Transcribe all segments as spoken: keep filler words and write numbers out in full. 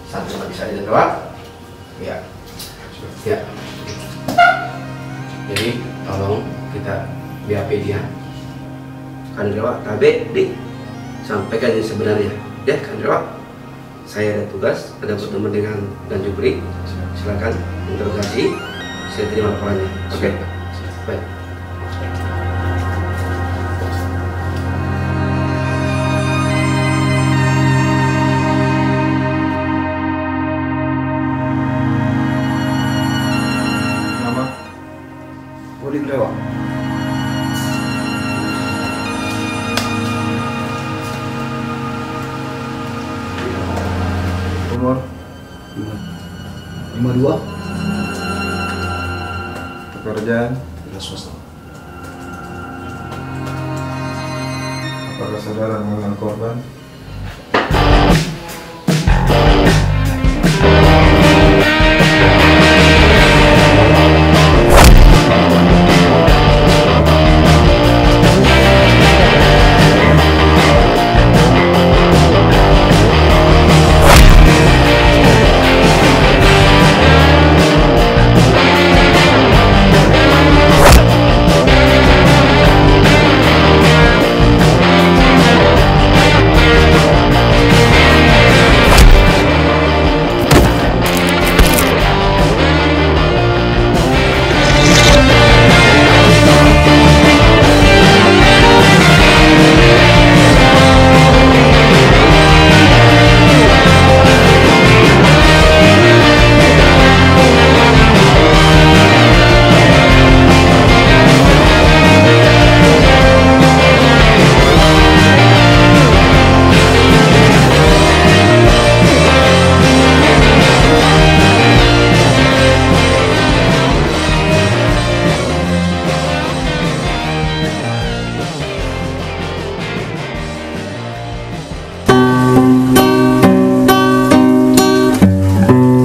Satu lagi saja, Pak. Ya. Ya. Jadi, tolong kita B A P dia. Kan Dewa, tabe, di, sampaikan yang sebenarnya. Ya, kan Dewa. Saya ada tugas, ada pertemuan dengan Dan Jupri. Silakan interogasi, saya terima laporannya. Oke? Baik. Nama? Udin Rewa. Umur? Lima dua. Pekerjaan? Tidak, swasta. Apakah saudara mengenal korban?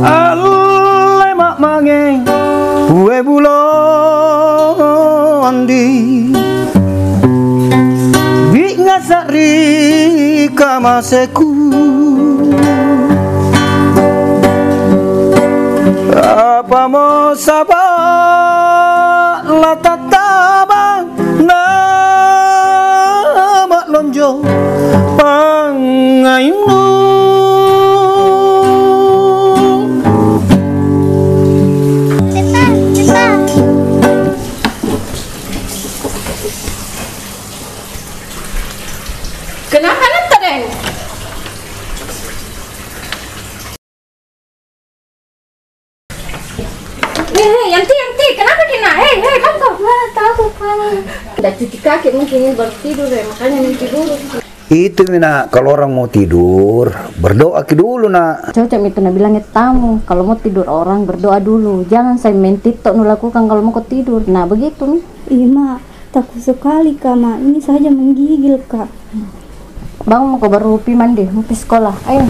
Alle mak mange, kue bulo andi. Bik ngasa ri kamaseku. Apa mo saba la tataba nama lonjo pangainu. Kenapa nanta deng? Hei, hei, Yanti, Yanti, kenapa kena? Hei, hei, bangun. Wah, takut, Pak. Nda cuci kaki mungkin ini baru tidur, eh, makanya ini tidur. Itu mi, Nak, kalau orang mau tidur, berdoa ki dulu, Nak. Cocok mi itu na bilang tamu, kalau mau tidur orang, berdoa dulu. Jangan sai main TikTok nu lakukan kalau mau ko tidur. Nah, begitu mi. Ih, Mak, takut sekali ka, Mak. Ini saja menggigil ka. Bangun mako baru pi mandi, mau pi sekolah. Ayo.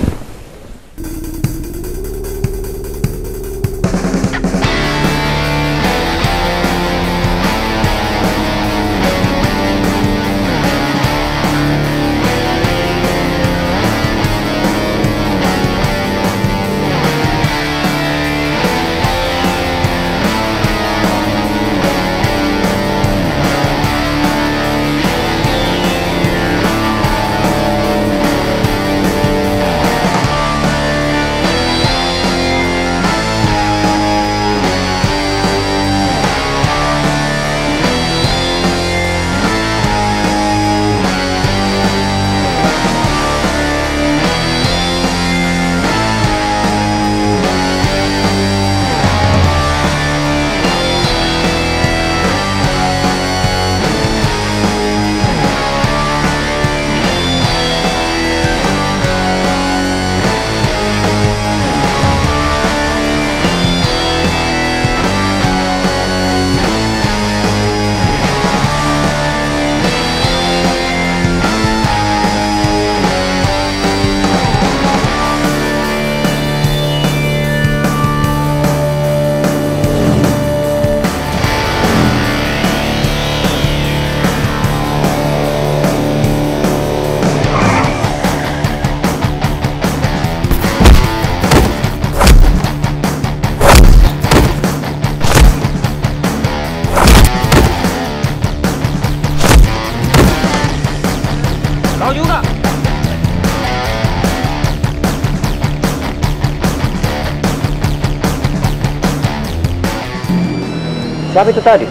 Siapa itu tadi?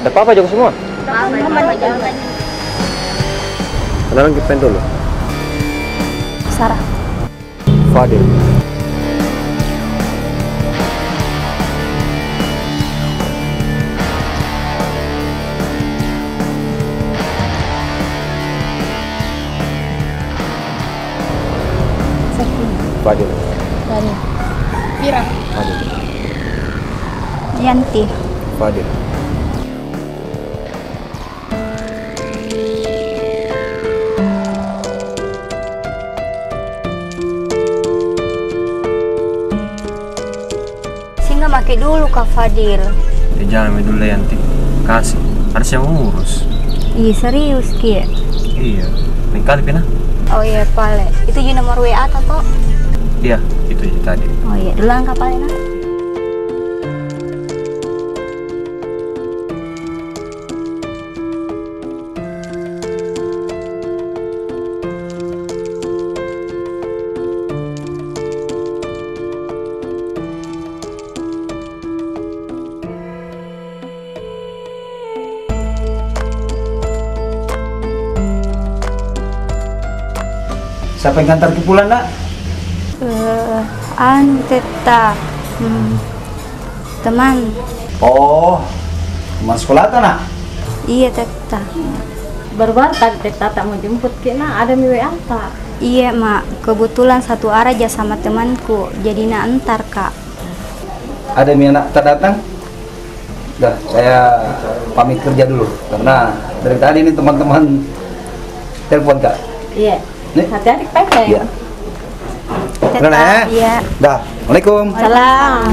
Ada apa-apa juga semua? Kenalan kita dulu. Sarah. Fadil. Fadil. Fadil. Fira. Fadil. Yanti. Fadil. Singgah maki dulu, Kak Fadil. Eh, jangan mi dulu, Yanti. Kasih. Harusnya urus. Ih, serius ki? Iya. Lain kali pi nah. Oh iya, pale. Itu ji nomor W A ta toh? Iya, itu ji tadi. Oh iya, duluan ka pale nah. Siapa yang ngantar ki pulang, Nak? Eh, anu, Tetta. Hmm, teman. Oh, teman sekolah ta, Nak? Iya, Tetta. Baru-baru tadi Tetta ta mau jemput ki, Nak. Ada mi W A ta? Iya, Mak. Kebetulan satu arah ja sama temanku. Jadi na antar ka. Ada mi anak ta datang? Dah, saya pamit kerja dulu, karena dari tadi ini teman-teman telepon, Kak. Iya. Nih. Hati-hati, Pak, ya. Iya. Udah, Nak, ya? Iya. Dah. Assalamualaikum. Salam.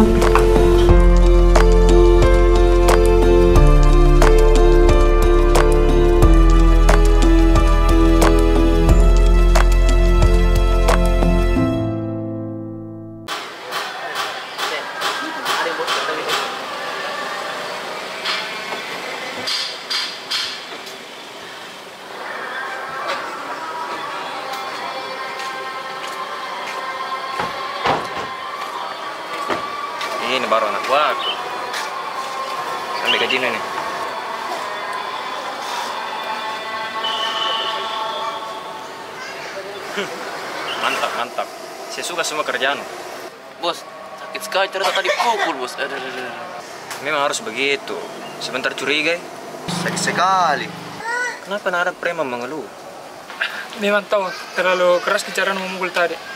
Ini baru anak buahku. Ambil gajimu ini. Mantap, mantap. Saya suka semua kerjaanmu. Bos, sakit sekali ternyata tadi pukul, Bos. Aduh, aduh, aduh. Memang harus begitu. Sebentar curiga, eh. Sakit sekali. Kenapa na ada preman mengeluh? Memang tau, terlalu keras ki cara memukul tadi.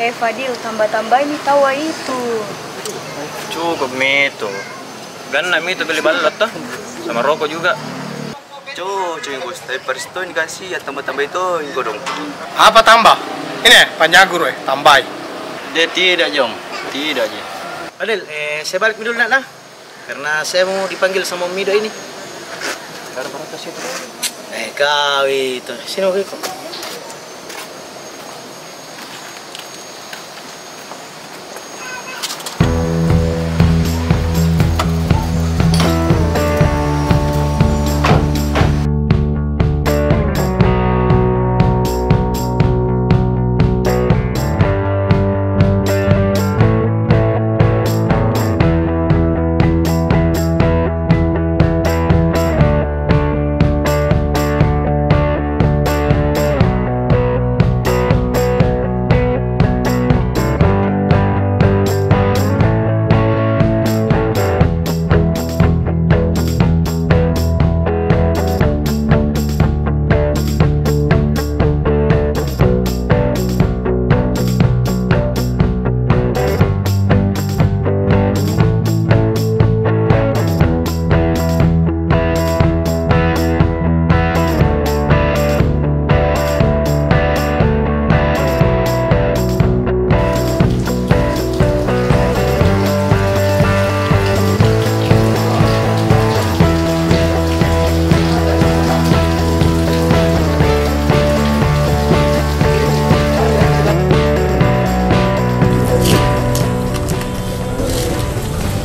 Eh, Fadil, tambah-tambah ini tawa itu. Cukup mi itu. Ganna mi itu beli balok toh. Sama rokok juga. Cocok, Bos. Tapi Paris to ini kasih ya tambah-tambah itu, kodong. Apa tambah? Ini, panjagur, eh, tambahi. Dia tidak, Jom. Tidak, Ji. Fadil, eh, saya balik dulu, Nak, nah. Karena saya mau dipanggil sama Om Mido ini. Ada berapa situ? Eh, kau itu. Sini, mau ikut.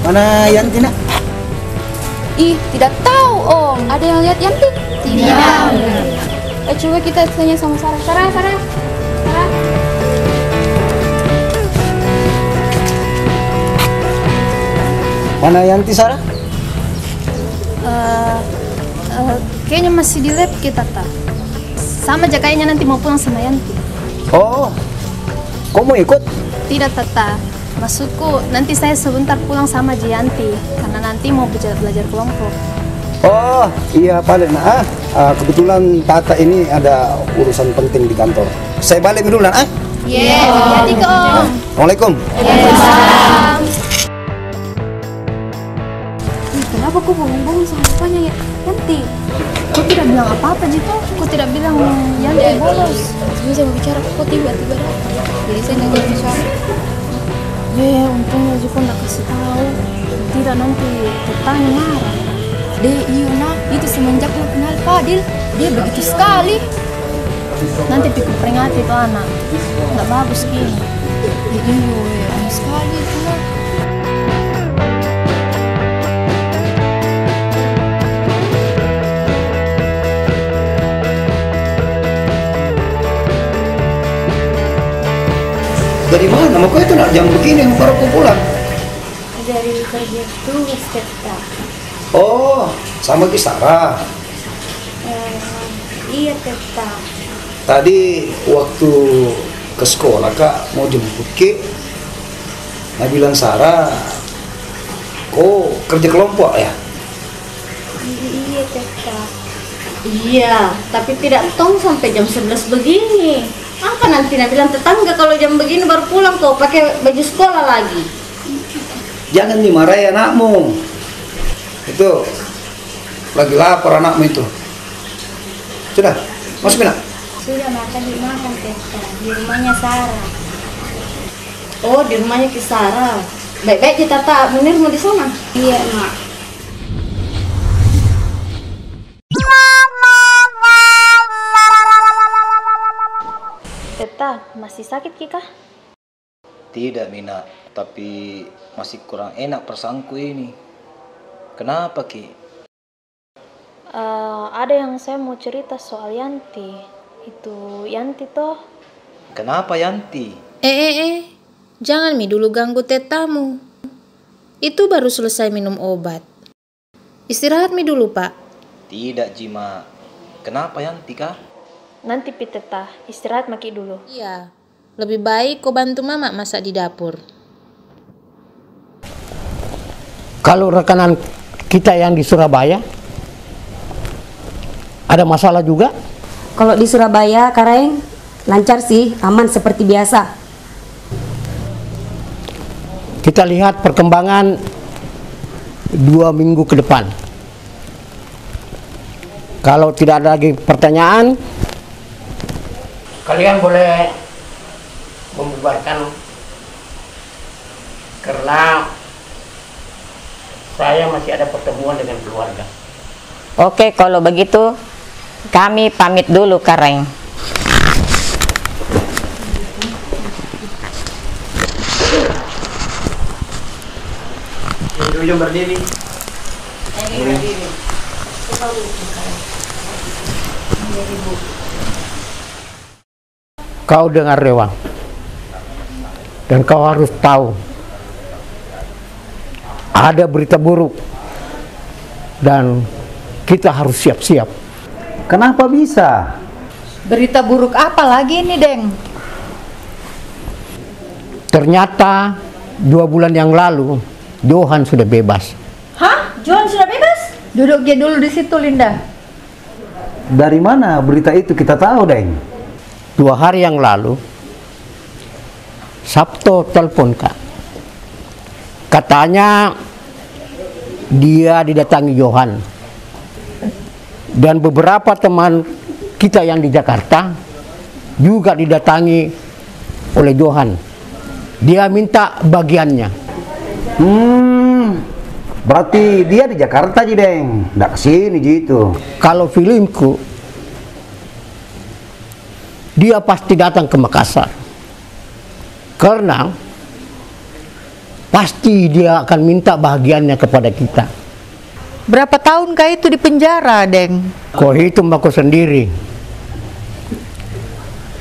Mana Yanti, Nak? Ih, tidak tahu, Om. Ada yang lihat Yanti? Tidak. Eh, coba kita tanya sama Sarah. Sarah, Sarah. Sarah. Mana Yanti, Sarah? Eh, eh, kayaknya masih di lab ki, Tata. Sama ja kayaknya nanti mau pulang sama Yanti. Oh, kau mau ikut? Tidak, Tata. Maksudku, nanti saya sebentar pulang sama ji Yanti, karena nanti mau belajar, belajar kelompok. Oh, iya, pale, Nak, ah. Ah, kebetulan Tata ini ada urusan penting di kantor. Saya balik dulu, Nak, ah. Iya. Hati-hati, Om. Assalamualaikum. Waalaikumsalam. Ih, kenapa kau bengong-bengong sama papanya, ya? Yanti, kau tidak bilang apa-apa ji toh? Kau tidak bilang Yanti bolos. Ini saya mau bicara, kok tiba-tiba datang? Jadi saya nggak ngerti suara. Eh, untungnya ji kau nggak kasih tahu. Tidak, nanti tetangga marah. Deh, iyo nah, itu semenjak lu kenal Fadil, dia begitu sekali. Nanti pi kuperingati tu anak. Ndak bagus ki. Ih, iyo, eh, aneh sekali itu nah. Dari mana? Mau kau itu nak jam begini, baru kau pulang? Dari kerja tugas, Teta. Oh, sama ki Sarah. Eh, iya, Teta. Tadi waktu ke sekolah, Kak, mau jemput ki, na bilang Sarah, kau kerja kelompok, ya? I-, iya, Teta. Iya, tapi tidak tong sampai jam sebelas begini. Apa nanti na bilang tetangga kalau jam begini baru pulang, kau pakai baju sekolah lagi? Jangan dimarahi anakmu. Itu lagi lapar anakmu itu. Sudah, masuk, Nak. Sudah, Ma, tadi makan, Teta, di rumahnya Sarah. Oh, di rumahnya ki Sarah. Baik-baik ji Tata, Munir mau di sana? Iya, Ma. Teta, masih sakit ki kah? Tidak mi, Nak, tapi masih kurang enak perasaanku ini. Kenapa ki? Eh, ada yang saya mau cerita soal Yanti. Itu Yanti toh. Kenapa Yanti? Eh, eh, eh. Jangan mi dulu ganggu tetamu. Itu baru selesai minum obat. Istirahat mi dulu, Pak. Tidak ji, Ma. Kenapa Yanti kah? Nanti pi Teta, istirahat maki dulu. Iya. Lebih baik kau bantu Mama masak di dapur. Kalau rekanan kita yang di Surabaya, ada masalah juga? Kalau di Surabaya, Karaeng, lancar sih, aman seperti biasa. Kita lihat perkembangan dua minggu ke depan. Kalau tidak ada lagi pertanyaan, kalian boleh membubarkan karena saya masih ada pertemuan dengan keluarga. Oke, kalau begitu, kami pamit dulu, Karaeng. Ujung berdiri. Kau dengar, Rewang, dan kau harus tahu, ada berita buruk, dan kita harus siap-siap. Kenapa bisa? Berita buruk apa lagi ini, Deng? Ternyata dua bulan yang lalu, Johan sudah bebas. Hah? Johan sudah bebas? Duduk je dulu di situ, Linda. Dari mana berita itu kita tahu, Deng? Dua hari yang lalu, Sabto telepon, Kak. Katanya dia didatangi Johan. Dan beberapa teman kita yang di Jakarta juga didatangi oleh Johan. Dia minta bagiannya. Hmm, berarti dia di Jakarta ji, Deng. Ndak ke sini ji itu. Kalau feelingku, dia pasti datang ke Makassar. Karena pasti dia akan minta bahagiannya kepada kita. Berapa tahun kah itu di penjara, Deng? Kau hitung mako sendiri.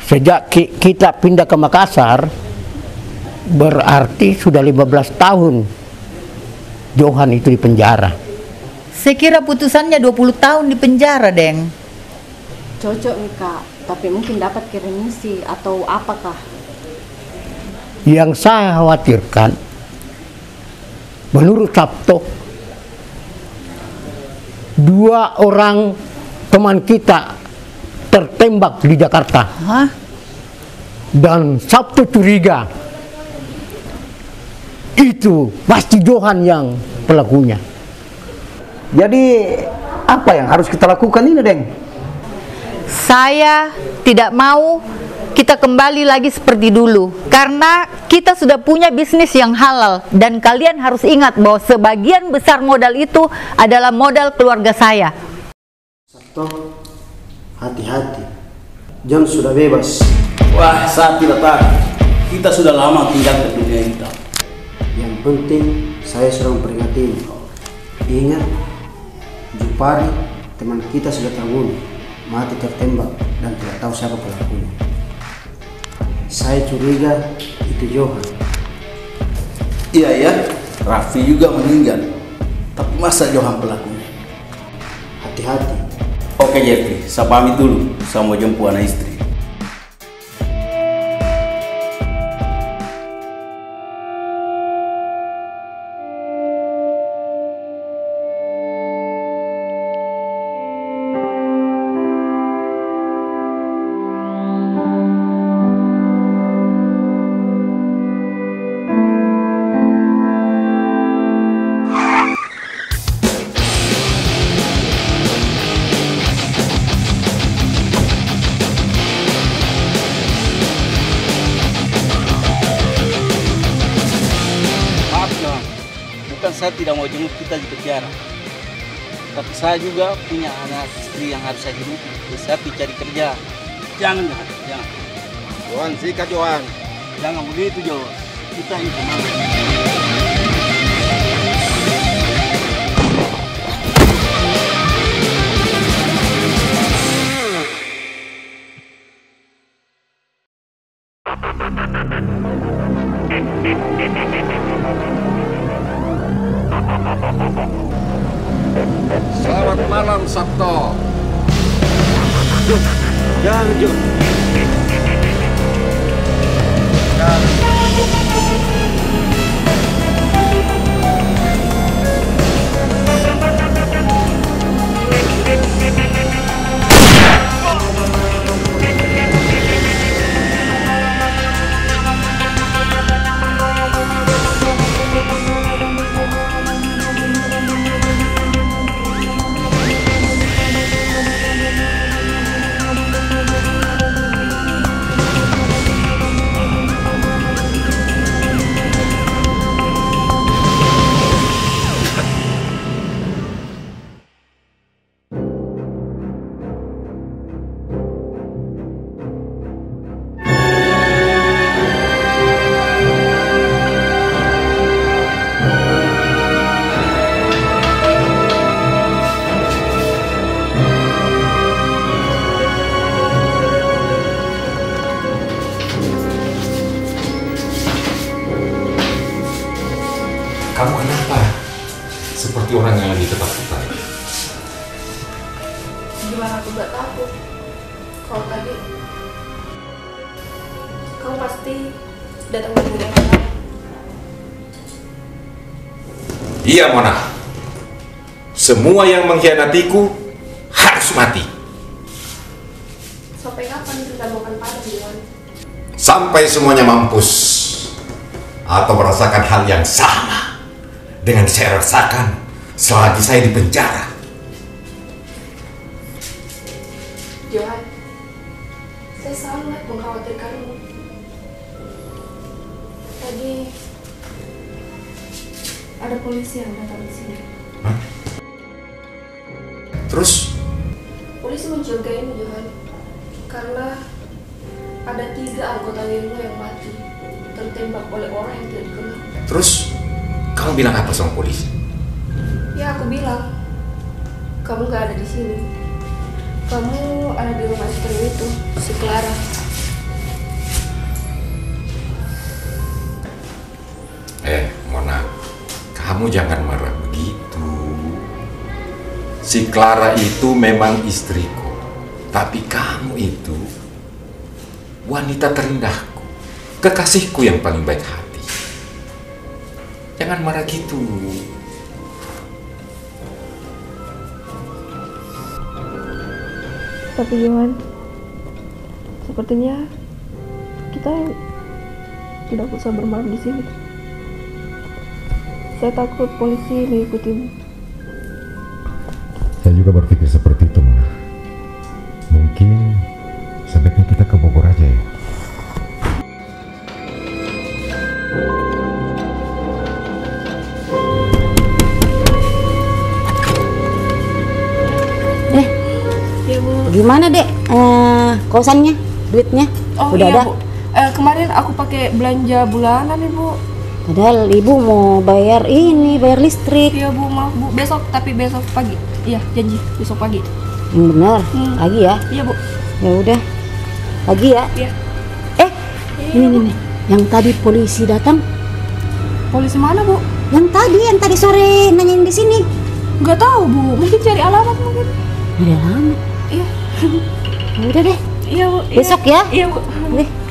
Sejak ki-, kita pindah ke Makassar, berarti sudah lima belas tahun. Johan itu di penjara. Saya kira putusannya dua puluh tahun di penjara, Deng. Cocok nih, Kak. Tapi mungkin dapat ke remisi atau apakah? Yang saya khawatirkan, menurut Sabto, dua orang teman kita tertembak di Jakarta. Hah? Dan Sabto curiga itu pasti Johan yang pelakunya. Jadi, apa yang harus kita lakukan ini, Deng? Saya tidak mau kita kembali lagi seperti dulu, karena kita sudah punya bisnis yang halal, dan kalian harus ingat bahwa sebagian besar modal itu adalah modal keluarga saya. Sabto, hati-hati. John sudah bebas. Wah, saya tidak tahan. Kita sudah lama tinggal di dunia hitam. Yang penting, saya sudah memperingatimu. Ingat, Jupari, teman kita sudah terbunuh, mati tertembak, dan tidak tahu siapa pelakunya. Saya curiga itu Johan. Iya, ya, Raffi juga meninggal. Tapi masa Johan pelakunya? Hati-hati. Oke, Jeffrey, saya pamit dulu. Saya mau jemput anak istri. Maaf, Johan. Bukan saya tidak mau jenguk kita di penjara. Tapi saya juga punya anak istri yang harus saya hidupi. Jadi saya pi cari kerja. Jangan, Johan. Jangan. Johan, sikat, Johan. Jangan begitu, Johan. Kita ini teman. Selamat malam, Sabto. Jangan, Jo. Kamu kenapa seperti orang yang lagi ketakutan? Gimana aku gak takut? Kalau tadi, kamu pasti datang dari rumah. Iya, Mona. Semua yang mengkhianatiku harus mati. Sampai kapan kita mau akan padam, Johan? Sampai semuanya mampus atau merasakan hal yang sama dengan saya rasakan selagi saya di penjara. Johan, saya sangat mengkhawatirkanmu. Tadi ada polisi yang datang di sini. Hah? Terus? Polisi mencurigaimu, Johan, karena ada tiga anggota gengmu yang mati tertembak oleh orang yang tidak dikenal. Terus, kamu bilang apa sama polisi? Ya, aku bilang, kamu gak ada di sini. Kamu ada di rumah istri itu, si Clara. Eh, Mona, kamu Kamu jangan marah begitu. Si Clara itu memang istriku, tapi kamu itu wanita terindahku, kekasihku yang paling baik hati. Jangan marah gitu. Tapi Johan, sepertinya kita tidak usah bermalam di sini. Saya takut polisi mengikutimu. Saya juga berpikir seperti itu, Mona. Mungkin sebaiknya kita ke Bogor aja, ya. Eh, iya, Bu. Gimana, Dek? Eh, kosannya? Duitnya? Oh, udah iya, ada? Bu. Eh, kemarin aku pakai belanja bulanan, Ibu. Padahal Ibu mau bayar ini, bayar listrik. Iya, Bu, maaf, Bu. Besok, tapi besok pagi. Iya, janji, besok pagi. Yang benar, hmm, pagi ya? Iya, Bu. Ya udah, pagi ya? Iya. Eh, ini, ini, ini. Yang tadi polisi datang. Polisi mana, Bu? Yang tadi, yang tadi sore nanyain di sini. Nggak tahu, Bu. Mungkin cari alamat, mungkin. Ada alamat? Iya. Ya udah deh. Iya, Bu. Iya. Besok ya? Iya, Bu. Oke.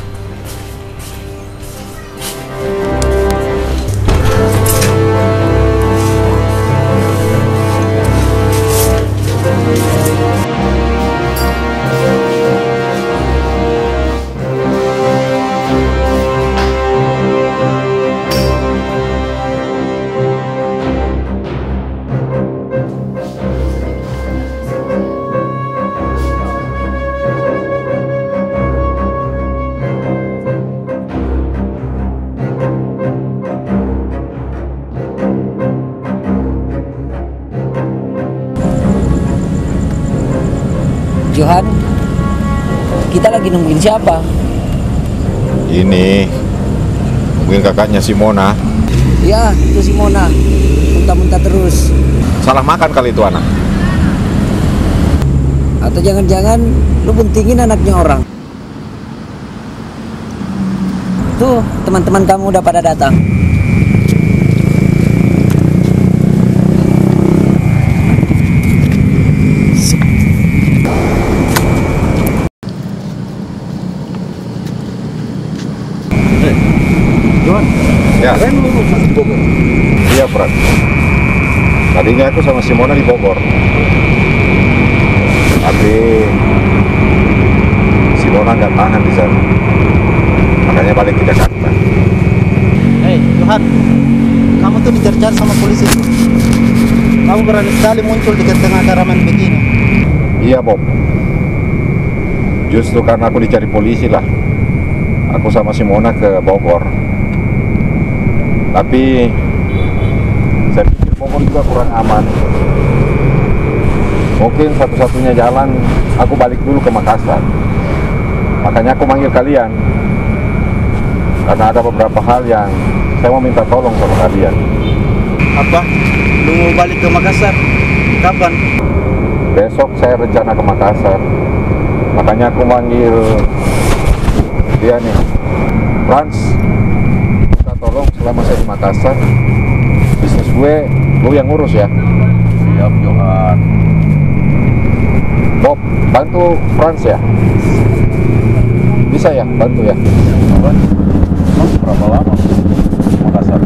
Johan, kita lagi nungguin siapa? Ini, nungguin kakaknya si Mona. Ya, itu si Mona. Muntah-muntah terus. Salah makan kali itu anak. Atau jangan-jangan lu buntingin anaknya orang? Tuh, teman-teman kamu udah pada datang. Eh, Johan, ya. Kalian mau urusan di Bogor? Iya, Pran. Tadinya aku sama si Mona di Bogor. Tapi si Mona nggak tahan di sana. Makanya balik ke Jakarta. Hei, Johan. Kamu tuh dicari-cari sama polisi. Kamu berani sekali muncul di tengah keramaian begini. Iya, Bob. Justru karena aku dicari polisi lah, aku sama si Mona ke Bogor. Tapi saya pikir Bogor juga kurang aman. Mungkin satu-satunya jalan aku balik dulu ke Makassar. Makanya aku manggil kalian. Karena ada beberapa hal yang saya mau minta tolong sama kalian. Apa? Lu mau balik ke Makassar? Kapan? Besok saya rencana ke Makassar. Makanya aku manggil dia nih. Frans, minta tolong selama saya di Makassar, bisnis gue, lu yang ngurus ya. Siap, Johan. Bob, bantu Frans ya. Bisa ya, bantu ya. Apa? Emang berapa lama Makassar?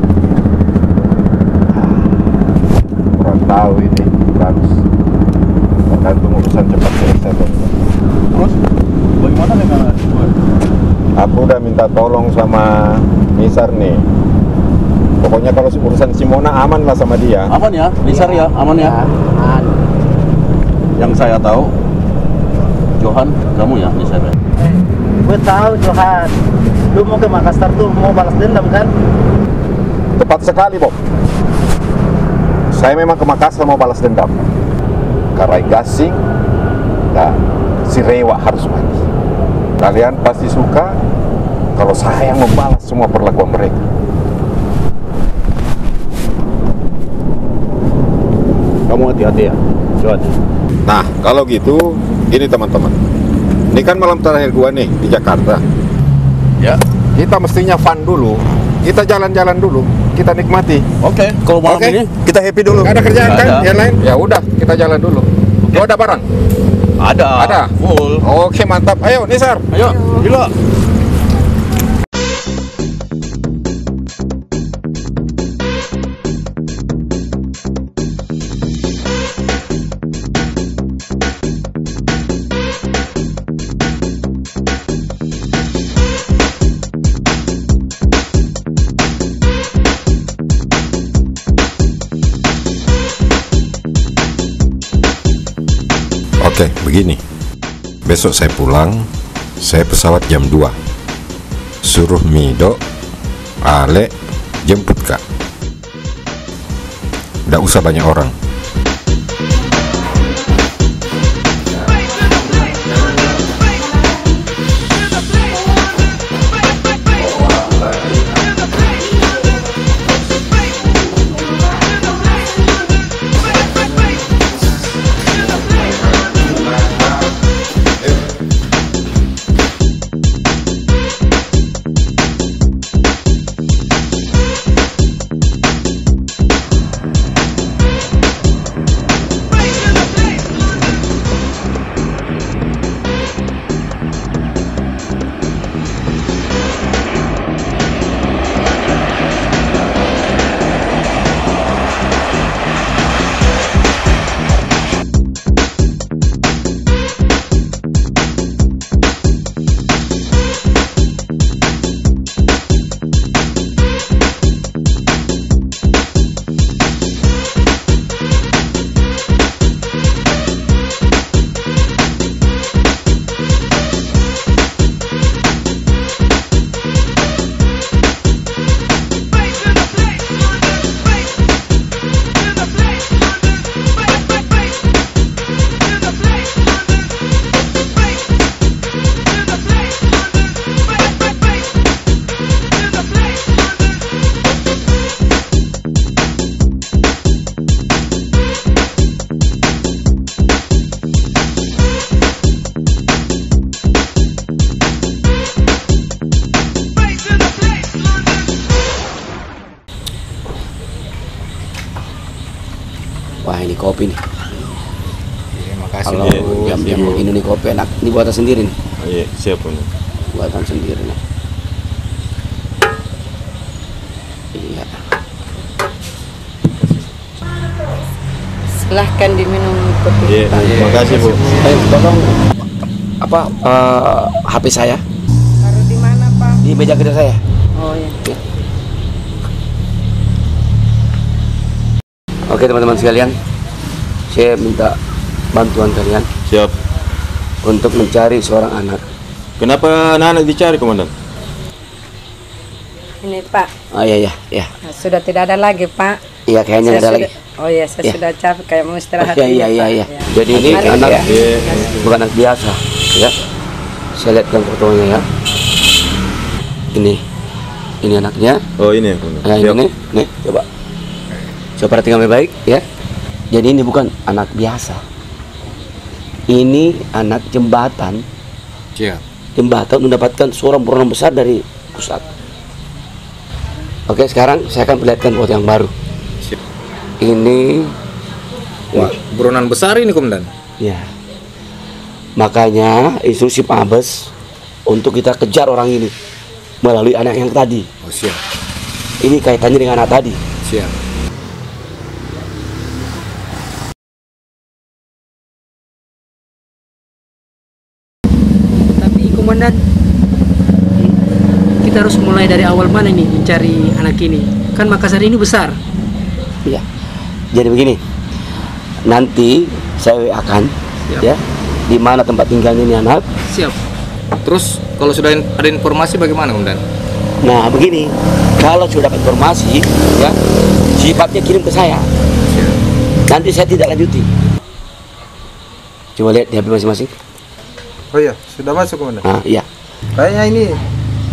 Kurang tahu ini, Frans. Tergantung urusan cepat selesai atau enggak. Terus, bagaimana dengan anak gue? Aku udah minta tolong sama Misar nih. Pokoknya kalau urusan si Mona aman lah sama dia. Aman ya, Misar ya, aman ya? Ya, aman. Yang saya tahu, Johan, kamu ya, Misar ya? Gue tahu, Johan. Lu mau ke Makassar tuh, mau balas dendam kan? Tepat sekali, Bob. Saya memang ke Makassar mau balas dendam. Karai Gasing dan si Rewa harus mati. Kalian pasti suka kalau saya yang membalas semua perlakuan mereka. Kamu hati-hati ya, Johan. Nah, kalau gitu, ini teman-teman. Ini kan malam terakhir gua nih di Jakarta. Ya. Kita mestinya fun dulu. Kita jalan-jalan dulu. Kita nikmati. Oke. Kalau malam ini kita happy dulu. Nggak ada kerjaan kan? Nggak ada. Yang lain? Ya udah, kita jalan dulu. Oke. Lu ada barang? Ada. Ada? Full. Oke, mantap. Ayo, Nisar. Ayo. Gila. Oke, begini. Besok saya pulang, saya pesawat jam dua. Suruh Mido, Ale, jemput ka. Ndak usah banyak orang. Wah, ini kopi nih. Iya, makasih. Kalau jam-jam begini nih kopi enak. Ini buatan sendiri nih. Iya, siap, Bun. Buatan sendiri nih. Iya. Silahkan diminum kopi. Iya, makasih, Bu. Eh, tolong, apa, eh, H P saya? Taruh di mana, Pak? Di meja kerja saya. Oh, iya. Ya. Oke, teman-teman sekalian, saya minta bantuan kalian. Siap. Untuk mencari seorang anak. Kenapa anak-anak dicari, Komandan? Ini, Pak. Oh, iya, iya, iya. Nah, sudah tidak ada lagi, Pak. Iya, kayaknya nggak ada lagi. Oh iya, saya sudah capek, kayak mau istirahat dulu, Pak. Iya, iya, iya. Jadi ini anak, bukan anak biasa, ya. Saya lihatkan fotonya, ya. Ini, ini anaknya. Oh, ini yang punya. Ya, ini nih, nih, coba. Coba perhatikan baik-baik, ya. Jadi ini bukan anak biasa. Ini anak jembatan. Siap. Jembatan mendapatkan seorang buronan besar dari pusat. Oke, sekarang saya akan perlihatkan buat yang baru. Siap. Ini. Wah, buronan besar ini, Komandan. Ya. Makanya instruksi Pak Abes untuk kita kejar orang ini melalui anak yang tadi. Oh, siap. Ini kaitannya dengan anak tadi. Siap. Tapi, Komandan, kita harus mulai dari awal mana nih mencari anak ini? Kan Makassar ini besar. Iya. Jadi begini, nanti saya W A-kan, ya, di mana tempat tinggalnya ini anak. Siap. Terus, kalau sudah in-, ada informasi bagaimana, Komandan? Nah, begini, kalau sudah dapat informasi, ya, sifatnya kirim ke saya. Siap. Nanti saya tidak lanjuti. Coba lihat di H P masing-masing. Oh iya, sudah masuk, Komandan. Ah, iya. Kayaknya ini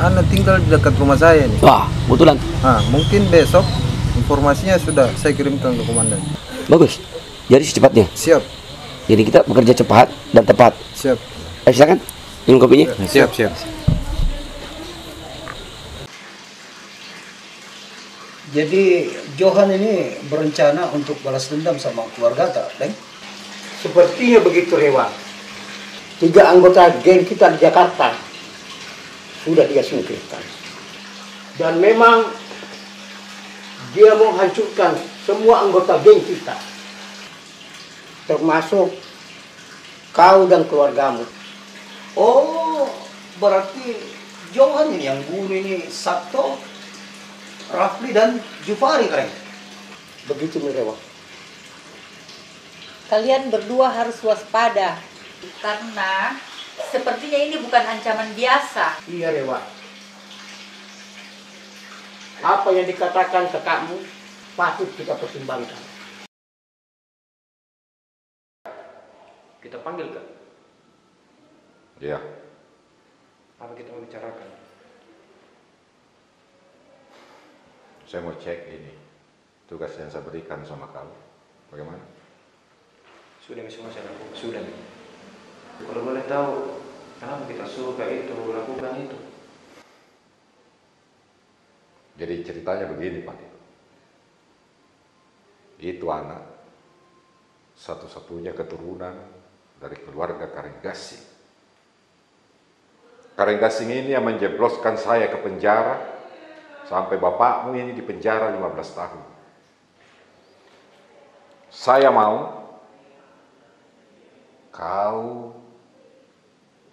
anak tinggal di dekat rumah saya ini. Wah, kebetulan. Ah, mungkin besok informasinya sudah saya kirimkan ke Komandan. Bagus. Jadi secepatnya. Siap. Jadi kita bekerja cepat dan tepat. Siap. Eh, silakan. Minum kopinya. Siap, siap. Jadi, Johan ini berencana untuk balas dendam sama keluarga ta, Deng? Sepertinya begitu, Rewa. Tiga anggota geng kita di Jakarta sudah dia singkirkan. Dan memang dia mau hancurkan semua anggota geng kita. Termasuk kau dan keluargamu. Oh, berarti Johan ini yang bunuh ini Sabto, Rafli, dan Jufari, keren? Begitu, Rewa. Kalian berdua harus waspada. Karena sepertinya ini bukan ancaman biasa. Iya, Rewa. Apa yang dikatakan kakakmu patut kita pertimbangkan. Kita panggil kah? Iya. Apa kita mau bicarakan? Saya mau cek ini, tugas yang saya berikan sama kau. Bagaimana? Sudah mi semua saya lakukan. Sudah mi. Kalau boleh tahu, kenapa kita suruh Kak itu lakukan itu? Jadi ceritanya begini, Pak Dil. Itu anak satu-satunya keturunan dari keluarga Kareng Gasing. Kareng Gasing ini yang menjebloskan saya ke penjara, sampai bapakmu ini di penjara lima belas tahun. Saya mau kau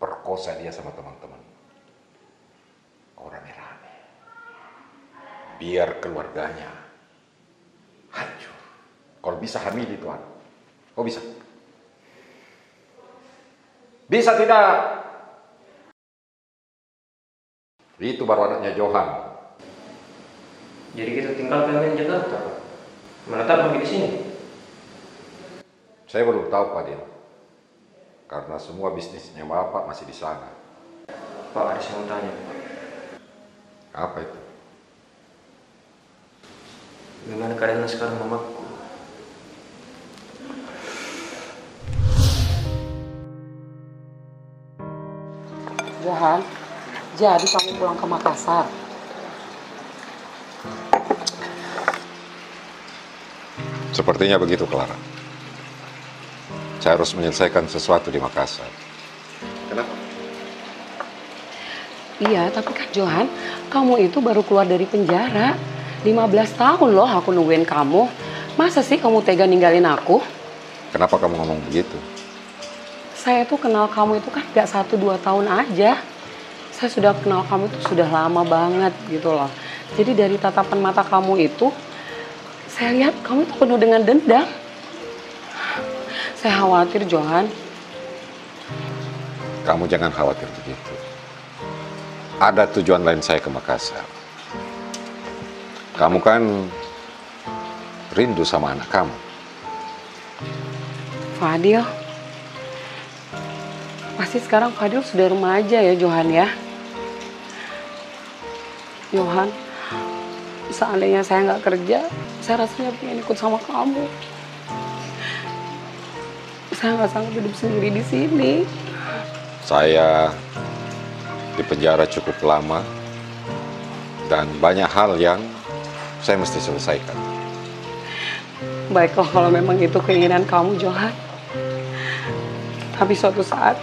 perkosa dia sama teman-teman. Kau rame-rame. Biar keluarganya hancur. Kalau bisa hamili itu anak. Kau bisa? Bisa tidak? Itu baru anaknya Johan. Jadi kita tinggalkan mi Jakarta, Pak? Menetap lagi di sini? Saya belum tahu, Pak Dil. Karena semua bisnisnya Bapak masih di sana. Pak, ada saya mau tanya, Pak. Apa itu? Bagaimana keadaan sekarang mamaku? Johan, jadi kamu pulang ke Makassar? Sepertinya begitu, Clara. Saya harus menyelesaikan sesuatu di Makassar. Kenapa? Iya, tapi kan Johan, kamu itu baru keluar dari penjara. Lima belas tahun loh aku nungguin kamu. Masa sih kamu tega ninggalin aku? Kenapa kamu ngomong begitu? Saya tuh kenal kamu itu kan gak satu dua tahun aja. Saya sudah kenal kamu itu sudah lama banget gitu loh. Jadi dari tatapan mata kamu itu, saya lihat kamu itu penuh dengan dendam. Saya khawatir, Johan. Kamu jangan khawatir begitu. Ada tujuan lain saya ke Makassar. Kamu kan rindu sama anak kamu. Fadil, pasti sekarang Fadil sudah remaja ya, Johan ya. Johan, seandainya saya nggak kerja, saya rasanya pengen ikut sama kamu. Saya nggak sanggup hidup sendiri di sini. Saya di penjara cukup lama dan banyak hal yang saya mesti selesaikan. Baiklah, kalau memang itu keinginan kamu, Johan. Tapi suatu saat,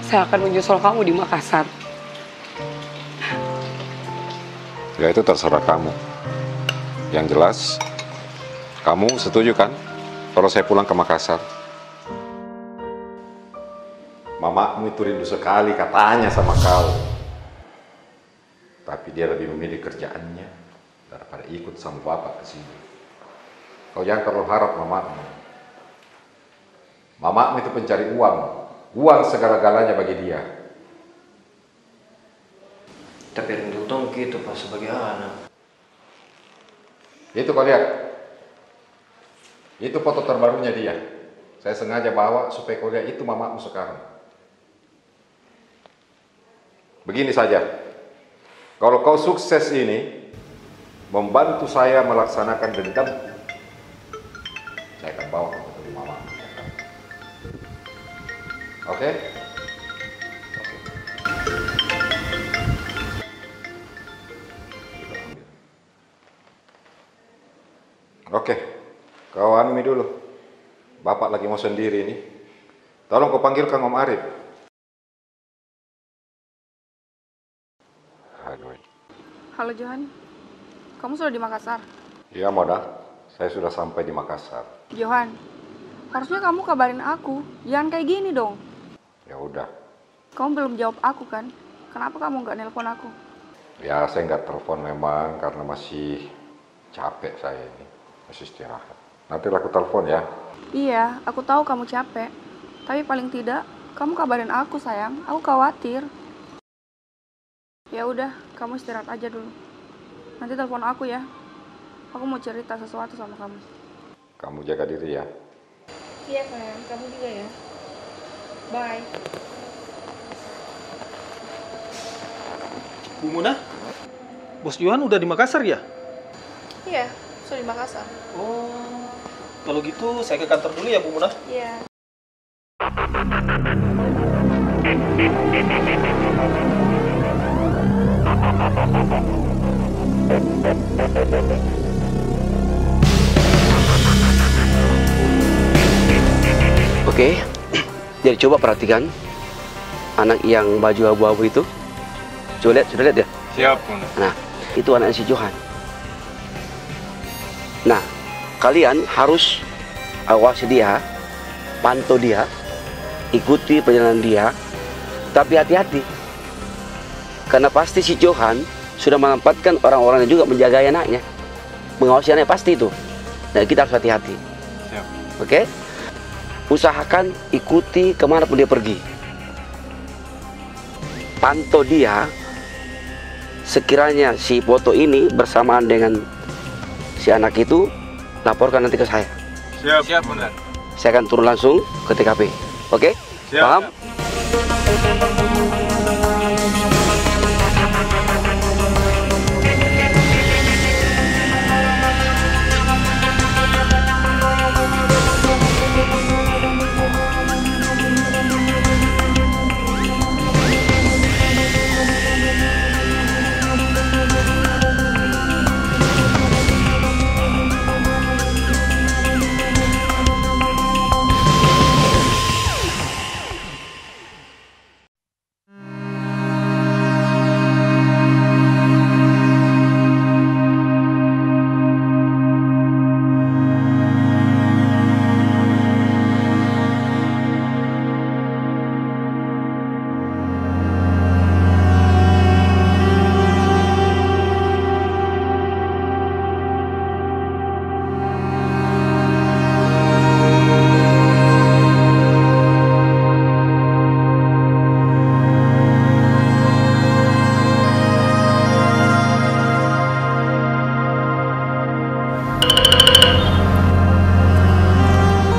saya akan menyusul kamu di Makassar. Ya, itu terserah kamu. Yang jelas, kamu setuju kan kalau saya pulang ke Makassar? Mamamu itu rindu sekali katanya sama kau. Tapi dia lebih memilih kerjaannya daripada ikut sama bapak ke sini. Kau jangan terlalu harap mamamu. Mamamu itu pencari uang. Uang segala-galanya bagi dia. Tapi rindu tong kita, Pak, sebagai anak. Itu kau lihat. Itu foto terbarunya dia. Saya sengaja bawa supaya kau lihat itu mamamu sekarang. Begini saja. Kalau kau sukses ini, membantu saya melaksanakan dendam, saya akan bawa kau ketemu mama. Oke? Oke. Oke, kau anu mi dulu. Bapak lagi mau sendiri ini. Tolong kau panggilkan Om Arif. Aduh. Halo, Johan. Kamu sudah di Makassar? Iya, Mona. Saya sudah sampai di Makassar. Johan, harusnya kamu kabarin aku. Jangan kayak gini dong. Ya udah. Kamu belum jawab aku, kan? Kenapa kamu nggak nelpon aku? Ya, saya nggak telepon memang karena masih capek saya ini. Masih istirahat. Nanti aku telepon ya. Iya, aku tahu kamu capek. Tapi paling tidak, kamu kabarin aku, sayang. Aku khawatir. Ya udah, kamu istirahat aja dulu. Nanti telepon aku ya. Aku mau cerita sesuatu sama kamu. Kamu jaga diri ya. Iya, sayang. Kamu juga ya. Bye. Bu Muna, Bos Johan udah di Makassar ya? Iya, sudah di Makassar. Oh, kalau gitu saya ke kantor dulu ya, Bu Muna. Iya. Oke, jadi coba perhatikan anak yang baju abu-abu itu. Coba lihat, sudah lihat dia? Siap, Bunda. Nah, itu anaknya si Johan. Nah, kalian harus awasi dia, pantau dia, ikuti perjalanan dia, tapi hati-hati. Karena pasti si Johan sudah menempatkan orang-orang yang juga menjaga anaknya, mengawasi anaknya pasti itu. Dan kita harus hati-hati. Siap. Oke? Usahakan ikuti kemana pun dia pergi. Pantau dia, sekiranya si foto ini bersamaan dengan si anak itu, laporkan nanti ke saya. Siap. Siap, Bunda. Saya akan turun langsung ke T K P. Oke? Siap. Paham?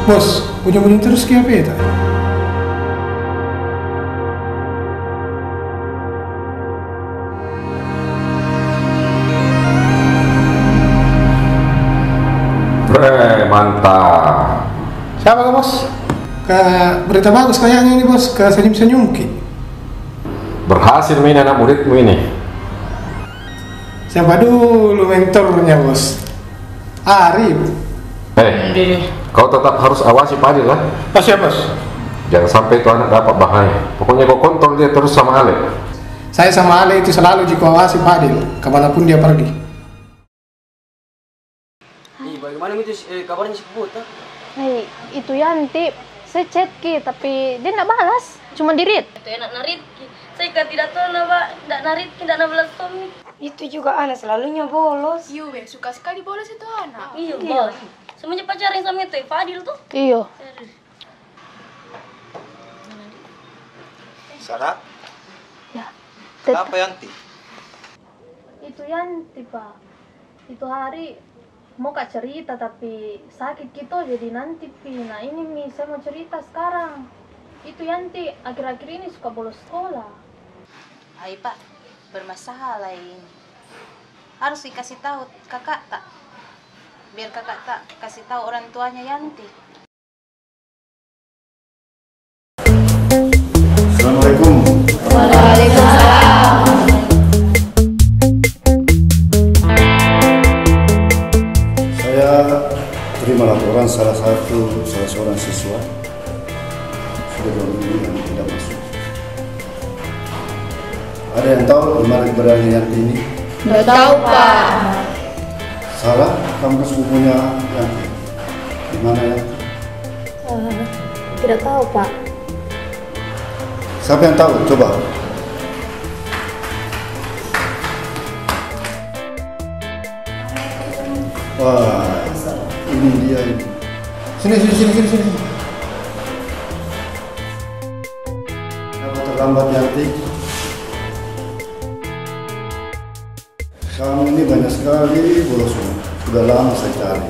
Bos, bunyi-bunyi terus ki H P ta? Bre, mantap. Siapa kah, Bos? Ka berita bagus kayaknya ini, Bos. Ka senyum-senyum ki. Berhasil mi ini anak muridmu ini. Siapa dulu mentornya, Bos? Arif. Eh, kau tetap harus awasi Fadil, ah. Oh, siap, Bos. Jangan sampai itu anak dapat bahaya. Pokoknya kau kontrol dia terus sama Ale. Saya sama Ale itu selalu ji ku awasi Fadil, ke mana pun dia pergi. Ih, bagaimana itu, eh, kabarnya si Puput, ah? Hei, itu Yanti, saya chat ki, tapi dia ndak balas, cuma di-read. Itu enak na-read ki. Saya kalau tidak tahu na, Pak, ndak na-read ki, ndak na balas komen. Itu juga anak selalunya bolos. Iyo, weh, suka sekali bolos itu anak. Iyo, Pak. Semenjak pacaran sama itu, eh, Fadil tuh. Iyo. Aduh. Sarah? Ya. Kenapa Yanti? Itu Yanti, Pak. Itu hari mau ka cerita, tapi sakit ki to, jadi nanti pi. Nah, ini mi saya mau cerita sekarang. Itu Yanti akhir-akhir ini suka bolos sekolah. Ai, Pak, bermasalah ini. Harus dikasih tahu kakak ta. Biar kakak ta kasih tahu orang tuanya Yanti. Assalamualaikum. Waalaikumsalam. Saya Orang salah satu, salah seorang siswa sudah dua minggu yang tidak masuk. Ada yang tahu di mana keberadaannya Yanti ini? Nggak tahu, Pak. Sarah, kamu kan sepupunya Yanti. Di mana Yanti? Eh, tidak tahu, Pak. Siapa yang tahu? Coba. Wah, ini dia ini. Sini, sini, sini, sini, sini. Kenapa terlambat, Yanti? Kamu ini banyak sekali bolos. Sudah lama saya cari.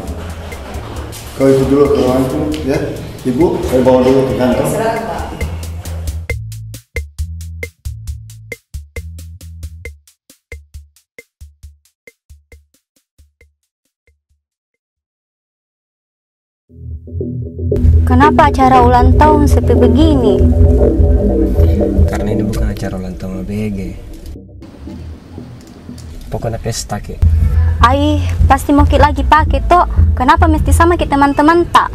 Kau ikut dulu ke ruang itu, ya. Ibu, saya bawa dulu ke kantor. Kenapa acara ulang tahun sepi begini? Karena ini bukan acara ulang tahun A B G. Pokoknya pesta ki. Ai, pasti mau ki lagi pake toh. Kenapa mesti sama ki teman-teman ta?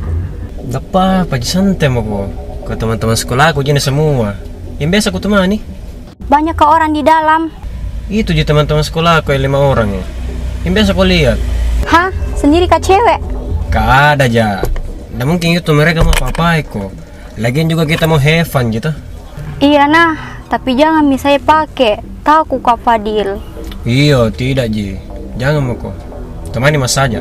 Ndak apa-apa ji, santai mako. Ko teman-teman sekolah ko ji ini semua. Yang biasa ku temani. Banyak ka orang di dalam. Itu ji teman-teman sekolah ko yang lima orang ya. Yang biasa ko lihat. Hah? Sendiri ka cewek? Ka ada ja. Ndak mungkin itu mereka mau apa-apai ko. Lagian juga kita mau have fun ji toh. Iya nah, tapi jangan mi saya pake. Tahu ku ka Fadil. Iyo, tidak ji. Jangan mako. Temani mas saja.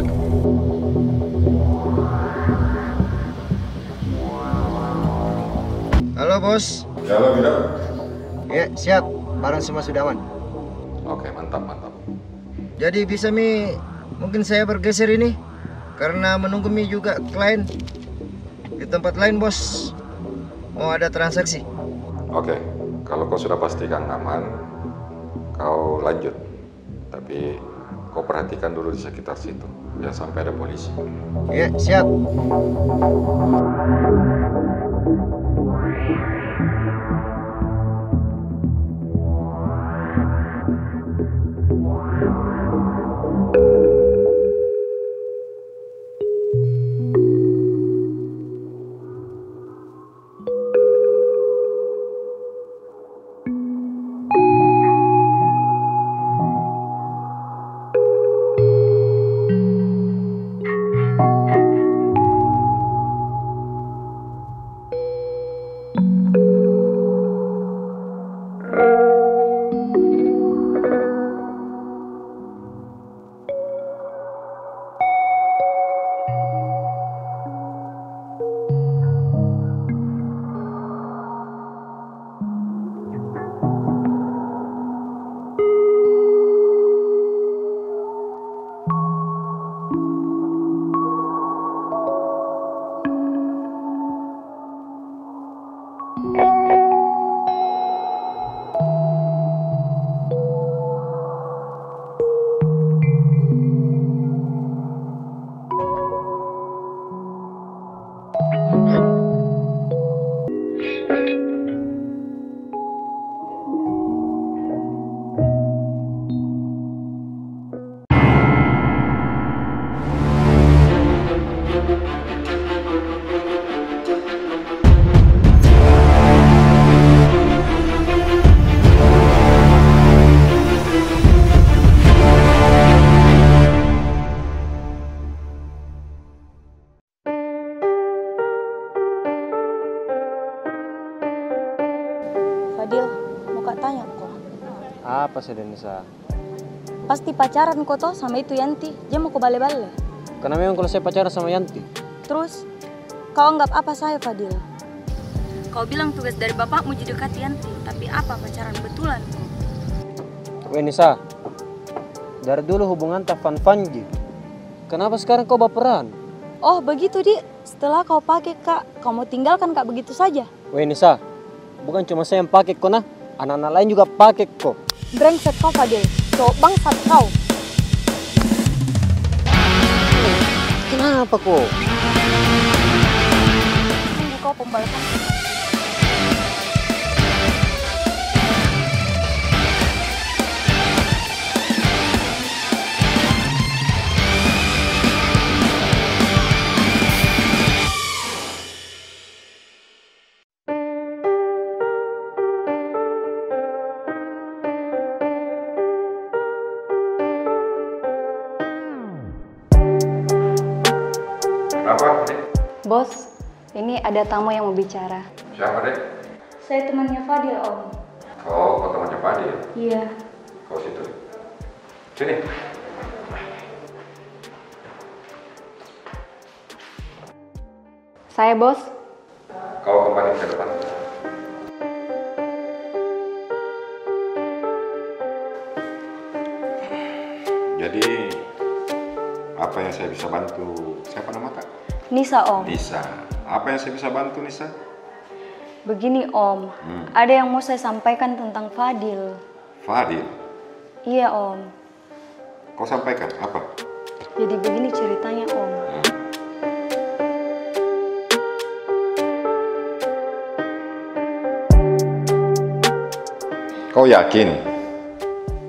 Halo, Bos. Ya, halo, Bidang. Ya, siap. Barang semua sudah aman. Oke, mantap, mantap. Jadi bisa mi, mungkin saya bergeser ini, karena menunggu mi juga klien di tempat lain, Bos. Mau ada transaksi. Oke, kalau kau sudah pastikan aman, kau lanjut. Tapi kau perhatikan dulu di sekitar situ. Jangan sampai ada polisi. Iya, siap. Fadil, mau ka tanya ko. Apa sih, Denisa? Pasti pacaran ko toh sama itu Yanti, jangan ko bale-bale. Karena memang kalau saya pacaran sama Yanti. Terus, kau anggap apa saya, Fadil? Kau bilang tugas dari bapakmu ji dekati Yanti, tapi apa pacaran betulan ko? Weh, Nisa, dari dulu hubungan ta fan-fan ji. Kenapa sekarang kau baperan? Oh, begitu, Dik. Setelah kau pake ka, kau mau tinggalkan ka begitu saja? Weh, Nisa, bukan cuma saya yang pake ko nah, anak-anak lain juga pake ko. Brengsek kau, Fadil. Cowok bangsat kau. Kenapa ko? Tunggu kau pembalasan. Bos, ini ada tamu yang mau bicara. Siapa, Dek? Saya temannya Fadil, Om. Oh, kau temannya Fadil? Iya. Kau situ. Sini. Saya, Bos. Kau kembali ke depan. Jadi, apa yang saya bisa bantu? Siapa nama kak? Nisa, Om. Nisa. Apa yang saya bisa bantu, Nisa? Begini, Om. Hmm. Ada yang mau saya sampaikan tentang Fadil. Fadil? Iya, Om. Kau sampaikan apa? Jadi begini ceritanya, Om. Hmm. Kau yakin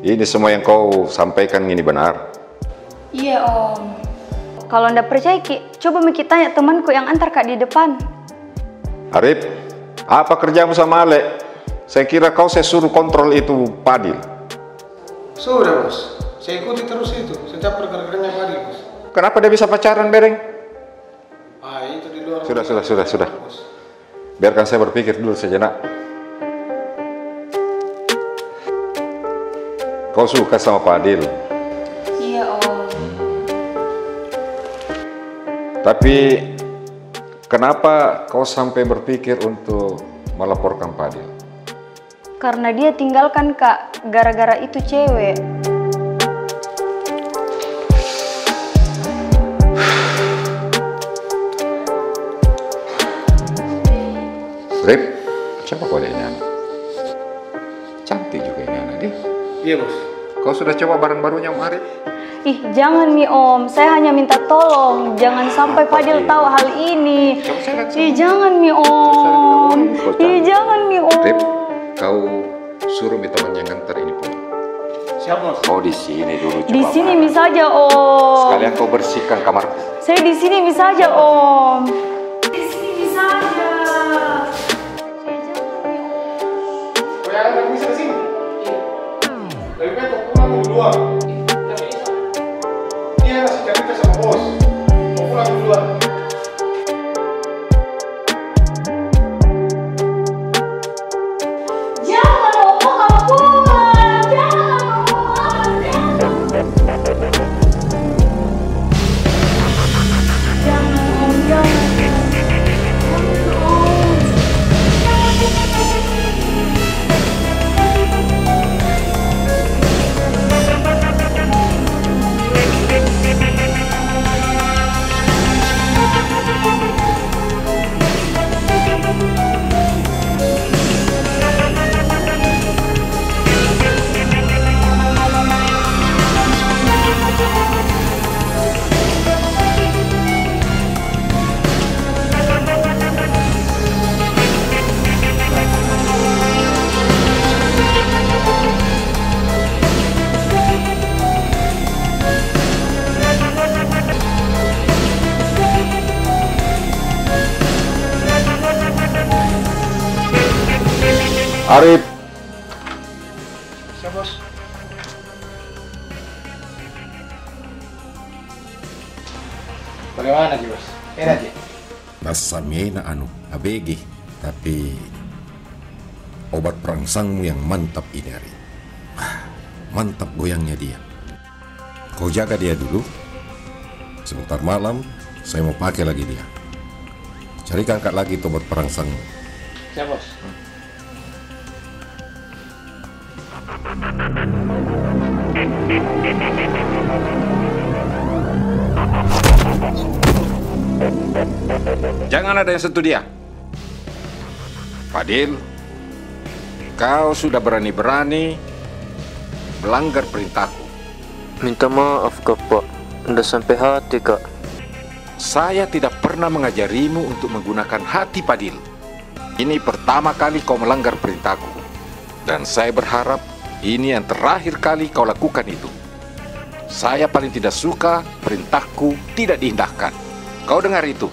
ini semua yang kau sampaikan ini benar? Iya, Om. Kalau ndak percaya ki, coba mi ki tanya temanku yang antar kak di depan. Arif, apa kerjamu sama Ale? Saya kira kau saya suruh kontrol itu Fadil. Sudah, Bos. Saya ikuti terus itu. Saya caper gara-garanya Fadil, Bos. Kenapa dia bisa pacaran, Bereng? Ah, itu di luar. Sudah, sudah, sudah, sudah. Bos. Biarkan saya berpikir dulu sejenak. Kau suka sama Fadil? Iya, Om. Hmm. Tapi, kenapa kau sampai berpikir untuk melaporkan Fadil? Karena dia tinggalkan kak gara-gara itu cewek. Rip, siapa kau ada ini anak? Cantik juga ini anak, deh. Iya, Bos. Kau sudah coba barang barunya Om Arif? Ih, jangan mi, Om. Saya hanya minta tolong. Jangan sampai Fadil tahu hal ini. Ih, jangan mi, Om. Ih, jangan mi, Om. Rip, kau suruh mi temannya ngantar ini pulang. Siap, Bos. Kau di sini dulu, coba. Di sini mi saja, Om. Sekalian kau bersihkan kamarku. Saya di sini mi saja, Om. Di sini mi saja. Kau jangan ganggu istri sini. Lebih baik kau pulang duluan. Dia masih cerita sama bos. Kau pulang duluan. Jangan, Om, kau pulang. Jangan, Om, jangan. Arif. Siap, Bos. Bagaimana ji, Bos? Enak ji? Rasa mi enak anu, A B G. Tapi obat perangsangmu yang mantap ini, Ari. Mantap goyangnya dia. Kau jaga dia dulu. Sebentar malam, saya mau pakai lagi dia. Carikan kak lagi tu obat perangsangmu. Siap, Bos. Jangan ada yang sentuh dia. Fadil, kau sudah berani-berani melanggar perintahku. Minta maaf, Kak, Pak. Nda sampai hati, Kak. Saya tidak pernah mengajarimu untuk menggunakan hati, Fadil. Ini pertama kali kau melanggar perintahku. Dan saya berharap ini yang terakhir kali kau lakukan itu. Saya paling tidak suka perintahku tidak diindahkan. Kau dengar itu?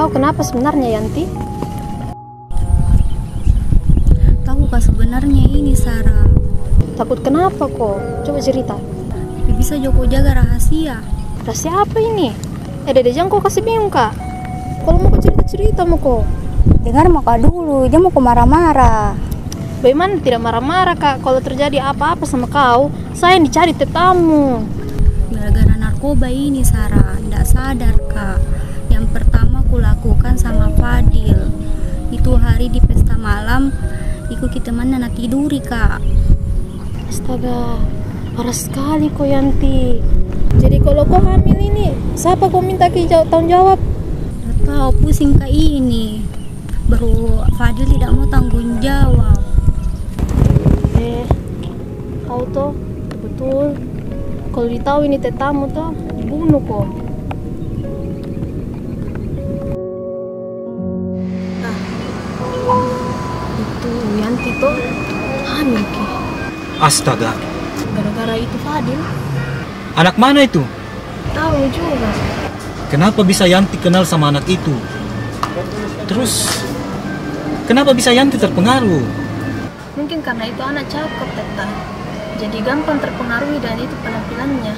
Kau kenapa sebenarnya, Yanti? Takut ka sebenarnya ini, Sarah. Takut kenapa ko? Coba cerita. Bisa joko jaga rahasia. Rahasia apa ini? Eh, dede, jangko kasi bingung ka. Kalau mau ko cerita, cerita mako. Dengar mako dulu, jangan mako marah-marah. Bagaimana tidak marah-marah ka kalau terjadi apa-apa sama kau? Saya yang dicari tetamu. Gara-gara narkoba ini, Sarah, ndak sadar ka. Yang pertama kulakukan sama Fadil. Itu hari di pesta malam, iko ki temanna natiduri ka. Astaga, parah sekali ko, Yanti. Jadi kalau ko hamil ini, siapa ko minta ki jaw-, tanggung jawab? Ndak tahu, pusing ka ini. Baru Fadil tidak mau tanggung jawab. Eh, kau toh, betul. Kalau ditahu ini tetamu toh, dibunuh ko. Nah, itu Yanti toh, hamil ki. Astaga. Gara-gara itu Fadil. Anak mana itu? Tahu juga. Kenapa bisa Yanti kenal sama anak itu? Terus, kenapa bisa Yanti terpengaruh? Mungkin karena itu anak cakep, Teta. Jadi gampang terpengaruhi dengan itu penampilannya.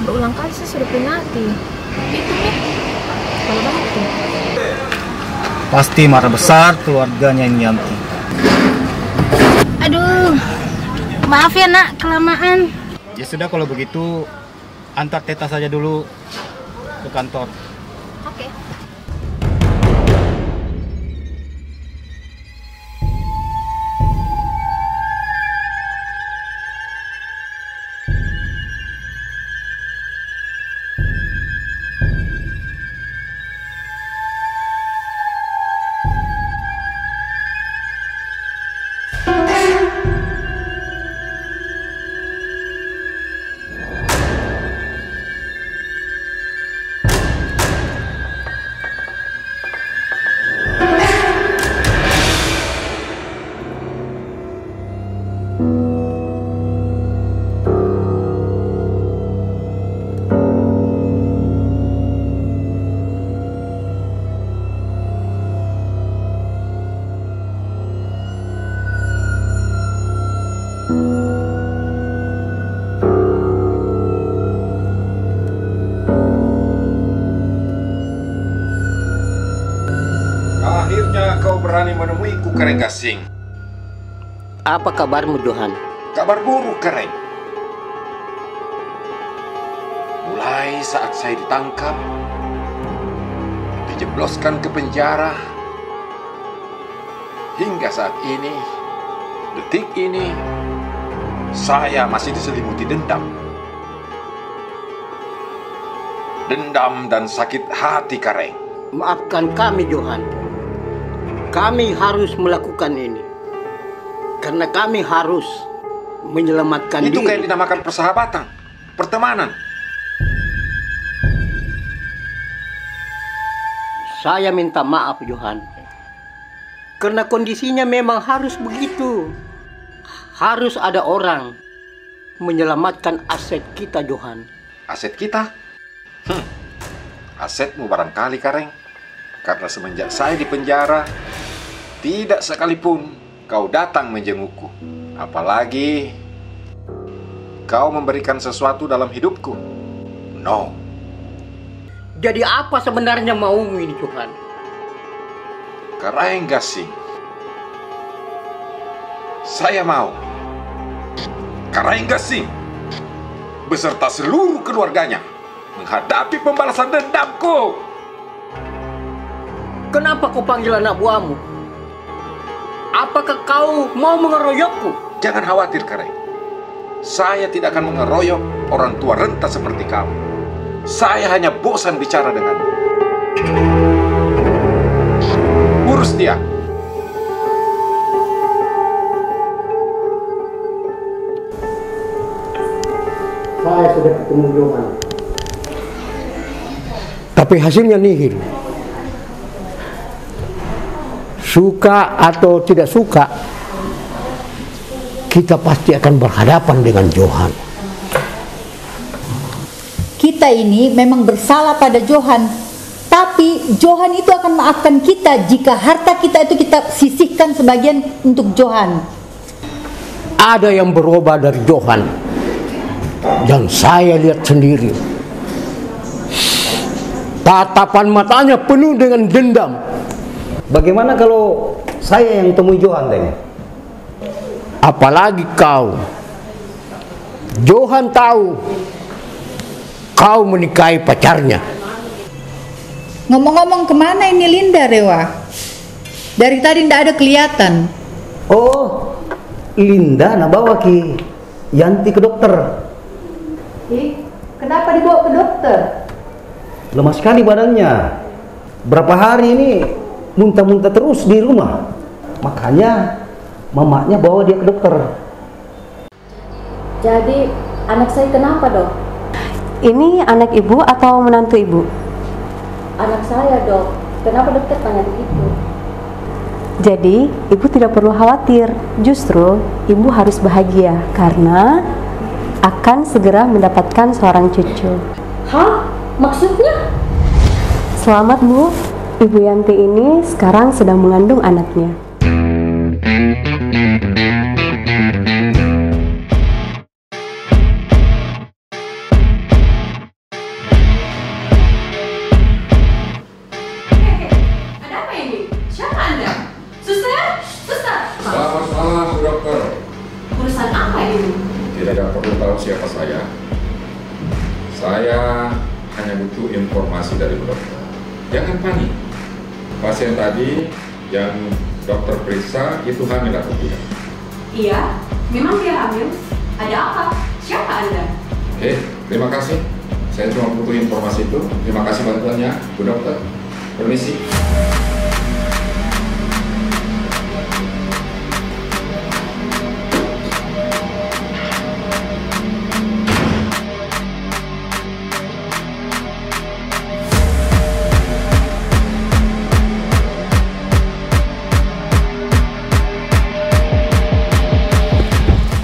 Berulang kali saya sudah peringati. Itu nih, kalau batu. Pasti marah besar keluarganya ini, Yanti. Aduh, maaf ya, Nak, kelamaan. Ya sudah, kalau begitu, antar Teta saja dulu ke kantor. Oke. Akhirnya kau berani menemuiku, Kareng Gasing. Apa kabarmu, Johan? Kabar buruk, Kareng. Mulai saat saya ditangkap, dijebloskan ke penjara, hingga saat ini, detik ini, saya masih diselimuti dendam. Dendam dan sakit hati, Kareng. Maafkan kami, Johan. Kami harus melakukan ini. Karena kami harus menyelamatkan diri. Itu kayak dinamakan persahabatan, pertemanan. Saya minta maaf, Johan. Karena kondisinya memang harus begitu. Harus ada orang menyelamatkan aset kita, Johan. Aset kita? Hmm. Asetmu barangkali, Kareng. Karena semenjak saya di penjara, tidak sekalipun kau datang menjengukku. Apalagi kau memberikan sesuatu dalam hidupku. No. Jadi apa sebenarnya maumu ini, Johan? Kareng Gasing. Saya mau Kareng Gasing beserta seluruh keluarganya menghadapi pembalasan dendamku. Kenapa kau panggil anak buahmu? Apakah kau mau mengeroyokku? Jangan khawatir, Kareng. Saya tidak akan mengeroyok orang tua renta seperti kamu. Saya hanya bosan bicara denganmu. Urus dia. Saya sudah ketemu Johan. Tapi hasilnya nihil. Suka atau tidak suka, kita pasti akan berhadapan dengan Johan. Kita ini memang bersalah pada Johan. Tapi Johan itu akan maafkan kita jika harta kita itu kita sisihkan sebagian untuk Johan. Ada yang berubah dari Johan, dan saya lihat sendiri. Tatapan matanya penuh dengan dendam. Bagaimana kalau saya yang temui Johan, Deng? Apalagi kau. Johan tahu kau menikahi pacarnya. Ngomong-ngomong, kemana ini Linda, Rewa? Dari tadi ndak ada kelihatan. Oh, Linda na bawa ki Yanti ke dokter. Ih, kenapa dibawa ke dokter? Lemah sekali badannya. Berapa hari ini muntah-muntah terus di rumah. Makanya mamanya bawa dia ke dokter. Jadi, anak saya kenapa, Dok? Ini anak ibu atau menantu ibu? Anak saya, Dok. Kenapa dokter tanya begitu? Jadi, ibu tidak perlu khawatir. Justru, ibu harus bahagia karena akan segera mendapatkan seorang cucu. Hah? Maksudnya? Selamat, Bu. Ibu Yanti ini sekarang sedang mengandung anaknya. Hei, hei, ada apa ini? Siapa Anda? Suster, suster! Selamat malam, Bu Dokter. Urusan apa ini? Tidak ada perlu tahu siapa saya. Saya hanya butuh informasi dari Bu Dokter. Jangan panik. Pasien tadi yang dokter periksa itu hamil atau tidak? Iya, memang dia hamil. Ada apa? Siapa Anda? Oke, terima kasih. Saya cuma butuh informasi itu. Terima kasih bantuannya, Bu Dokter. Permisi.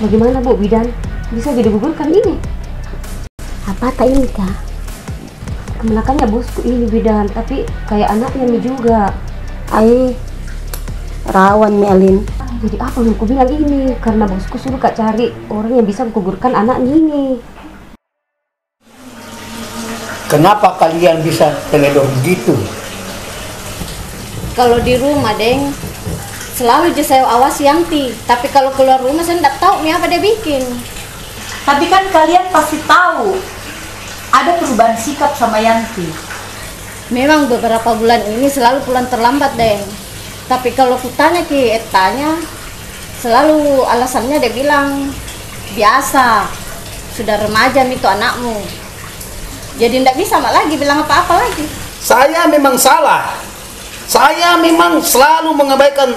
Bagaimana, Bu, bidan? Bisa jadi gugurkan ini? Apa tak ini, Kak? Kemenakannya bosku ini bidan, tapi kayak anaknya mi juga. Ai, rawan mi, Alin. Jadi apa mau ku bilang ini? Karena bosku suruh Kak cari orang yang bisa gugurkan anaknya ini. Kenapa kalian bisa teledor begitu? Kalau di rumah, Deng, selalu je saya awasi Yanti. Tapi kalau keluar rumah, saya ndak tahu mi apa dia bikin. Tapi kan kalian pasti tahu ada perubahan sikap sama Yanti. Memang beberapa bulan ini selalu pulang terlambat, Deng. Tapi kalau kutanya ki ettanya, selalu alasannya dia bilang, "Biasa, sudah remaja mi itu anakmu." Jadi ndak bisa mak lagi bilang apa-apa lagi. Saya memang salah. Saya memang selalu mengabaikan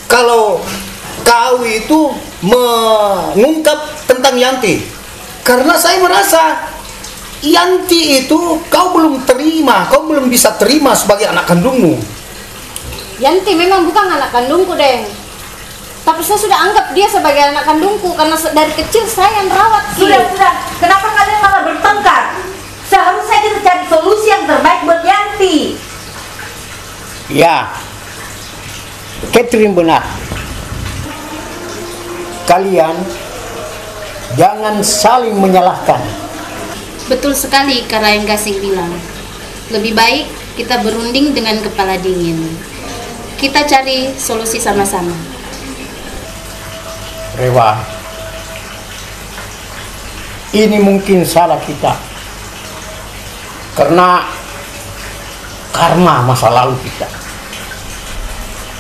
kalau kau itu mengungkap tentang Yanti. Karena saya merasa Yanti itu kau belum terima, kau belum bisa terima sebagai anak kandungmu. Yanti memang bukan anak kandungku, Deng. Tapi saya sudah anggap dia sebagai anak kandungku karena se-, dari kecil saya yang rawat ki. Sudah, sudah. Kenapa kalian malah bertengkar? Seharusnya kita cari solusi yang terbaik buat Yanti. Ya, Catherine benar. Kalian jangan saling menyalahkan. Betul sekali, Karaeng Gasing bilang, lebih baik kita berunding dengan kepala dingin. Kita cari solusi sama-sama. Rewa, ini mungkin salah kita. Karena karma masa lalu kita.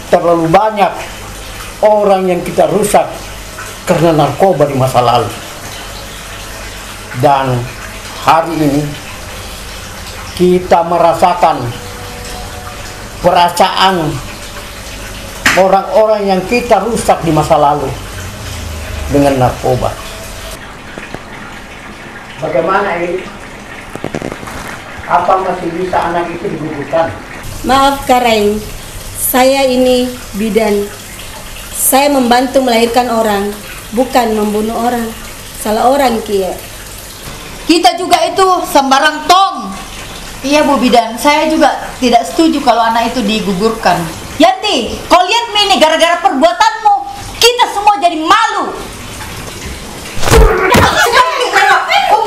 Terlalu banyak orang yang kita rusak karena narkoba di masa lalu. Dan hari ini kita merasakan perasaan orang-orang yang kita rusak di masa lalu dengan narkoba. Bagaimana ini? Apa masih bisa anak itu digugurkan? Maaf, Karaeng. Saya ini bidan. Saya membantu melahirkan orang, bukan membunuh orang. Salah orang ki. Kita juga itu sembarang tong. Iya, Bu Bidan, saya juga tidak setuju kalau anak itu digugurkan. Yanti, kau lihat mi ini, gara-gara perbuatanmu, kita semua jadi malu.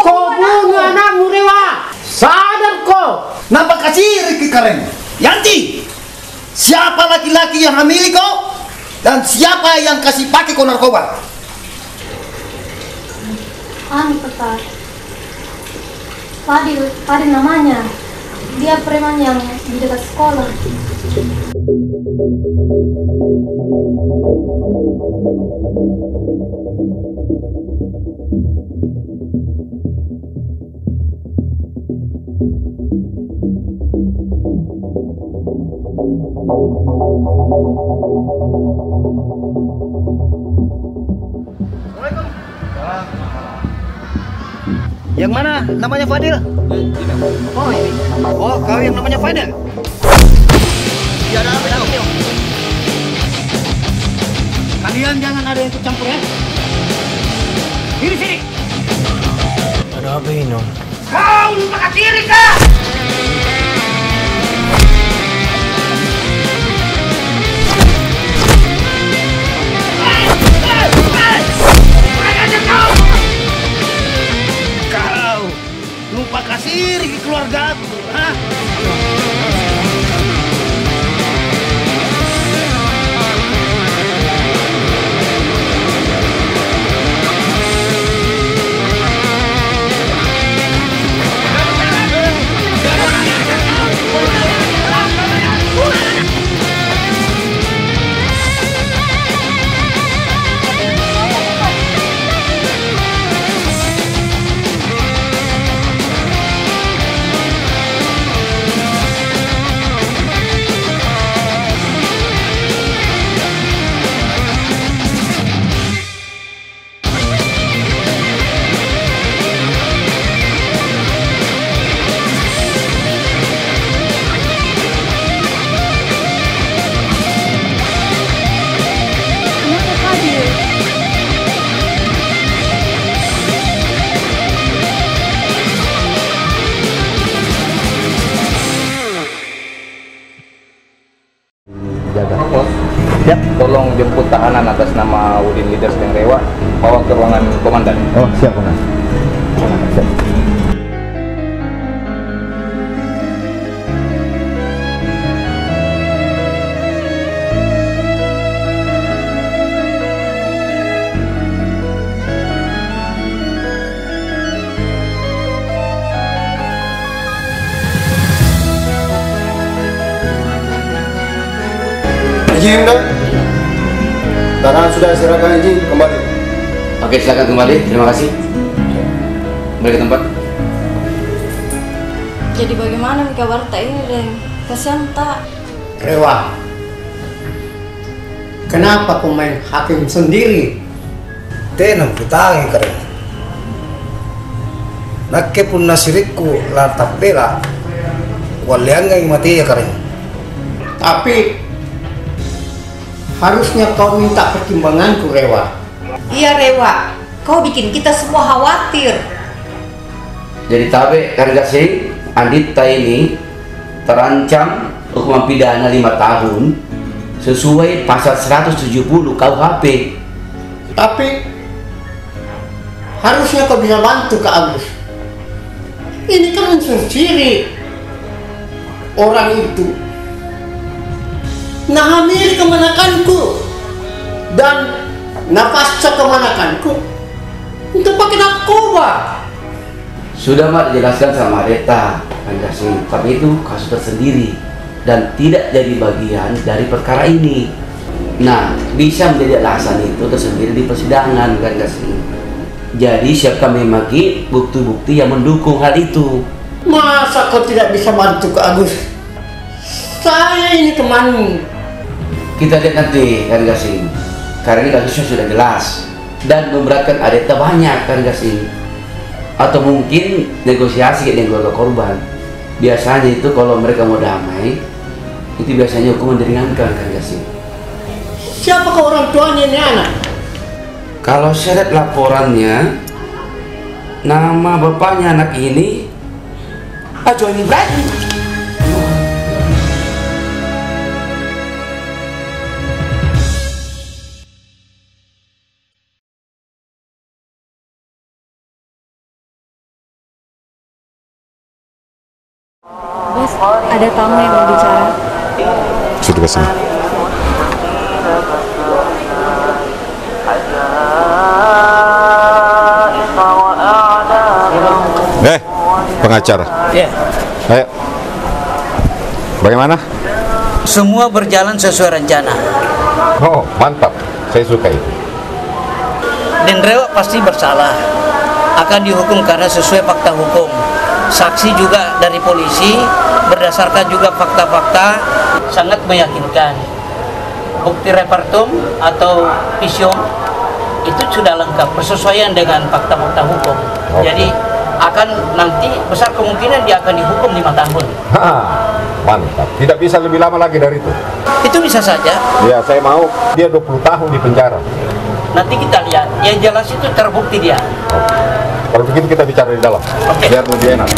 Kau bunuh anakmu, Rewa. Sadar kau. Napa kasih Riki karen? Yanti, siapa laki-laki yang hamili kau? Dan siapa yang kasih pakai kau narkoba? Anu, Papa. Fadil, Fadil namanya. Dia preman yang di dekat sekolah. Yang mana namanya Fadil? Oh, ini. Oh, kau yang namanya Fadil? Iya, ada apa ini? Kalian jangan ada yang ikut campur, ya. Ini sini. Ada apa ini? Kau lupa kasih Riki kah? Kau lupa kasih Riki keluargaku, ha? Jaga. Siap. Tolong jemput tahanan atas nama Udin Leaders dan Rewa, bawa ke ruangan komandan. Oh, siap, Komandan. Siap. Izin, Dok. Tanah sudah serahkan, izin kembali. Oke, silakan kembali. Terima kasih. Balik ke tempat. Jadi bagaimana mi kabar ta ini, Deng? Kasihan ta. Rewa. Kenapa kau main hakim sendiri? Tenang, putangi karen. Nakke punna sirikku la tabbela, kualleangangi mate iya karen. Tapi, harusnya kau minta pertimbanganku, Rewa. Iya, Rewa. Kau bikin kita semua khawatir. Jadi tabe, Kang Gasing, Anditta ini terancam hukuman pidana lima tahun sesuai pasal seratus tujuh puluh K U H P. Tapi, harusnya kau bisa bantu Kak Agus. Ini kan unsur siri. Orang itu nahamili kemanakanku dan napaksa kemanakanku untuk pakai narkoba. Sudah ma dijelaskan sama Adetta, Kang Gasing, tapi itu kasus tersendiri dan tidak jadi bagian dari perkara ini. Nah, bisa menjadi alasan itu tersendiri di persidangan, Kang Gasing. Jadi, siapkan memang ki bukti-bukti yang mendukung hal itu. Masa kau tidak bisa bantu, Kak Agus? Saya ini temanmu. Kita lihat nanti, Kang Gasing. Karena ini kasusnya sudah jelas dan memberatkan Adetta banyak, Kang Gasing. Atau mungkin negosiasi dengan keluarga korban. Biasanya itu kalau mereka mau damai, itu biasanya hukuman diringankan, Kang Gasing. Siapakah orang tuanya ini anak? Kalau saya lihat laporannya, nama bapaknya anak ini Pak Johan Ibrahim. Bos, ada tamu yang mau bicara. Sudah ke sini. Eh, pengacara. Ya. Ayo. Bagaimana? Semua berjalan sesuai rencana. Oh, mantap. Saya suka itu. Deng Rewak pasti bersalah, akan dihukum karena sesuai fakta hukum. Saksi juga dari polisi, berdasarkan juga fakta-fakta, sangat meyakinkan. Bukti repertum atau visum itu sudah lengkap, bersesuaian dengan fakta-fakta hukum. Oke. Jadi, akan nanti besar kemungkinan dia akan dihukum lima tahun. Ha, mantap. Tidak bisa lebih lama lagi dari itu. Itu bisa saja. Ya, saya mau dia dua puluh tahun di penjara. Nanti kita lihat. Yang jelas itu terbukti dia. Oke. Kalau begitu kita bicara di dalam. Oke. Biar lebih enak.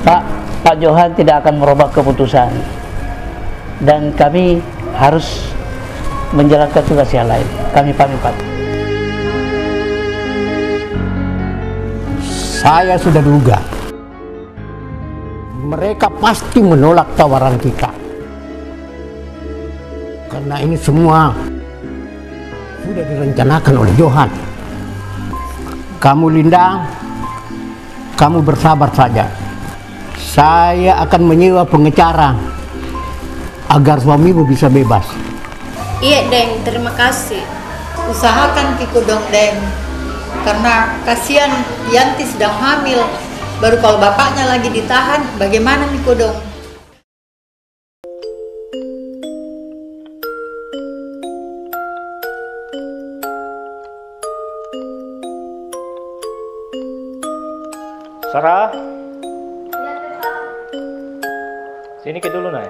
Pak, Pak Johan tidak akan merubah keputusan. Dan kami harus menjalankan tugas yang lain. Kami pamit, Pak. Saya sudah duga. Mereka pasti menolak tawaran kita. Karena ini semua sudah direncanakan oleh Johan. Kamu, Linda, kamu bersabar saja. Saya akan menyewa pengacara agar suamimu bisa bebas. Iya, Deng. Terima kasih. Usahakan ki kodong, Deng. Karena kasihan Yanti sedang hamil. Baru kalau bapaknya lagi ditahan, bagaimana mi kodong? Sarah? Sini ki dulu, Nay.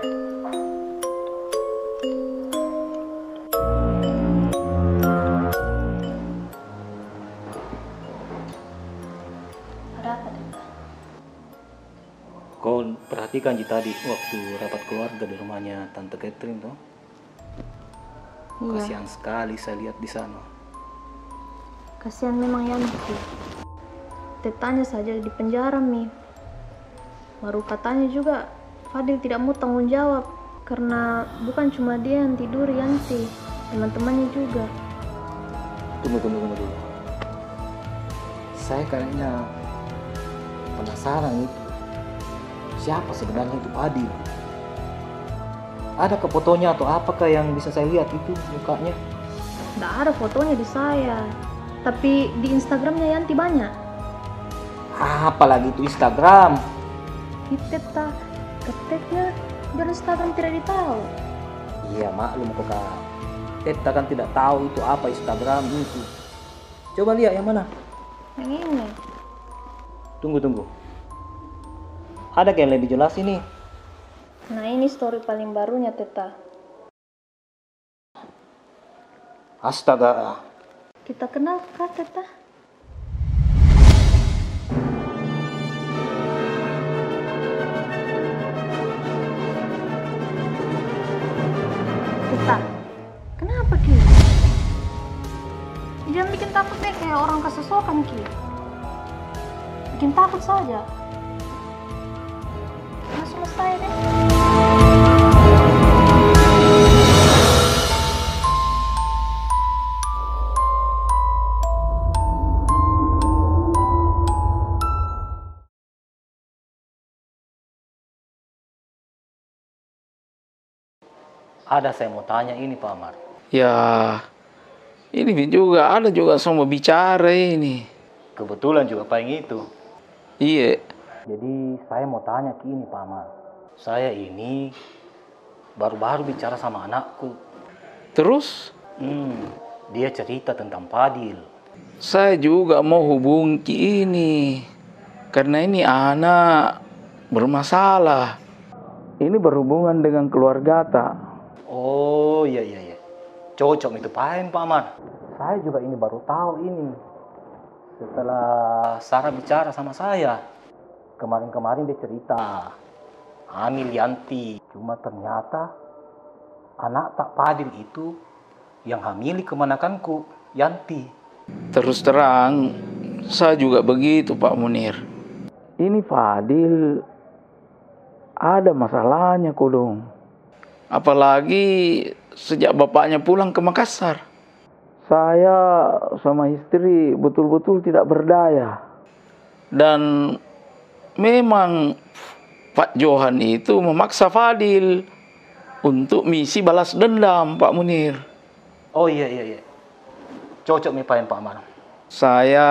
Ada apa, Teta? Kau perhatikan ji tadi waktu rapat keluarga di rumahnya Tante Catherine, toh? Iya. Kasihan sekali saya lihat di sana. Kasihan memang Yanti. Tetanya saja di penjara mi. Baru katanya juga Fadil tidak mau tanggung jawab karena bukan cuma dia yang tidur Yanti, teman-temannya juga. Tunggu, tunggu, tunggu dulu. Saya kayaknya penasaran itu. Siapa sebenarnya itu Fadil? Adakah fotonya atau apakah yang bisa saya lihat itu mukanya? Nggak ada fotonya di saya. Tapi di Instagramnya Yanti banyak. Apalagi itu Instagram? Ih, Teta, keteknya biar Instagram tidak ditahu. Iya, maklum kok, Kak. Teta kan tidak tahu itu apa Instagram itu. Coba lihat yang mana? Yang ini. Tunggu, tunggu. Ada yang lebih jelas ini? Nah, ini story paling barunya, Teta. Astaga. Kita kenal kah, Teta? Teta, kenapa ki? Jangan bikin takut deh, kayak orang kesesokan ki. Bikin takut saja. Langsung selesai deh. Ada saya mau tanya ini, Pak Amar. Ya, ini juga, ada juga semua bicara ini. Kebetulan juga paling itu. Iya. Jadi, saya mau tanya ki ini, Pak Amar. Saya ini baru-baru bicara sama anakku. Terus? Hmm, dia cerita tentang Fadil. Saya juga mau hubungi ki ini, karena ini anak bermasalah. Ini berhubungan dengan keluargata. Oh, iya, iya, iya. Cocok itu paeng, Pak Amar. Saya juga ini baru tahu ini. Setelah Sarah bicara sama saya. Kemarin-kemarin dia cerita, hamil Yanti. Cuma ternyata anakta Fadil itu yang hamili kemanakanku, Yanti. Terus terang, saya juga begitu, Pak Munir. Ini Fadil ada masalahnya kodong. Apalagi sejak bapaknya pulang ke Makassar. Saya sama istri betul-betul tidak berdaya. Dan memang Pak Johan itu memaksa Fadil untuk misi balas dendam, Pak Munir. Oh, iya, iya, iya. Cocok mi paeng, Pak Amar. Saya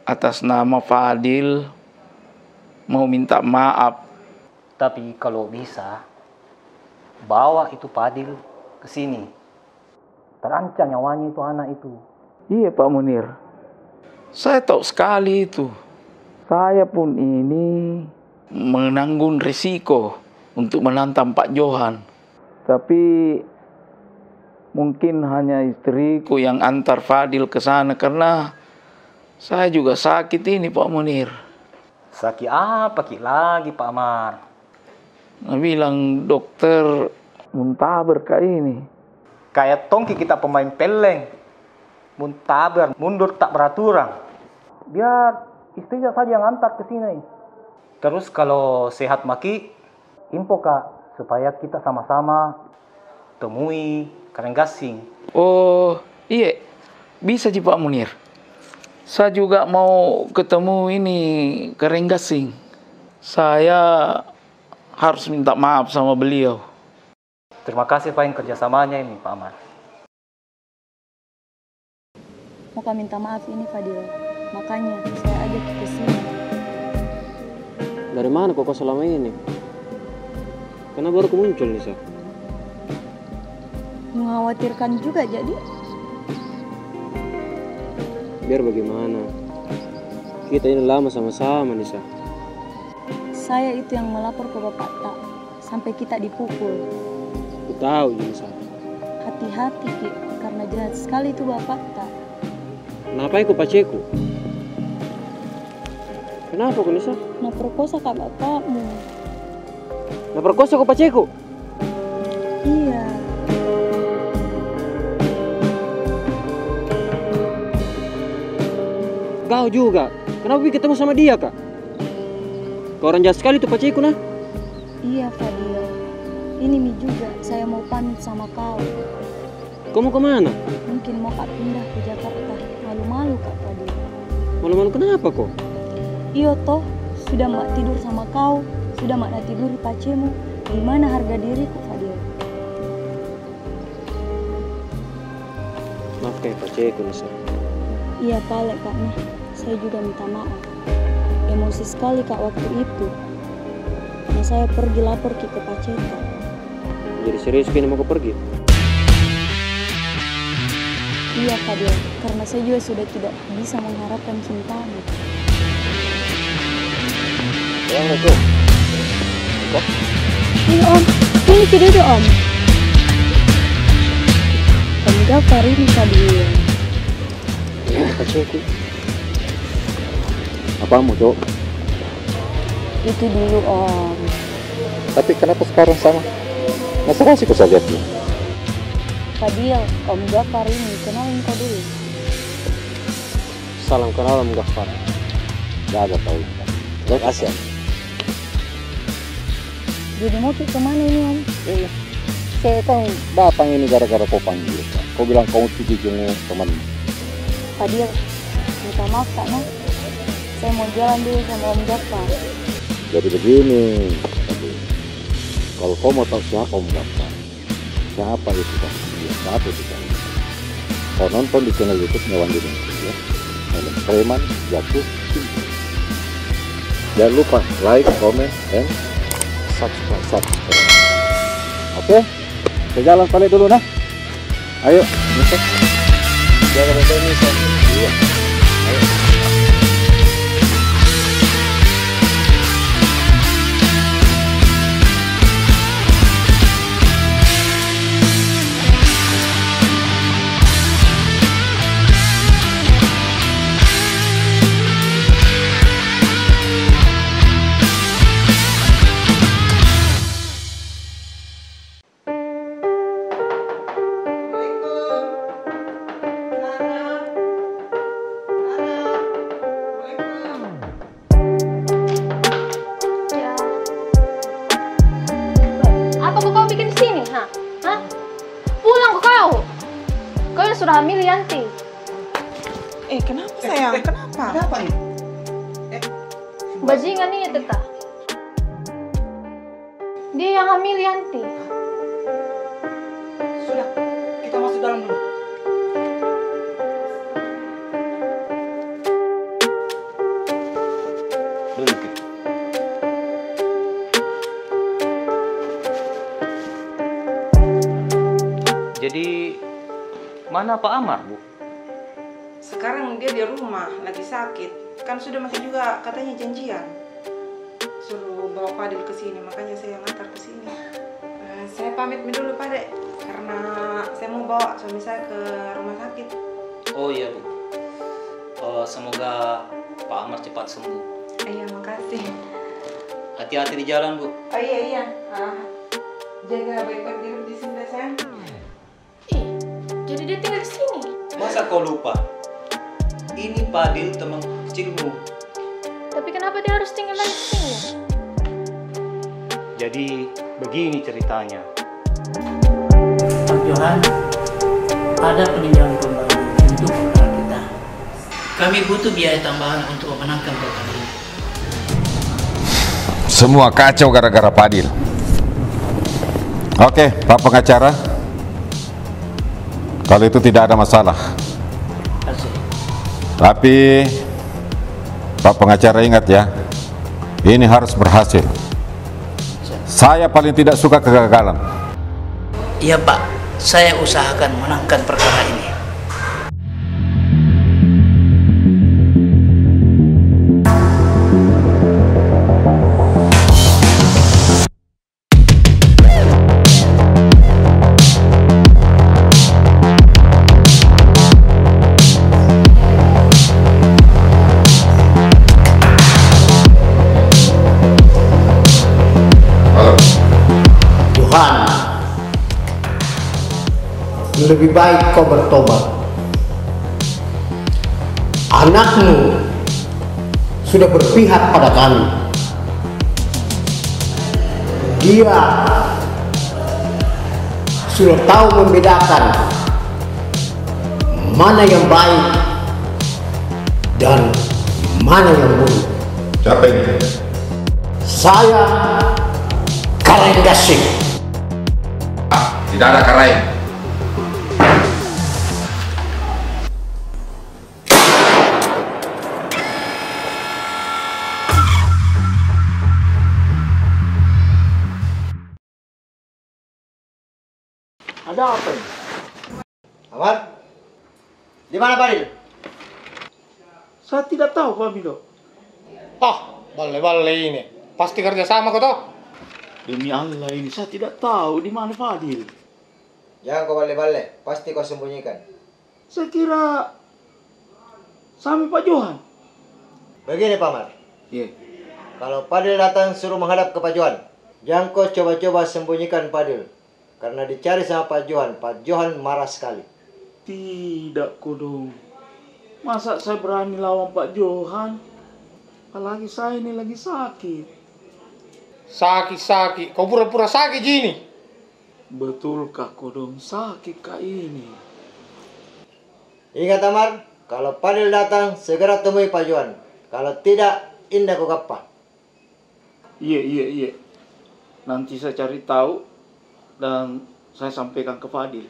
atas nama Fadil mau minta maaf. Tapi kalau bisa, bawa itu Fadil ke sini. Terancam nyawanya itu anak itu. Iya, Pak Munir. Saya tahu sekali itu. Saya pun ini menanggung risiko untuk menantang Pak Johan. Tapi mungkin hanya istriku yang antar Fadil ke sana, karena saya juga sakit ini, Pak Munir. Sakit apa ki lagi, Pak Amar? Nabilang dokter, muntaber ka ini. Kayak tongki kita pemain peleng. Muntaber, mundur tak beraturan. Biar istrinya saja yang antar ke sini. Terus kalau sehat maki, info ka, supaya kita sama-sama temui Kareng Gasing. Oh, iye. Bisa ji, Pak Munir. Saya juga mau ketemu ini Kareng Gasing. Saya harus minta maaf sama beliau. Terima kasih paeng kerjasamanya ini, Pak Amar. Mau ka minta maaf ini, Fadil. Makanya saya ajak ki ke sini. Dari mana ko, ko selama ini? Kenapa baru ko muncul, Nisa? Mengkhawatirkan juga, jadi? Biar bagaimana, kita ini lama sama-sama, Nisa. Saya itu yang melapor ke bapakta. Sampai kita dipukul. Ku tahu ji, Nisa. Hati-hati ki, karena jahat sekali itu bapakta. Kenapa ko paceku? Kenapa ko, Nisa? Na perkosa ka bapakmu. Na perkosa ko paceku? Iya. Kau juga. Kenapa pi ketemu sama dia ka? Kau orang jahat sekali itu paceku, nah. Iya, Fadil. Ini mi juga, saya mau pamit sama kau. Kau mau ke mana? Mungkin mau ka pindah ke Jakarta. Malu-malu ka, Fadil. Malu-malu kenapa ko? Iyo toh, sudah mak tidur sama kau, sudah mak na tidur di pacemu. Di mana harga diriku, Fadil? Maafkan paceku, Nisa. Iya pale, Kak, nah. Saya juga minta maaf. Emosi sekali ka waktu itu. Nah, saya pergi lapor ki ke paceta. Jadi serius ki ini mau ko pergi? Iya, Fadil. Karena saya juga sudah tidak bisa mengharapkan cintamu. Pulang, Bro. Apa? Ini, Om. Ini ki duduk, Om. Om Gafar ini, Fadil. Ini paceku. Apamu, Cok? Itu dulu, Om. Tapi kenapa sekarang sama? Masa kasih ku saja ni. Fadil, Om Gafar ini, kenalin kau dulu. Salam kenal, Om Gafar. Jaga kau. Terima kasih. Jadi mau ki kemana ini, Om? Eh, saya kan datang ini gara-gara kau panggil. Kau bilang kau mau pergi jenguk teman. Fadil, minta maaf, Kak, nah. Saya mau jalan dulu sama Om Gafar. Jadi begini, kalau kau mau tahu siapa Om Gafar, siapa itu kan? Iya, siapa itu kan? Kau nonton di channel YouTube-nya Wan Dudung, ya. Film Preman Jatuh Cinta. Jangan lupa like, comment, and Subscribe, subscribe. Oke, kita jalan balik dulu, nah. Ayo, oke. Jaga baik-baik, Mister. Iya. Ayo. Apa ko kau bikin di sini, ha? Ha? Pulang ko kau. Kau yang sudah hamil Yanti. Eh, kenapa, sayang? Kenapa? Kenapa ini? Eh, bajingan ini, Teta. Dia yang hamil Yanti. Sudah, kita masuk dalam dulu. Duduk. Jadi, mana Pak Amar, Bu? Sekarang dia di rumah, lagi sakit. Kan sudah maki juga katanya janjian suruh bawa Fadil ke sini, makanya saya yang antar ke sini. Eh, saya pamit mi dulu, Pak Dek, karena saya mau bawa suami saya ke rumah sakit. Oh iya, Bu. Eh, semoga Pak Amar cepat sembuh. Iya, makasih. Hati-hati di jalan, Bu. Oh iya, iya. Ah, jaga baik-baik diri di sini, sayang. Eh, jadi dia tinggal di sini? Masa kau lupa? Ini Fadil teman kecilmu. Tapi kenapa dia harus tinggal lagi di sini? Jadi, begini ceritanya. Pak Johan, ada peninjauan kembali untuk kontrak kita. Kami butuh biaya tambahan untuk memenangkan perkara ini. Semua kacau gara-gara Fadil. Oke, Pak pengacara. Kalau itu tidak ada masalah. Tapi, Pak pengacara ingat ya, ini harus berhasil. Saya paling tidak suka kegagalan. Iya, Pak, saya usahakan menangkan perkara ini. Johan, lebih baik kau bertobat. Anakmu sudah berpihak pada kami. Dia sudah tahu membedakan mana yang baik dan mana yang buruk. Siapa ini? Saya Karaeng Gasing. Ah, tidak ada Karaeng. Ada apa ini? Amar, di mana Fadil? Saya tidak tahu, Pak Mido. Ah, balle-balle ini. Pasti kerja sama ko toh? Demi Allah ini, saya tidak tahu di mana Fadil. Jangan kau balle-balle, pasti kau sembunyikan. Saya kira sama Pak Johan. Begini, Pak Amar. Iya. Kalau Fadil datang, suruh menghadap ke Pak Johan. Jangan kau coba-coba sembunyikan Fadil. Karena dicari sama Pak Johan, Pak Johan marah sekali. Tidak kodong. Masa saya berani lawan Pak Johan? Apalagi saya ini lagi sakit. Sakit-sakit. Kau pura-pura sakit ji ini. Betulkah kodong sakit kah ini? Ingat, Amar, kalau Fadil datang, segera temui Pak Johan. Kalau tidak, inda ko gappa. Iya, iya, iya. Nanti saya cari tahu dan saya sampaikan ke Fadil.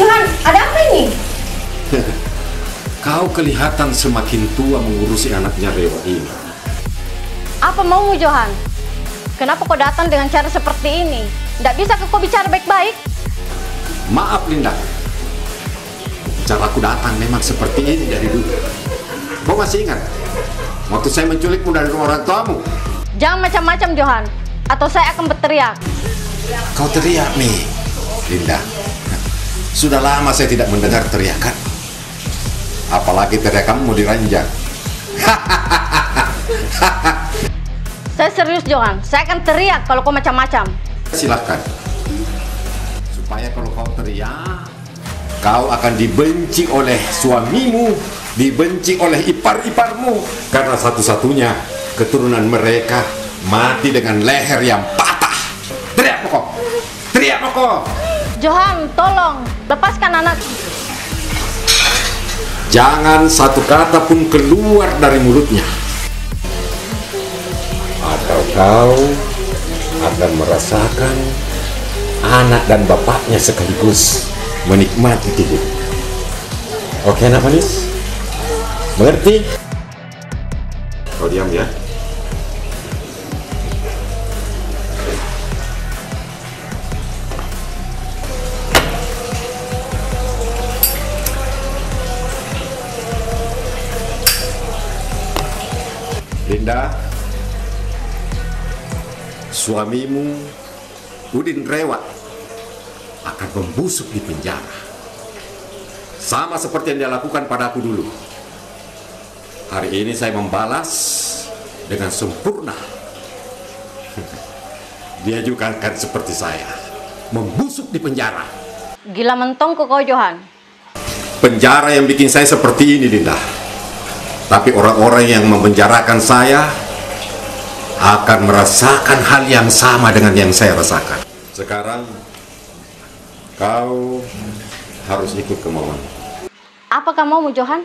Johan, ada apa ini? Kau kelihatan semakin tua mengurusi anaknya Rewa ini. Apa maumu, Johan? Kenapa kau datang dengan cara seperti ini? Ndak bisa ke kau bicara baik-baik? Maaf, Linda. Caraku datang memang seperti ini dari dulu. Kau masih ingat waktu saya menculikmu dari rumah orang tuamu? Jangan macam-macam, Johan, atau saya akan berteriak. Kau teriak mi, Linda. Sudah lama saya tidak mendengar teriakan. Apalagi teriakanmu di ranjang. Saya serius, Johan. Saya akan teriak kalau kau macam-macam. Silahkan. Supaya kalau kau teriak, kau akan dibenci oleh suamimu, dibenci oleh ipar-iparmu, karena satu-satunya keturunan mereka mati dengan leher yang patah. Teriak pokok! Teriak pokok! Johan, tolong, lepaskan anak. Jangan satu kata pun keluar dari mulutnya. Atau kau akan merasakan anak dan bapaknya sekaligus menikmati hidup. Oke, anak manis? Mengerti? Kau diam, ya. Linda, suamimu, Udin Rewa, akan membusuk di penjara. Sama seperti yang dia lakukan padaku dulu. Hari ini saya membalas dengan sempurna. Dia juga akan seperti saya, membusuk di penjara. Gila mentong ko kau, Johan. Penjara yang bikin saya seperti ini, Linda. Tapi orang-orang yang memenjarakan saya akan merasakan hal yang sama dengan yang saya rasakan. Sekarang, kau harus ikut kemauan. Apakah maumu, Johan?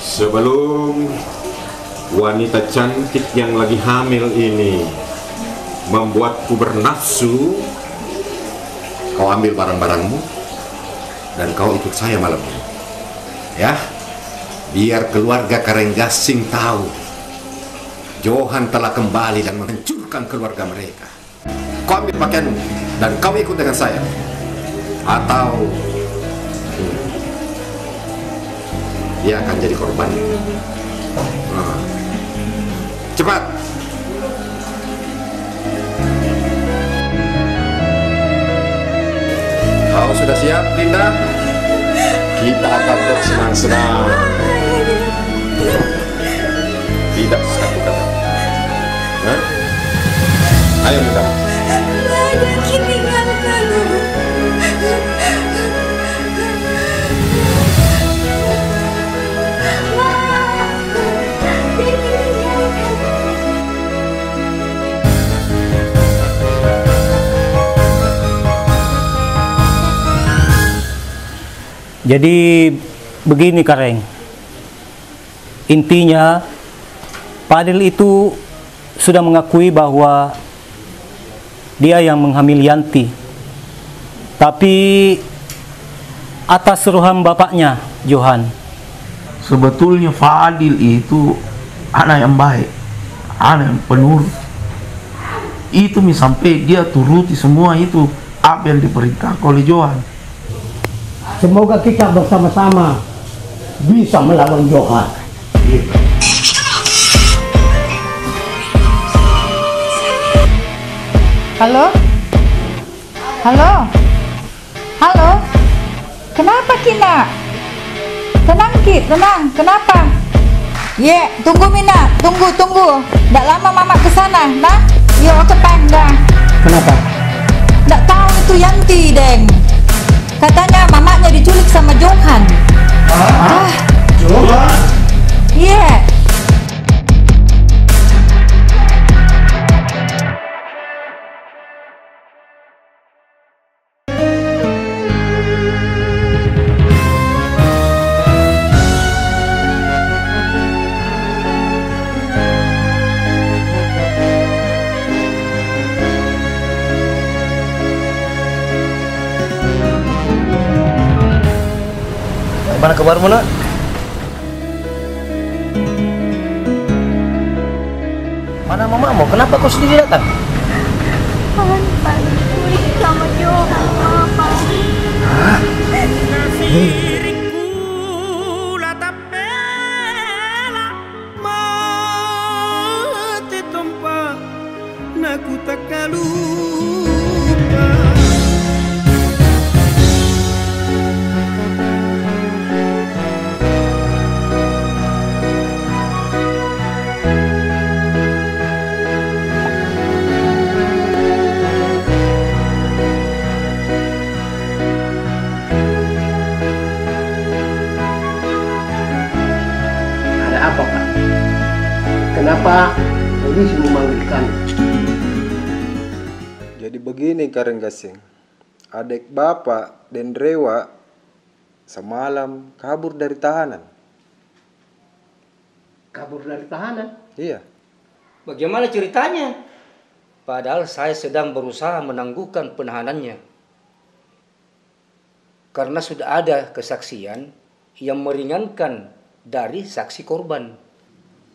Sebelum wanita cantik yang lagi hamil ini membuatku bernafsu, kau ambil barang-barangmu dan kau ikut saya malam ini. Ya, biar keluarga Karenggasing tahu Johan telah kembali dan menghancurkan keluarga mereka. Kau ambil pakaianmu dan kau ikut dengan saya. Atau, hmm, dia akan jadi korban. Nah. Cepat. Kau sudah siap, Linda? Kita akan bersenang-senang. Tidak satu kata. Hah? Ayo, Linda. Jadi, begini, Kareng. Intinya, Fadil itu sudah mengakui bahwa dia yang menghamil Yanti. Tapi atas suruhan bapaknya, Johan. Sebetulnya Fadil itu anak yang baik, anak yang penurut. Itu mi sampai dia turuti semua itu apa yang diperintahkan oleh Johan. Semoga kita bersama-sama bisa melawan Johan. Halo? Halo? Halo? Kenapa ki, Nak? Tenang ki, tenang. Kenapa? Ye, tunggu mi, Nak. Tunggu, tunggu. Ndak lama Mamak ke sana, nah. Yo, oke, pang, dah. Kenapa? Ndak tahu itu Yanti, Deng. Katanya mamaknya diculik sama Johan. Hah? Ah. Johan? Iya. Mana kabarmu, Nak? Mana mamamu? Kenapa kau sendiri datang? Kan, Pak, diculik sama Johan, Pak. Hah? Mate tompa, naku takalupa. Ada apa, Pak? Kenapa polisi memanggil kami? Jadi begini, Kareng Gasing. Adek Bapak Denrewa semalam kabur dari tahanan. Kabur dari tahanan? Iya. Bagaimana ceritanya? Padahal saya sedang berusaha menangguhkan penahanannya. Karena sudah ada kesaksian yang meringankan dari saksi korban.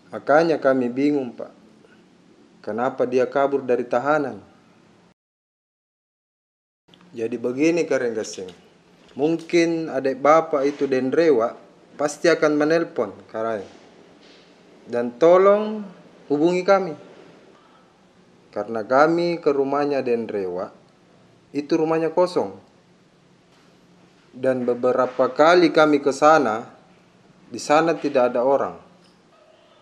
Makanya kami bingung, Pak. Kenapa dia kabur dari tahanan? Jadi begini, Kareng Gasing. Mungkin adek Bapak itu Denrewa pasti akan menelpon, Kareng. Dan tolong hubungi kami. Karena kami ke rumahnya Denrewa, itu rumahnya kosong. Dan beberapa kali kami ke sana, di sana tidak ada orang.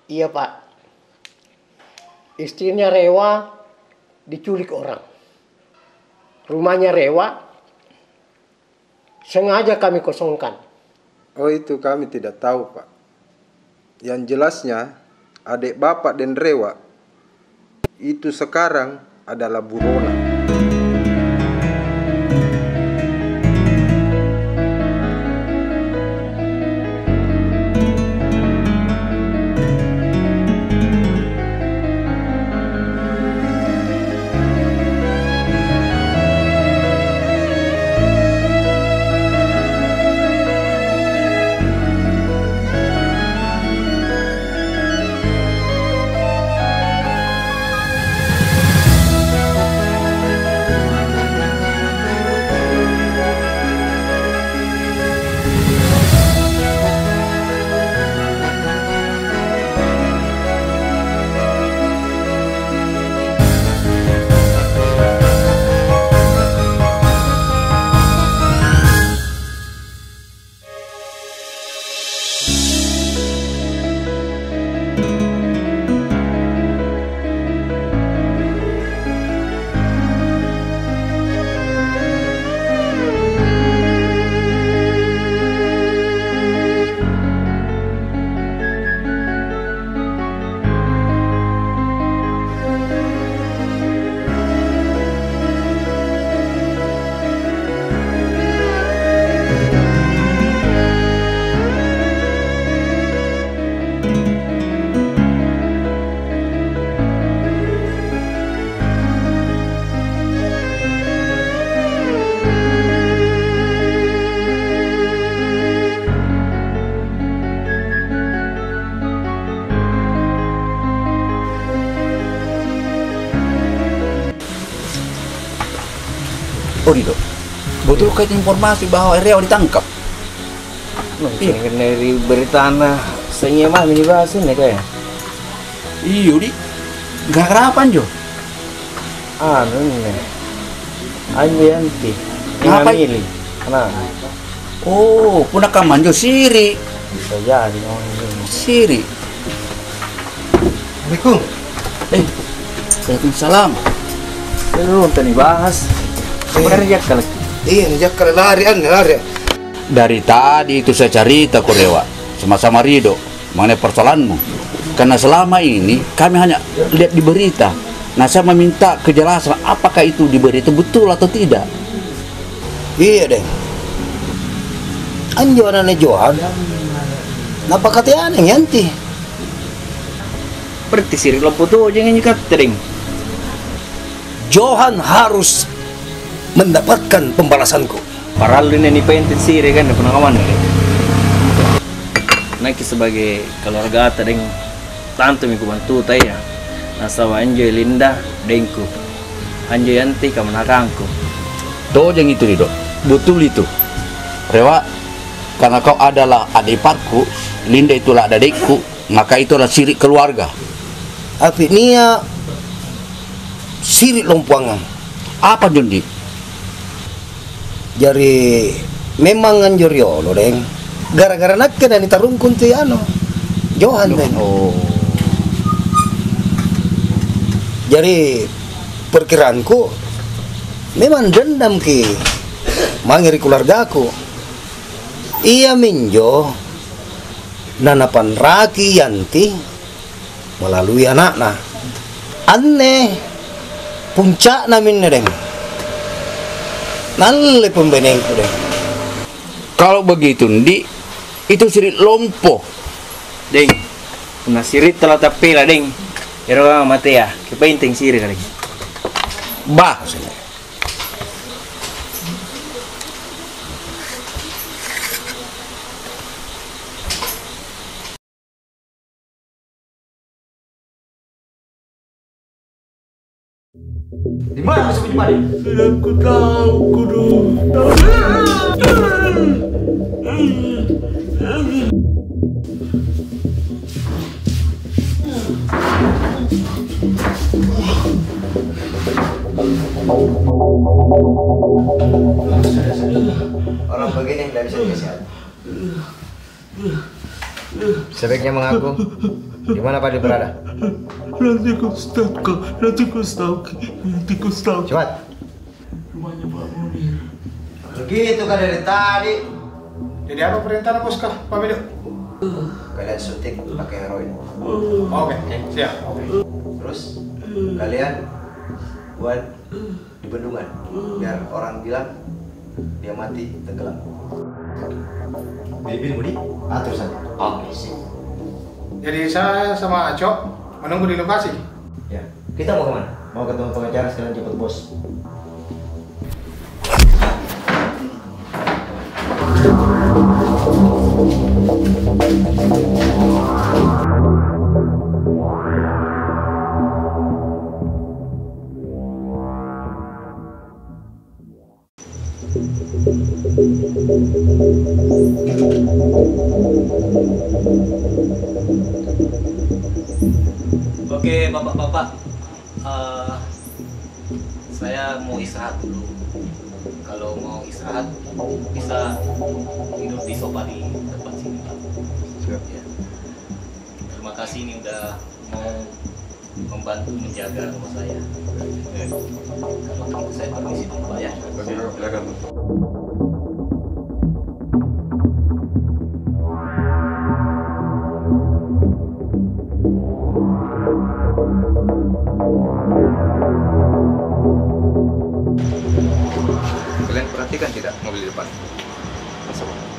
Iya, Pak. Istrinya Rewa diculik orang. Rumahnya Rewa sengaja kami kosongkan. Oh, itu kami tidak tahu, Pak. Yang jelasnya, adek Bapak Denrewa itu sekarang adalah buronan. Oh, Rido. Betulkah itu informasi bahwa Rewa ditangkap? Nah, iya. Dari berita na, senya mah ini bahas ini kayak. Iyo, di. Gara-gara apa, Jo? Anu ini. Anjo Yanti. Ngapai? Mili. Nah. Oh, puna kamanjo siri. Bisa jadi, oh, ini. Siri. Assalamualaikum. Eh, waalaikumsalam. Lu tadi bahas. Eh. Benar ya, kalau iya, ni jakka lari, an, lari. Dari tadi itu saya carita ko Rewa, sama-sama Rido. Mengenai persoalanmu. Karena selama ini kami hanya lihat di berita. Nah, saya meminta kejelasan apakah itu di berita betul atau tidak. Iya, deh. Anjo anaknya Johan. Napa kata aneh, Yanti? Berarti siri lompo tu, jangan juga tering. Johan harus mendapatkan pembalasanku. Parallu ini, ni penting siri kan, dia pernah kawan. Nakke sebagai keluargata, deng, tantu mi kubantuta iya. Nasaba anjo Linda dengku, anjo Yanti kamanakangku. Tojeng itu, Rido. Betul itu. Rewa, karena kau adalah adik iparku, Linda itulah adekku, maka itulah siri keluarga. Api nia siri lompoangang. Apa, Jondi? Jari, memang anjo riolo, deng. Gara-gara nakke na nitarungku intu anu, Johan, deng. Oh. Jari, perkiraanku, memang dendamki mange ri keluargaku. Iya minjo, na napanraki Yanti melalui anakna. Anne puncakna minne, deng. Nalle pembenengku, deng. Kalau begitu, Ndi, itu siri lompo. Deng, punna siri tala tappela, deng. Ero mate ya, kepenteng siri ka, deng. Bah. Di mana masuk di mana? Sudah ku tahu, kudu tahu. Orang begini nggak bisa dikasih apa. Sebaiknya mengaku di mana Fadil berada. Nanti ku stop, Kak. Nanti ku stop. Nanti ku stop. Cepat. Rumahnya Pak Munir. Begitu kah dari tadi? Jadi apa perintahnya, Bos, kah, Pak Bedu? Kalian suntik pakai heroin. Oke, oke, siap. Terus, kalian buat di bendungan, biar orang bilang dia mati tenggelam. Bibir Budi, atur saja. Oke, sip. Jadi saya sama Acok menunggu di lokasi. Ya, kita mau kemana? Mau ketemu pengacara sekalian jemput bos. Oke, Bapak-bapak, eh, saya mau istirahat dulu. Kalau mau istirahat, bisa tidur di sofa di tempat sini, Pak. Siap. Ya. Terima kasih, ini udah mau membantu menjaga rumah saya. Kalau gitu, saya permisi dulu, Pak, ya. Oke, silakan. Kalian perhatikan tidak mobil di depan?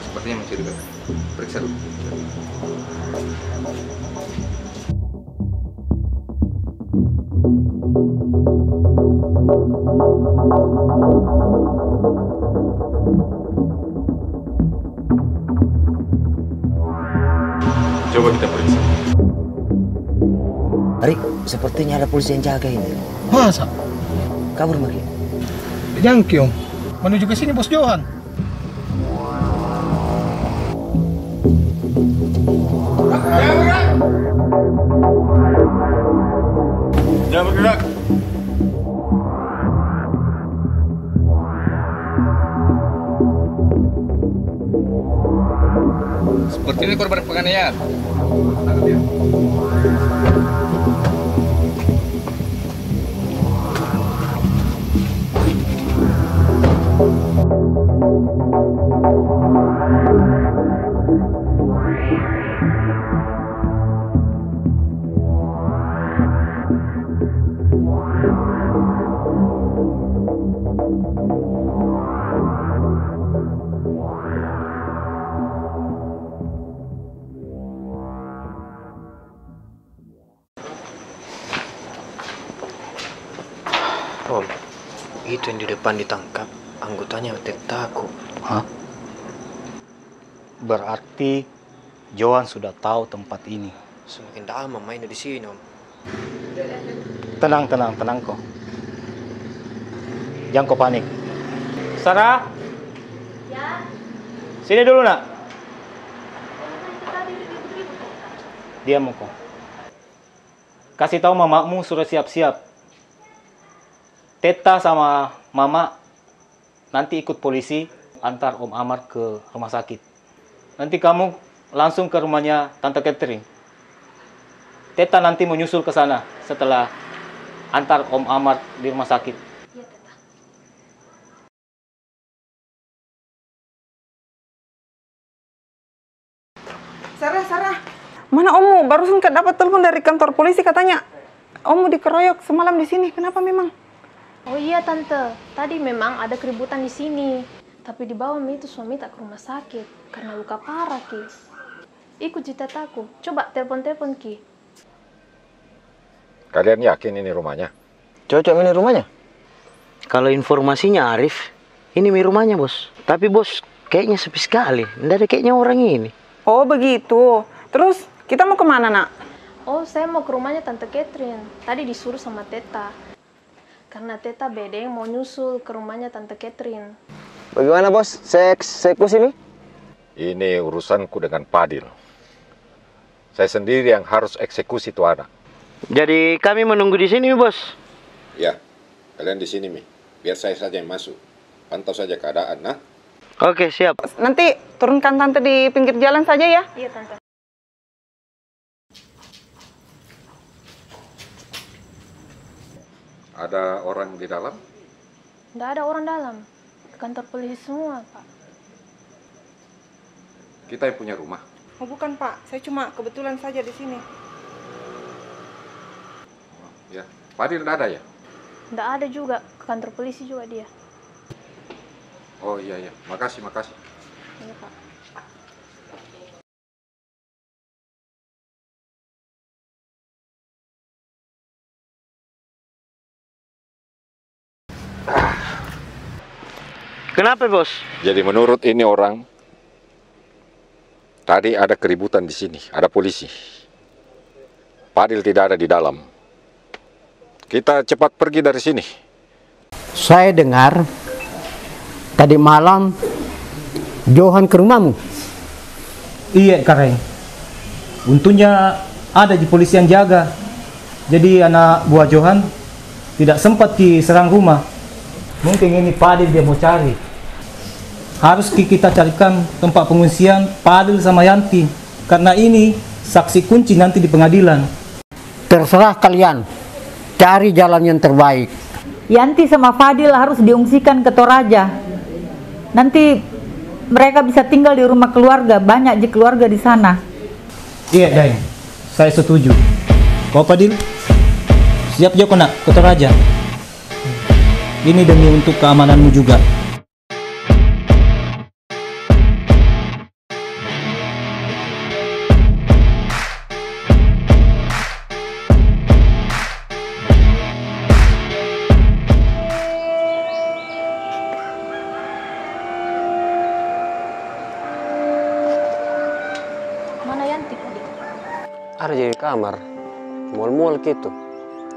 Sepertinya mencurigakan. Periksa dulu. Coba kita periksa. Ari, sepertinya ada polisi yang jaga ini. Masa? Kabur maki. Jangkiung. Menuju ke sini, Bos Johan. Jangan bergerak. Seperti ini korban penganiayaan. Om, itu yang di depan ditangkap, anggotanya Tentaku. Hah? Berarti Johan sudah tahu tempat ini. Semakin damai mainnya di sini, Om. Tenang, tenang, tenang ko. Jangan ko panik. Sarah? Ya? Sini dulu, Nak. Diam ko. Kasih tahu mamamu suruh siap-siap. Teta sama mama nanti ikut polisi antar Om Amar ke rumah sakit. Nanti kamu langsung ke rumahnya Tante Catherine. Teta nanti menyusul ke sana setelah antar Om Amar di rumah sakit. Iya, Teta. Sarah, Sarah. Mana ommu? Barusan ka dapat telepon dari kantor polisi, katanya ommu dikeroyok semalam di sini. Kenapa memang? Oh iya, Tante. Tadi memang ada keributan di sini. Tapi dibawa mi itu suami ta ke rumah sakit karena luka parah ki. Ikut ji tetaku. Coba telepon-telepon ki. Kalian yakin ini rumahnya? Cocok ini rumahnya? Kalau informasinya Arif, ini mi rumahnya, Bos. Tapi, Bos, kayaknya sepi sekali. Ndak ada kayaknya orang ini. Oh, begitu. Terus, kita mau kemana, Nak? Oh, saya mau ke rumahnya Tante Catherine. Tadi disuruh sama Teta. Karena Teta bedeng mau nyusul ke rumahnya Tante Catherine. Bagaimana, Bos? Saya eksekusi mi? Ini urusanku dengan Padil. Saya sendiri yang harus eksekusi tu anak. Jadi kami menunggu di sini mi, Bos? Ya, kalian di sini mi. Biar saya saja yang masuk. Pantau saja keadaan, nah. Oke, siap. Nanti turunkan Tante di pinggir jalan saja ya. Iya, Tante. Ada orang di dalam? Ndak ada orang dalam. Ke kantor polisi semua, Pak. Kita yang punya rumah? Oh, bukan, Pak. Saya cuma kebetulan saja di sini. Oh, ya. Fadil ndak ada, ya? Ndak ada juga. Ke kantor polisi juga dia. Oh, iya, iya. Makasih, makasih. Iya, Pak. Kenapa, Bos? Jadi, menurut ini orang, tadi ada keributan di sini, ada polisi. Fadil tidak ada di dalam. Kita cepat pergi dari sini. Saya dengar tadi malam Johan ke rumahmu. Iya, Kareng. Untungnya ada ji polisi yang jaga. Jadi anak buah Johan tidak sempat ki serang rumah. Mungkin ini Fadil dia mau cari. Harus ki kita carikan tempat pengungsian Fadil sama Yanti. Karena ini saksi kunci nanti di pengadilan. Terserah kalian, cari jalan yang terbaik. Yanti sama Fadil harus diungsikan ke Toraja. Nanti mereka bisa tinggal di rumah keluarga, banyak ji keluarga di sana. Iya, Daeng. Saya setuju. Kau, Fadil, siap jako nak ke Toraja. Ini demi untuk keamananmu juga. Mana Yanti tadi? Ada di kamar. Mual-mual gitu.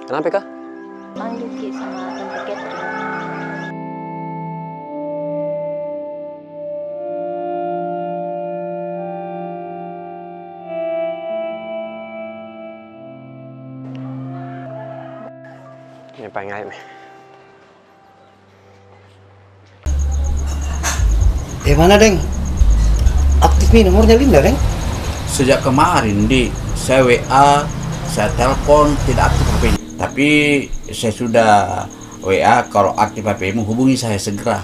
Kenapa kah? Panggil ki sama Tante Catherine. Ini paling aib. Eh, mana, Deng? Aktif nih nomornya Linda, Deng? Sejak kemarin, Di. Saya W A, saya telepon, tidak aktif H P-nya. Tapi saya sudah W A, kalau aktif H P-mu, hubungi saya segera.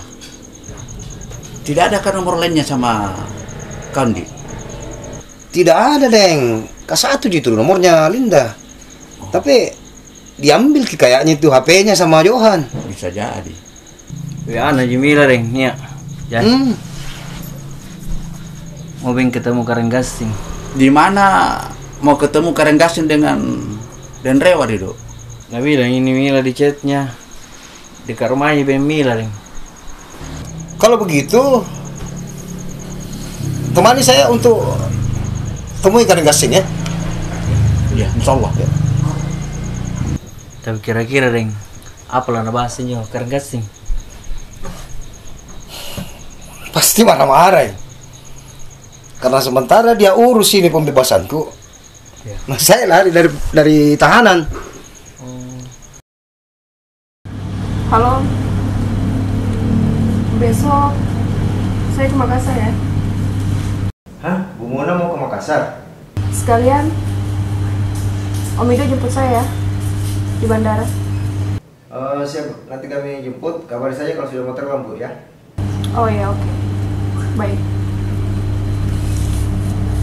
Tidak ada kah nomor lainnya sama kau, Di? Tidak ada, Deng. Ka satu ji itu nomornya Linda. Oh. Tapi diambil ki kayaknya itu H P-nya sama Johan. Bisa jadi. W A na ji Mila, Deng, nia. Ya. Hmm. Mau beng ketemu Kareng Gasing. Di mana mau ketemu Kareng Gasing dengan, dengan Rewa, Dido? Na bilang ini Mila di chatnya. Dekat rumahnya beng Mila, Deng. Kalau begitu, temani saya untuk Temui Kareng Gasing, ya. Iya, insya Allah. Ya. Tapi kira-kira, Deng, apalah na bahas ini, Kareng Gasing? Pasti marah-marah, ya. Karena sementara dia urus ini pembebasanku. Iya. Nah, saya lari dari, dari tahanan. Oh. Halo. Besok saya ke Makassar, ya. Hah? Bu Mona mau ke Makassar? Sekalian, Om Ido jemput saya, ya, di bandara. Eh, siap, Bu. Nanti kami jemput. Kabari saja kalau sudah mau terbang, Bu, ya. Oh, ya, oke. Baik.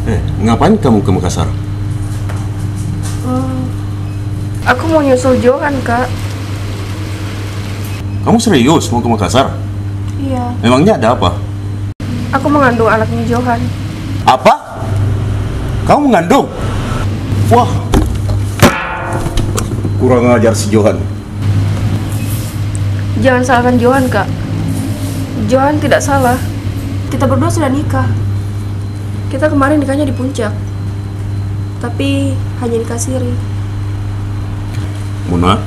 Eh, ngapain kamu ke Makassar? Hmm, aku mau nyusul Johan, Kak. Kamu serius mau ke Makassar? Iya. Memangnya ada apa? Aku mengandung anaknya Johan. Apa? Kamu mengandung? Wah. Kurang ajar si Johan. Jangan salahkan Johan, Kak. Johan tidak salah. Kita berdua sudah nikah. Kita kemarin nikahnya di puncak. Tapi hanya nikah siri. Mona,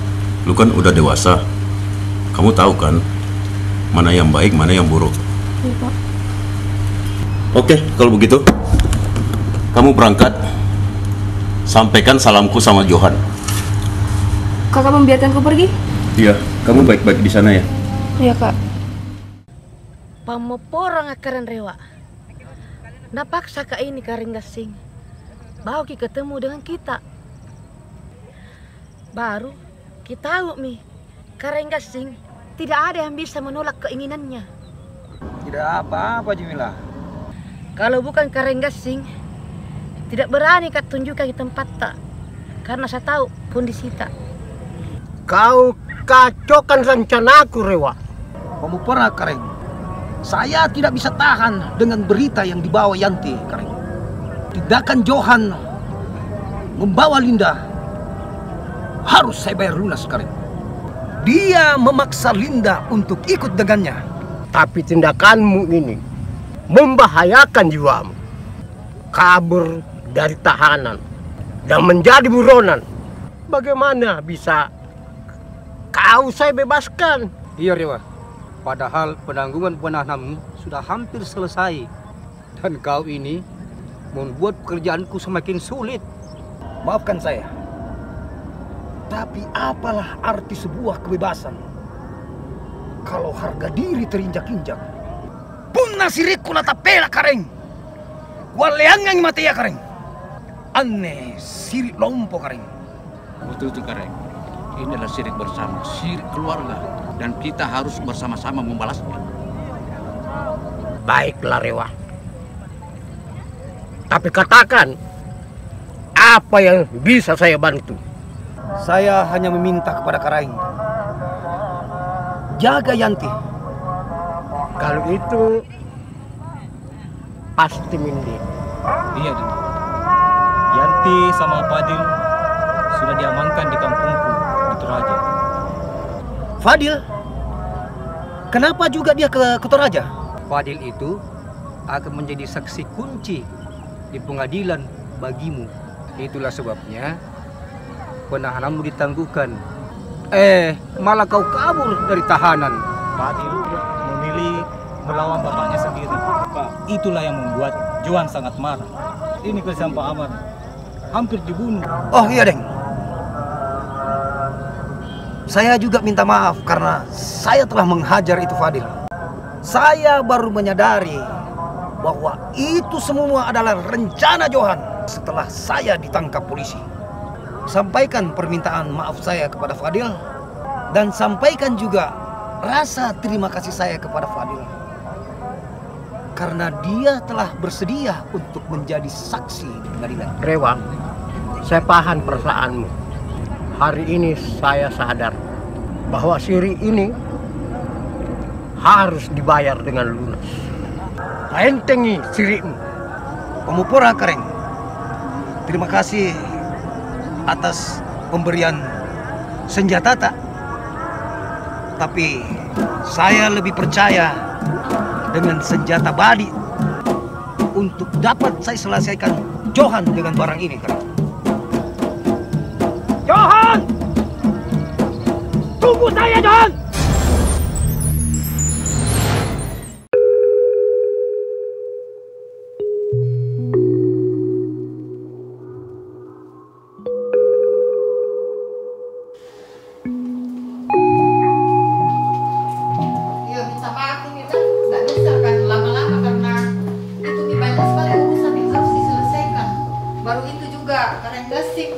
lu kan udah dewasa. Kamu tahu kan, mana yang baik, mana yang buruk. Iya, Pak. Oke, kalau begitu, kamu berangkat. Sampaikan salamku sama Johan. Kakak membiarkanku pergi? Iya, kamu baik-baik di sana ya. Iya, Kak. Pamoporang Kareng Rewa. Napaksa ka ini Kareng Gasing. Bawa ki ketemu dengan kita. Baru ki tahu mi, Kareng Gasing tidak ada yang bisa menolak keinginannya. Tidak apa-apa, Jumila. Kalau bukan Kareng Gasing, tidak berani ka tunjukkan tempat ta, karena saya tahu kondisi ta. Kau kacaukan rencanaku, Rewa. Kamu pernah, Kareng. Saya tidak bisa tahan dengan berita yang dibawa Yanti, Kareng. Tindakan Johan membawa Linda harus saya bayar lunas, Kareng. Dia memaksa Linda untuk ikut dengannya. Tapi tindakanmu ini membahayakan jiwamu. Kabur dari tahanan dan menjadi buronan. Bagaimana bisa kau saya bebaskan? Iya, Rewa. Padahal penanggungan penahananmu sudah hampir selesai. Dan kau ini membuat pekerjaanku semakin sulit. Maafkan saya. Tapi apalah arti sebuah kebebasan kalau harga diri terinjak-injak? Punna sirikku na tapela, Kareng. Kualleangngangi mate ia, Kareng. Anne sirik lompo, Kareng. Betul itu, Kareng. Ini adalah sirik bersama, sirik keluarga, dan kita harus bersama-sama membalasnya. Baiklah, Rewa. Tapi katakan, apa yang bisa saya bantu? Saya hanya meminta kepada Kareng, jaga Yanti. Kalau itu, pasti Mindi. Iya, Ding. Yanti sama Fadil sudah diamankan di kampungku, di Toraja. Fadil? Kenapa juga dia ke, ke Toraja? Fadil itu akan menjadi saksi kunci di pengadilan bagimu. Itulah sebabnya penahananmu ditangguhkan. Eh, malah kau kabur dari tahanan. Fadil memilih melawan bapaknya sendiri. Itulah yang membuat Johan sangat marah. Ini kerjaan Pak Amar. Hampir dibunuh. Oh iya, Deng. Saya juga minta maaf karena saya telah menghajar itu Fadil. Saya baru menyadari bahwa itu semua adalah rencana Johan setelah saya ditangkap polisi. Sampaikan permintaan maaf saya kepada Fadil, dan sampaikan juga rasa terima kasih saya kepada Fadil karena dia telah bersedia untuk menjadi saksi di pengadilan. Rewa, saya paham perasaanmu. Hari ini saya sadar bahwa siri ini harus dibayar dengan lunas. Taentengi sirimu. Pamupura, Kareng. Terima kasih atas pemberian senjata ta. Tapi saya lebih percaya dengan senjata badi untuk dapat saya selesaikan Johan dengan barang ini, Kak. Johan! Tunggu saya, Johan! Iya, minta maaf ini kan nggak bisa kan lama-lama karena itu nih banyak sekali urusan yang harus diselesaikan. Baru itu juga Kareng Gasing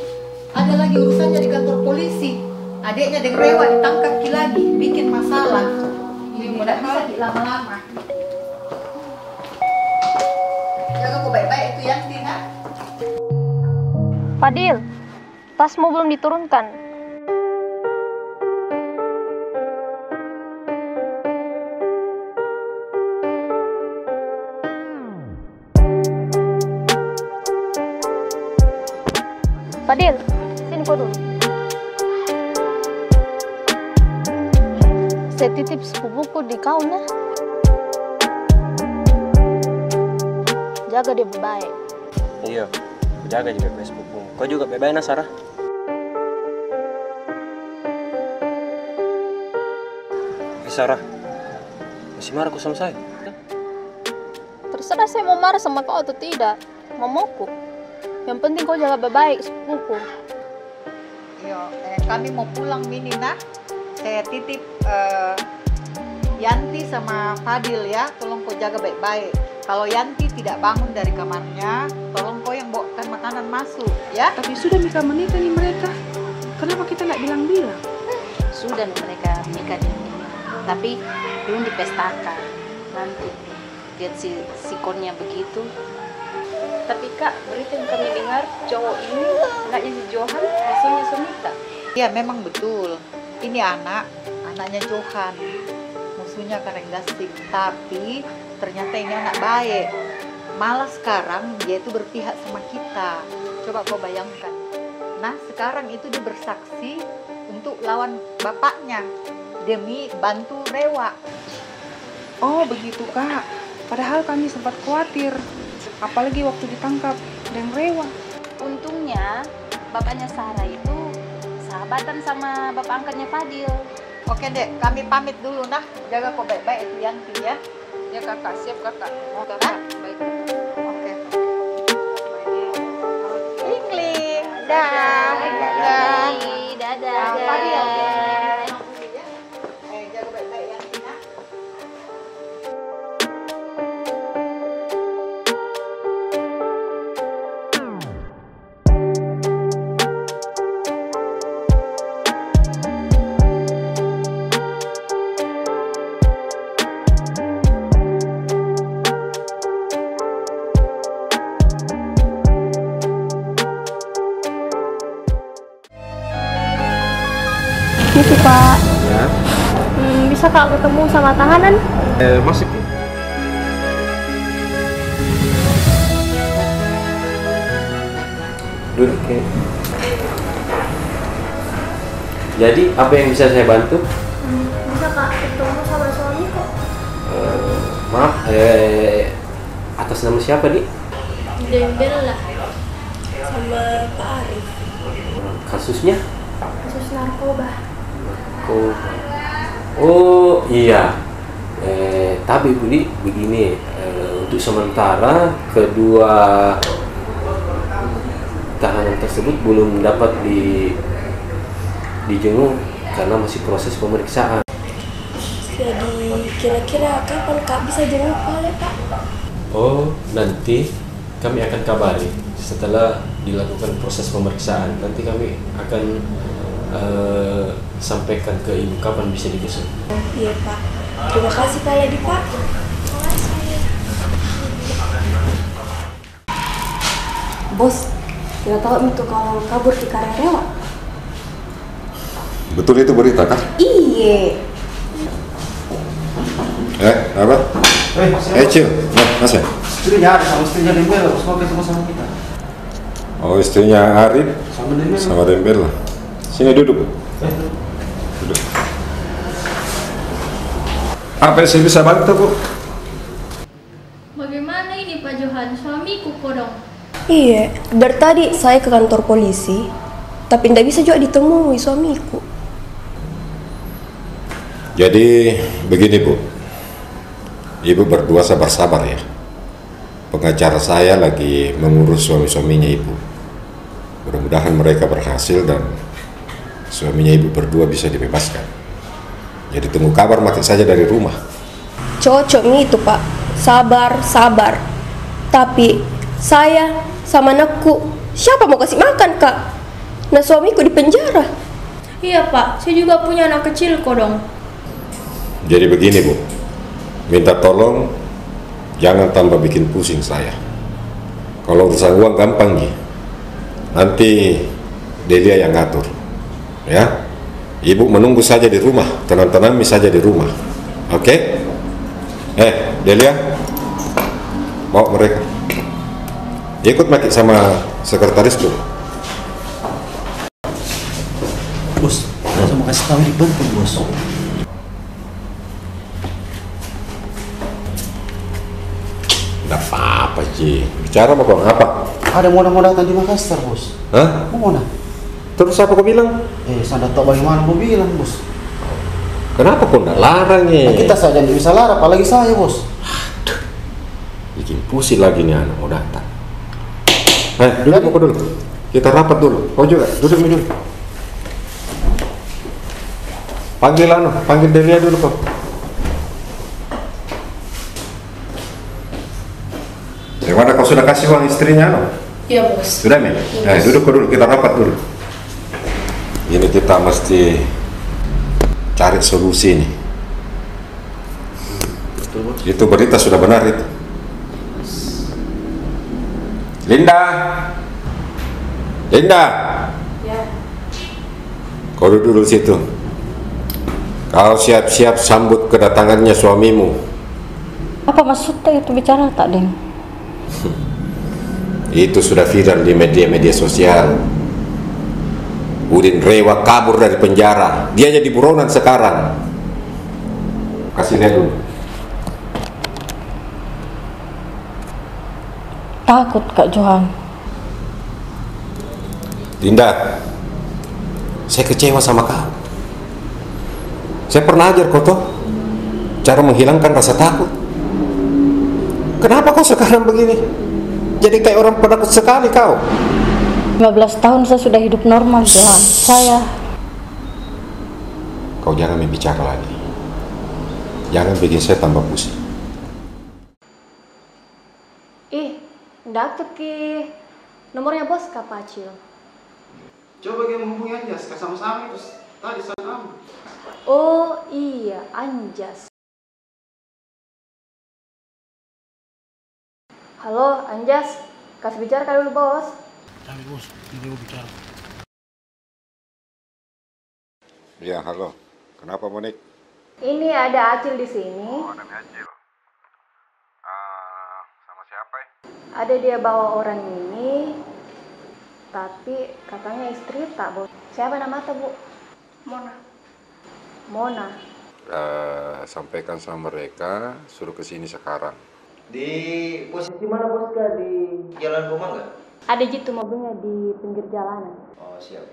ada lagi urusannya di kantor polisi. Adiknya Deng Rewa ditangkap ki lagi, bikin masalah. Ini nggak bisa ki lama-lama. Jaga ko baik-baik itu Yanti, nah. Fadil, tasmu belum diturunkan. Fadil, sini ko dulu. Saya titip sepupuku di kau, nah. Jaga dia baik-baik. Iya, jaga juga baik-baik sepupumu. Kau juga baik-baik, nah, Sarah. Eh, Sarah, masih marah kau sama saya? Terserah saya mau marah sama kau atau tidak. Mauku. Yang penting kau jaga baik-baik sepupuku. Iyo, eh, kami mau pulang mi ini, nah. Saya titip, eh, Yanti sama Fadil ya, tolong kau jaga baik-baik. Kalau Yanti tidak bangun dari kamarnya, tolong kau yang bawakan makanan masuk ya. Tapi sudah mi ka menikah nih mereka. Kenapa kita nggak bilang-bilang? Sudah mi mereka menikah nih. Tapi belum dipestakan. Nanti. Lihat si sikonnya begitu. Tapi Kak, berita yang kami dengar, cowok ini anaknya si Johan, musuhnya Sonita. Iya, memang betul. Ini anak, anaknya Johan, musuhnya Kareng Gasing. Tapi ternyata ini anak baik. Malah sekarang dia itu berpihak sama kita. Coba kau bayangkan. Nah, sekarang itu dia bersaksi untuk lawan bapaknya demi bantu Rewa. Oh, begitu, Kak. Padahal kami sempat khawatir, apalagi waktu ditangkap Deng Rewa. Untungnya, bapaknya Sarah itu sahabatan sama bapak angkatnya Fadil. Oke, Dek, kami pamit dulu, nah. Jaga ko baik-baik itu Yanti, ya. Ya, Kakak. Siap, Kakak. Kakak, baik. Oke. Kling, kling. Dah. Dah. Dadah. Dadah. Apa dia? Eh, jaga baik-baik ya, Tina. Misi, Pak. Ya. Hmm, bisa, Kak, ketemu sama tahanan? Eh, masuk. Duduk, ya. Jadi, apa yang bisa saya bantu? Hmm, bisa, Kak, ketemu sama suamiku? Eh, maaf, eh, atas nama siapa, Dik? Deng Bella sama Pak Arif. Kasusnya? Kasus narkoba. Narkoba. Oh, iya. Eh, tapi, Budi, begini, eh, untuk sementara kedua tahanan tersebut belum dapat di-, dijenguk karena masih proses pemeriksaan. Jadi, kira-kira kapan, Kak, bisa jenguk balik, Pak? Oh, nanti kami akan kabari setelah dilakukan proses pemeriksaan. Nanti kami akan, eh, sampaikan ke Ibu kapan bisa dibesuk. Iya, Pak. Terima kasih, Pak Ledi, Pak. Bos, tidak tahu itu kalau kabur di Karyarewa. Betul itu berita kah? Iye. Eh, apa? Eh, Cil, nah, masuk. Istrinya ada sama istrinya Dembel, harus mau ketemu sama kita. Oh, istrinya Arif sama Dembel. Sama Dembel lah. Sini duduk. Eh, duduk. Duduk. Apa yang saya bisa bantu, Bu? Bagaimana ini, Pak Johan? Suamiku kodong. Iya, dari tadi saya ke kantor polisi, tapi ndak bisa juga ditemui suamiku. Jadi, begini, Bu. Ibu berdua sabar-sabar ya. Pengacara saya lagi mengurus suami-suaminya Ibu. Mudah-mudahan mereka berhasil dan suaminya Ibu berdua bisa dibebaskan. Jadi tunggu kabar maki saja dari rumah. Cocok mi itu, Pak. Sabar, sabar. Tapi saya sama anakku, siapa mau kasih makan, Kak? Nah, suamiku di penjara. Iya, Pak. Saya juga punya anak kecil, kodong. Jadi begini, Bu. Minta tolong, jangan tambah bikin pusing saya. Kalau urusan uang gampang ji. Nanti Delia yang ngatur. Ya. Ibu menunggu saja di rumah. Tenang-tenang mi saja di rumah. Oke? Eh, Delia, bawa mereka. Ikut maki sama sekretaris tuh. Bos, saya mau kasih tahu di Bangkok, Bos. Ndak apa-apa ji. Bicara mau kau apa? Ada Mona mau datang di Makassar, Bos. Hah? Mona. Terus apa kau bilang? Eh, saya ndak tahu bagaimana mau bilang, Bos. Kenapa kau ndak larang, eh? Kita saja ndak bisa larang, apalagi saya, Bos. Aduh. Bikin pusing lagi nih anak mau datang. Eh, duduk kau dulu. Kita rapat dulu. Kau juga, duduk dulu. Panggil anu, panggil Delia dulu kau. Bagaimana, kau sudah kasih uang istrinya, anu? Iya, Bos. Sudah, Mi? Iya, Bos. Eh, duduk kau dulu, kita rapat dulu. Ini kita mesti cari solusi nih. Betul, Bos. Itu berita sudah benar itu. Linda. Linda. Ya. Kau duduk dulu situ. Kau siap-siap sambut kedatangannya suamimu. Apa maksudnya itu bicara tak, Ding? Itu sudah viral di media-media sosial. Udin Rewa kabur dari penjara. Dia jadi buronan sekarang. Kasih lihat dulu. Takut, Kak Johan. Linda, saya kecewa sama kau. Saya pernah ajar kau toh cara menghilangkan rasa takut. Kenapa kau sekarang begini? Jadi kayak orang penakut sekali kau. Lima belas tahun saya sudah hidup normal, Johan. Saya Kau jangan bicara lagi. Jangan bikin saya tambah pusing. Ih, ndak aktif ki nomornya bos ka, Pak Acil? Coba ki menghubungi Anjas, ka sama-sama itu tadi saya. Oh iya, Anjas. Halo, Anjas. Kasih bicara ka dulu, bos. Cari, bos. Ini dia mau bicara. Ya, halo. Kenapa, Monik? Ini ada Acil di sini. Oh, ada Mi Acil. Ah, sama siapa, eh? Ada dia bawa orang ini, tapi katanya istri tak, bos. Siapa nama ta, Bu? Mona. Mona. Eh, sampaikan sama mereka, suruh ke sini sekarang. Di posisi mana, bos, kah? Di Jalan Bumangga? Ada ji tu mobilnya di pinggir jalanan. Oh, siap.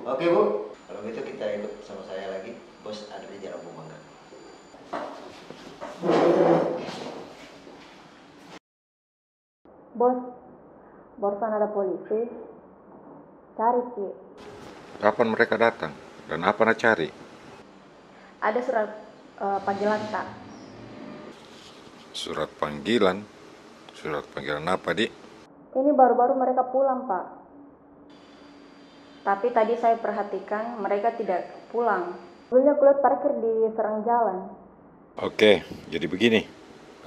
Oke, Bu. Kalau gitu kita ikut sama saya lagi. Bos ada di Jalan Bumangga. Bos, barusan ada polisi. Cari ki. Kapan mereka datang? Dan apa na cari? Ada surat, eh, panggilan ta. Surat panggilan? Surat panggilan apa, Dik? Ini baru-baru mereka pulang, Pak. Tapi tadi saya perhatikan, mereka tidak pulang. Mobilnya kulihat parkir di serang jalan. Oke, jadi begini.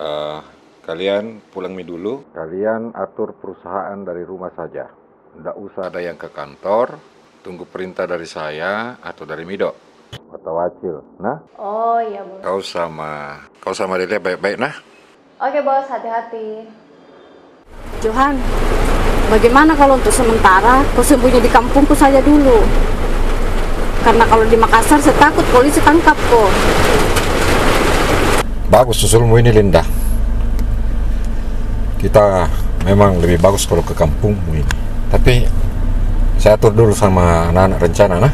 Eh, kalian pulang mi dulu. Kalian atur perusahaan dari rumah saja. Ndak usah ada yang ke kantor. Tunggu perintah dari saya atau dari Mido. Atau Acil, nah? Oh, iya, Bos. Kau sama, kau sama Delia baik-baik, nah? Oke, Bos, hati-hati. Johan, bagaimana kalau untuk sementara kau sembunyi di kampungku saja dulu? Karena kalau di Makassar, saya takut polisi tangkap ko. Bagus usulmu ini, Linda. Kita Memang lebih bagus kalau ke kampungmu ini. Tapi saya atur dulu sama anak-anak rencana, nah.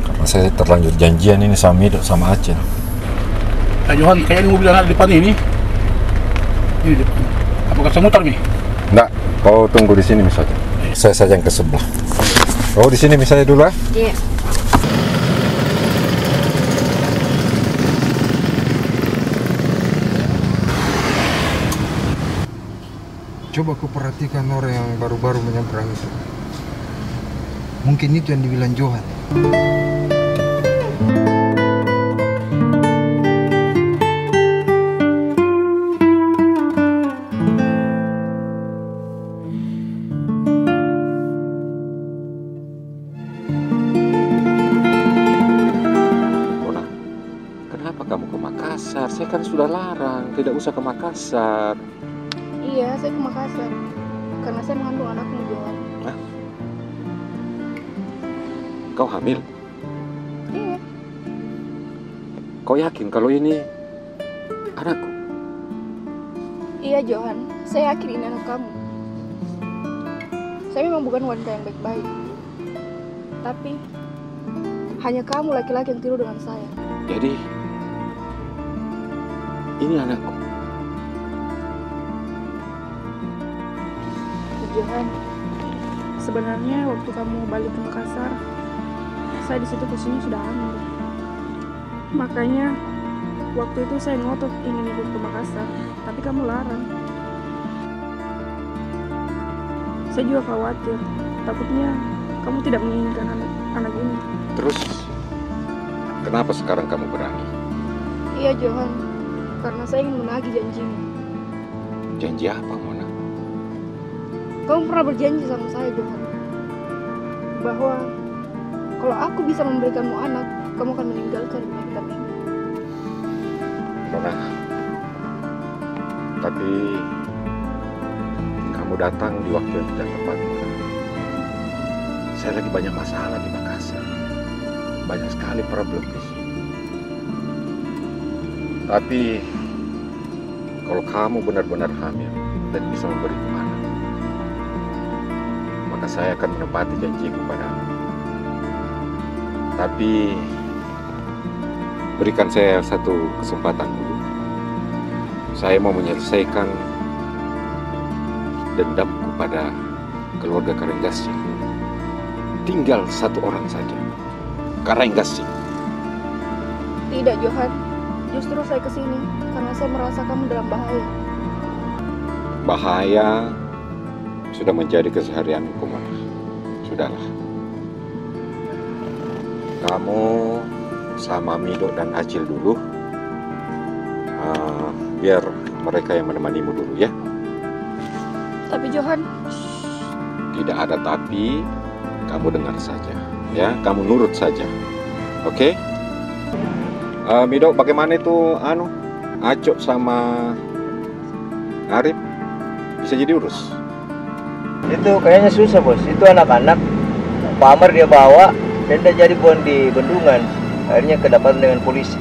Karena saya terlanjur janjian ini sama Mido, sama Acil. Kak Johan, kayaknya mobil anak depan ini. Ini depan. Apakah saya mutar nih? Nggak, kau tunggu di sini misalnya. Saya saja yang ke sebelah. Kau di sini misalnya dulu, ah. Iya. Coba kau perhatikan orang yang baru-baru menyeberang itu. Mungkin itu yang dibilang Johan. Mona, kenapa kamu ke Makassar? Saya kan sudah larang, tidak usah ke Makassar. Iya, saya ke Makassar. Karena saya mengandung anakmu, Johan. Hah? Kau hamil? Iya. Kau yakin kalau ini anakku? Iya, Johan. Saya yakin ini anak kamu. Saya memang bukan wanita yang baik-baik. Tapi, hanya kamu laki-laki yang tidur dengan saya. Jadi, ini anakku. Johan, sebenarnya waktu kamu balik ke Makassar, saya di situ posisinya sudah hamil. Makanya, waktu itu saya ngotot ingin ikut ke Makassar, tapi kamu larang. Saya juga khawatir, takutnya kamu tidak menginginkan anak, anak ini. Terus, kenapa sekarang kamu berani? Iya, Johan, karena saya ingin menagih janjimu. Janji apa, Mona? Kamu pernah berjanji sama saya, Johan, bahwa kalau aku bisa memberikanmu anak, kamu akan meninggalkan penyakit ini. Mona, tapi kamu datang di waktu yang tidak tepat, Mona. Saya lagi banyak masalah di Makassar. Banyak sekali problem di sini. Tapi, kalau kamu benar-benar hamil dan bisa memberiku anak, maka saya akan menepati janjiku padamu. Tapi, berikan saya satu kesempatan dulu. Saya mau menyelesaikan dendamku pada keluarga Karenggasing. Tinggal satu orang saja. Karenggasing. Tidak, Johan. Justru saya ke sini karena saya merasa kamu dalam bahaya. Bahaya sudah menjadi keseharianku, Mona. Sudahlah. Kamu sama Mido dan Acil dulu. Ah, biar mereka yang menemanimu dulu, ya. Tapi, Johan. Tidak ada tapi, kamu dengar saja, ya, kamu nurut saja. Oke? Eh, Mido, bagaimana itu, anu, Acok sama Arif? Bisa jadi urus? Itu kayaknya susah, Bos. Itu anak-anak, Pak Amar dia bawa, dan dia jadi buang di bendungan. Akhirnya kedapatan dengan polisi.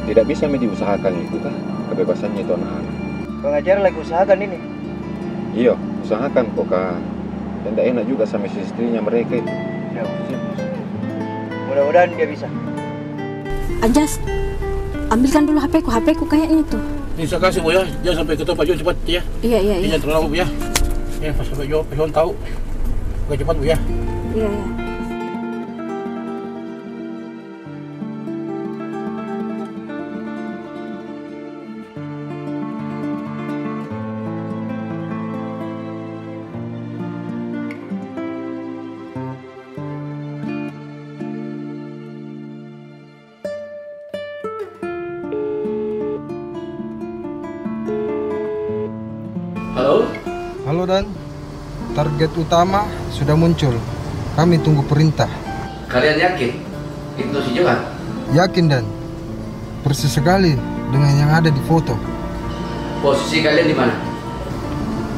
Tidak bisa mi diusahakan itu kah, kebebasannya itu anak-anak? Pengacara lagi usahakan ini. Iyo, usahakan ko ka. Ndak enak juga sama istri-istrinya mereka itu. Ya, siap, Bos. Mudah-mudahan dia bisa. Anjas, ambilkan dulu H P-ku, H P-ku kayaknya itu. Ini saya kasih, Bu, ya. Jangan sampai ketahuan Pak John cepat, ya. Iya, iya, iya. Jangan terlalu lama, Bu, ya. Ya, pas sampai John, Pak John tahu. Oke, cepat, Bu, ya. Iya, iya. Halo? Halo, Dan. Target utama sudah muncul. Kami tunggu perintah. Kalian yakin itu si Johan? Yakin, Dan. Persis sekali dengan yang ada di foto. Posisi kalian di mana?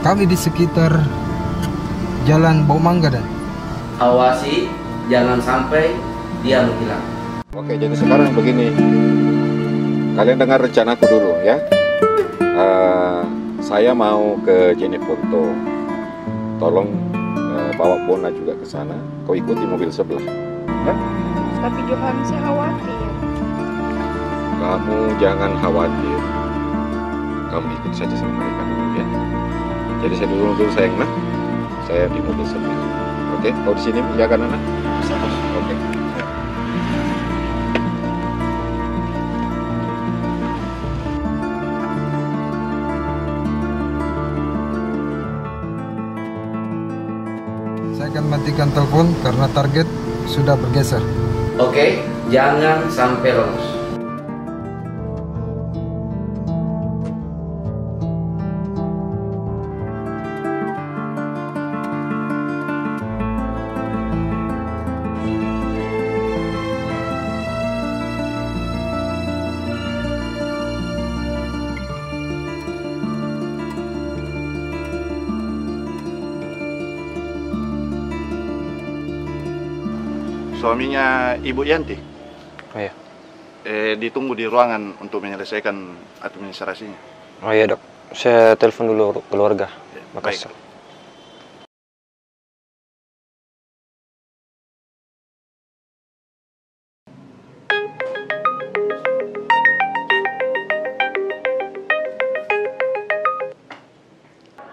Kami di sekitar Jalan Bau Mangga, Dan. Awasi, jangan sampai dia menghilang. Oke, jadi sekarang begini. Kalian dengar rencanaku dulu, ya. Eh, Saya mau ke Jeneponto. Tolong, eh, bawa Bona juga ke sana. Kau ikuti mobil sebelah. Hah? Tapi Johan, saya khawatir. Kamu jangan khawatir. Kamu ikut saja sama mereka dulu, ya. Jadi saya dulu, dulu, sayang, nah. Saya di mobil sebelah. Oke, kau di sini jaga anak. Oke. Saya akan matikan telepon karena target sudah bergeser. Oke, jangan sampai lolos. Suaminya Ibu Yanti? Oh, iya. Eh, ditunggu di ruangan untuk menyelesaikan administrasinya. Oh iya, Dok. Saya telepon dulu keluarga. Ya, baik. Makassar.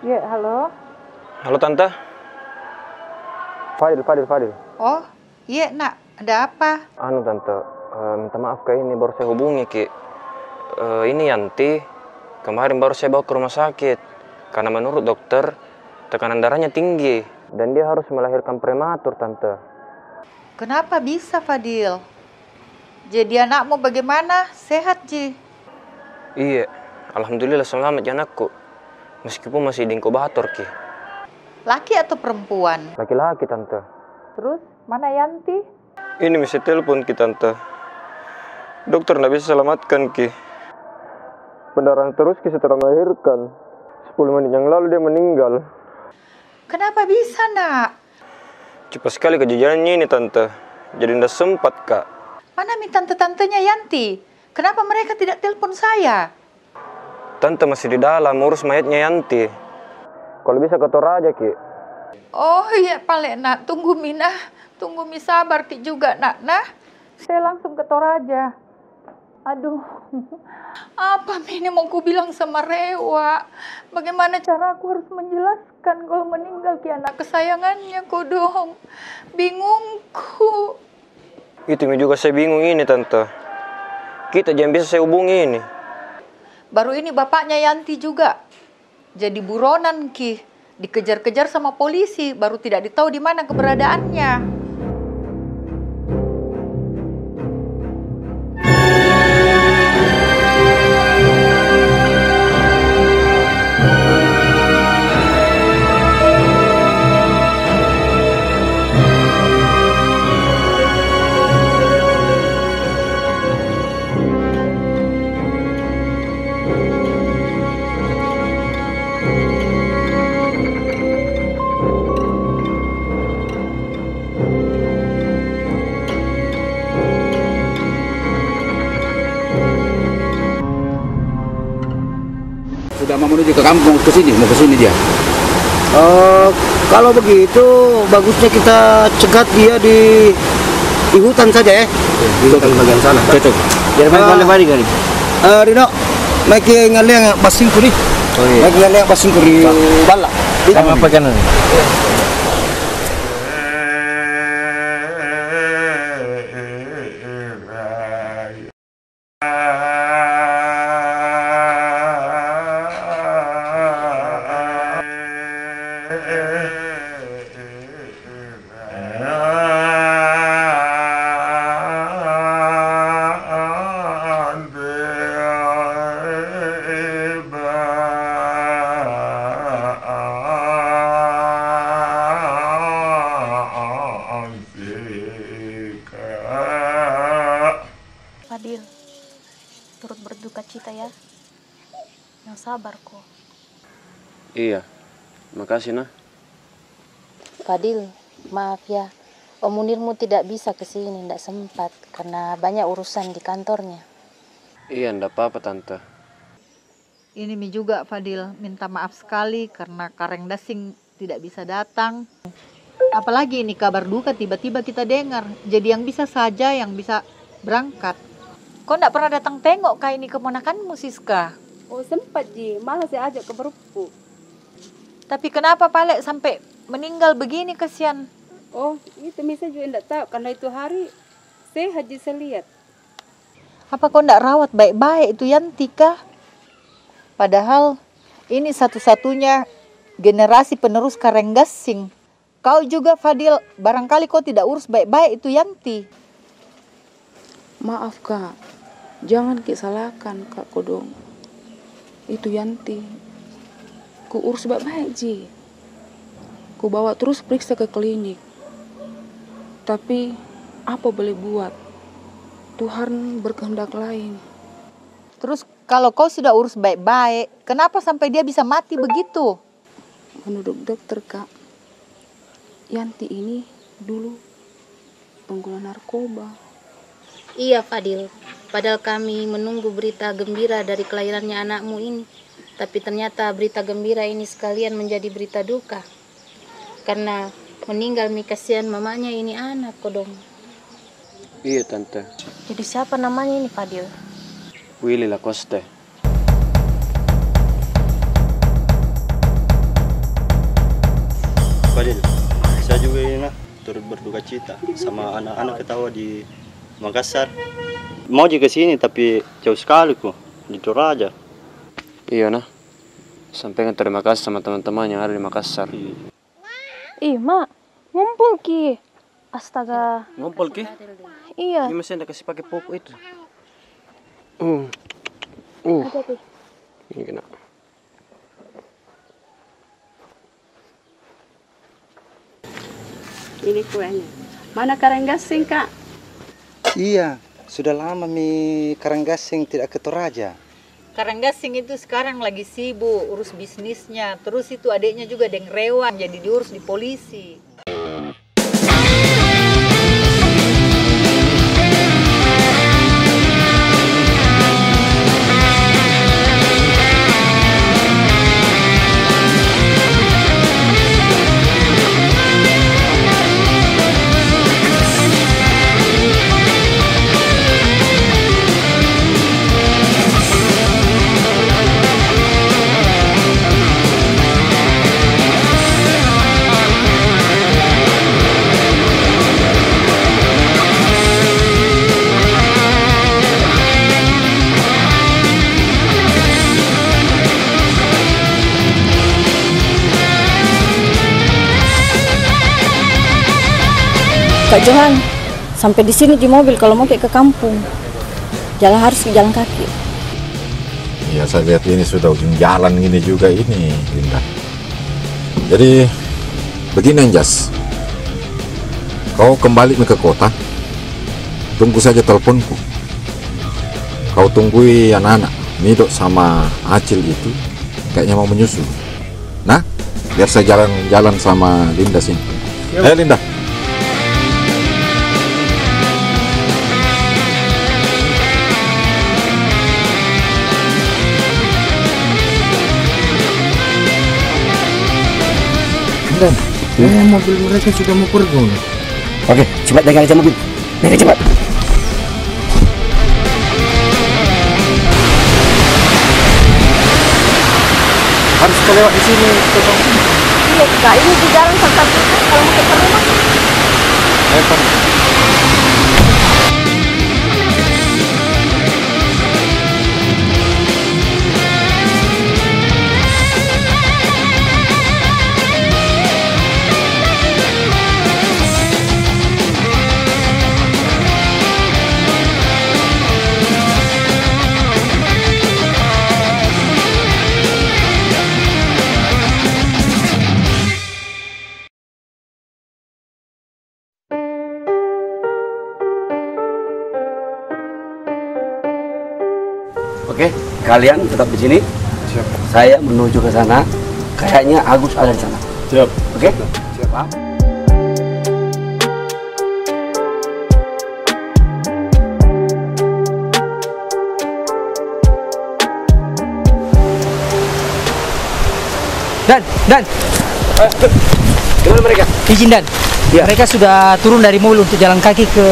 Iya, halo. Halo, Tante. Fadil, Fadil, Fadil. Oh, iya, Nak. Ada apa? Anu, Tante, eh, minta maaf, Kak, ini baru saya hubungi ki. Eh, ini Yanti, kemarin baru saya bawa ke rumah sakit. Karena menurut dokter, tekanan darahnya tinggi. Dan dia harus melahirkan prematur, Tante. Kenapa bisa, Fadil? Jadi anakmu bagaimana? Sehat ji? Iya, alhamdulillah selamat ji anakku. Meskipun masih di inkubator ki. Laki atau perempuan? Laki-laki, Tante. Terus, mana Yanti? Ini mesti telepon ki, Tante. Dokter ndak bisa selamatkan ki. Pendarahan terus ki setelah melahirkan. Sepuluh menit yang lalu dia meninggal. Kenapa bisa, Nak? Cepat sekali kejadiannya ini, Tante. Jadi ndak sempat, Kak. Mana mi tante-tantenya Yanti? Kenapa mereka tidak telepon saya? Tante masih di dalam, urus mayatnya Yanti. Kalau bisa ke Toraja ki. Oh iya pale, Nak. Tunggu mi, nah. Tunggu mi, sabar ki juga, Nak, nah. Saya langsung ke Toraja. Aduh, apa mi ini mau ku bilang sama Rewa? Bagaimana cara aku harus menjelaskan kalau meninggal ki anak kesayangannya, kodong? Bingungku. Itu mi juga saya bingung ini, Tante. Kita ji yang bisa saya hubungi ini. Baru ini bapaknya Yanti juga. Jadi buronan ki, dikejar-kejar sama polisi, baru tidak ditahu di mana keberadaannya. Sudah mau menuju ke kampung, ke sini, mau ke sini dia. Eh, kalau begitu, bagusnya kita cegat dia di, di hutan saja, ya. Di hutan bagian sana. Cocok. Biar main balik-balik kali. Eh, Rino, naik ke ngaliang basingku ni. Oh, iya. Naik ke ngaliang basingku di bala. Sama apa kanan? Fadil, turut berduka cita ya. Yang sabar ko. Iya, makasih, nah. Fadil, maaf ya. Om Munirmu tidak bisa ke sini, ndak sempat karena banyak urusan di kantornya. Iya, ndak apa-apa, Tante. Ini mi juga, Fadil, minta maaf sekali karena Kareng Dasing tidak bisa datang. Apalagi ini kabar duka tiba-tiba kita dengar. Jadi yang bisa saja yang bisa berangkat. Kau ndak pernah datang tengok kah ini keponakanmu, Siska? Oh, sempat ji, malah saya ajak ke berempu. Tapi kenapa pale sampai meninggal begini, kasihan? Oh, itu mi saya juga ndak tahu, karena itu hari sehat ji saya lihat. Apa kau ndak rawat baik-baik itu Yanti kah? Padahal ini satu-satunya generasi penerus Kareng Gasing. Kau juga, Fadil, barangkali kau tidak urus baik-baik itu Yanti. Maaf, Kak. Jangan ki salahkan Kak kodong. Itu Yanti. Ku urus baik-baik ji. Ku bawa terus periksa ke klinik. Tapi, apa boleh buat? Tuhan berkehendak lain. Terus, kalau kau sudah urus baik-baik, kenapa sampai dia bisa mati begitu? Menurut dokter, Kak, Yanti ini dulu pengguna narkoba. Iya, Fadil. Padahal kami menunggu berita gembira dari kelahirannya anakmu ini. Tapi ternyata berita gembira ini sekalian menjadi berita duka. Karena meninggal mi, kasihan mamanya ini anak kodong. Iya, Tante. Jadi siapa namanya ini, Fadil? Willy Lacoste. Fadil, saya juga ini, nah, turut berduka cita sama anak-anak ketawa di Makassar. Mau ji ke sini, tapi jauh sekali ku, di Toraja. Iya, nah. Sampaikan terima kasih sama teman-teman yang ada di Makassar. Iya. Ih, Mak, ngumpul ki. Astaga. Ngumpul ki? Iya. Ini masih ndak kasih pakai pupuk itu. Uh. Uh. Ada ki. Ini kena. Ini kuenya. Mana Kareng Gasing, Kak? Iya, sudah lama mi Kareng Gasing tidak ke Toraja. Kareng Gasing itu sekarang lagi sibuk urus bisnisnya. Terus itu adiknya juga deng Rewan, jadi diurus di polisi. Kak Johan, sampai di sini ji mobil, kalau mau ke kampung, jalan harus jalan kaki. Iya, saya lihat ini sudah ujung jalan ini juga ini, Linda. Jadi, begini, Anjas. Kau kembali ke kota, tunggu saja teleponku. Kau tunggui anak-anak, Mido sama Acil itu, kayaknya mau menyusul. Nah, biar saya jalan-jalan sama Linda sini. Ayo, Linda. Linda, kayaknya mobil mereka sudah mau pergi, nih. Oke, cepat jaga aja mobil. Biar cepat. Harus ke lewat di sini, Kak. Iya, Kak. Ini di jalan satu-satunya kalau mau ke rumah. Ayo, Pak. Oke, kalian tetap di sini. Siap. Saya menuju ke sana. Kayaknya Agus ada di sana. Siap. Oke? Siap, Pak. Dan, Dan. Eh, di mana mereka? Izin, Dan. Iya. Mereka sudah turun dari mobil untuk jalan kaki ke...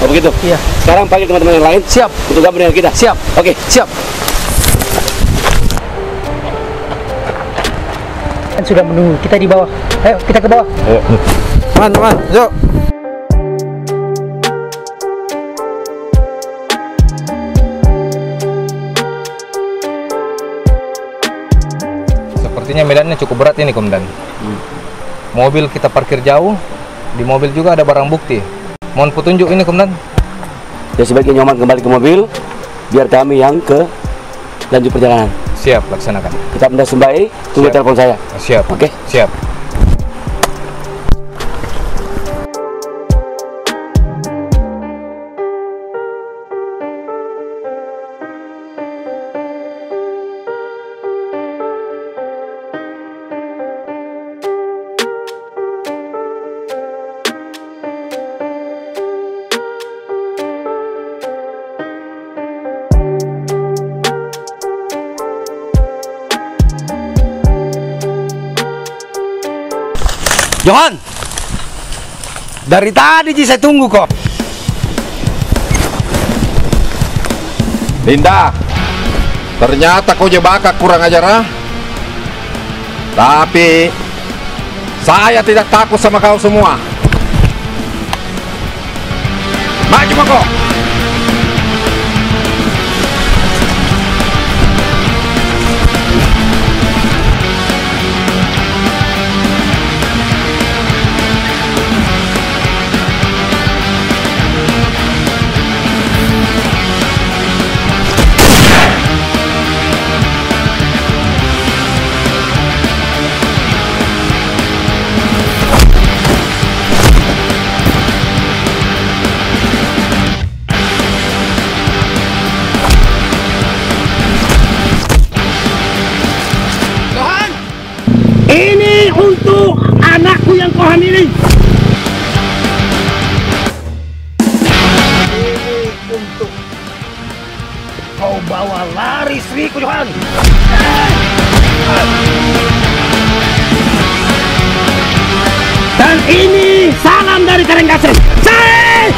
Oh, begitu? Iya. Sekarang panggil teman-teman yang lain. Siap. Untuk gabung dengan kita. Siap. Oke. Siap. Kan sudah menunggu kita di bawah. Ayo, kita ke bawah. Ayo. Teman, teman, yuk. Sepertinya medannya cukup berat ini, Komandan. Hmm. Mobil kita parkir jauh, di mobil juga ada barang bukti. Mohon petunjuk ini, Komandan. Ya, sebaiknya Nyoman kembali ke mobil, biar kami yang ke lanjut perjalanan. Siap, laksanakan. Tetap Anda standby, tunggu telepon saya. Siap. Oke? Siap. Johan! Dari tadi ji saya tunggu ko. Linda, ternyata kau je bakak, kurang ajar, ah. Tapi saya tidak takut sama kau semua. Maju mako! Johan! Ini untuk anakku yang kau hamili. Ini untuk kau bawa lari istriku, Johan. Dan ini salam dari Karanggasem. Cai!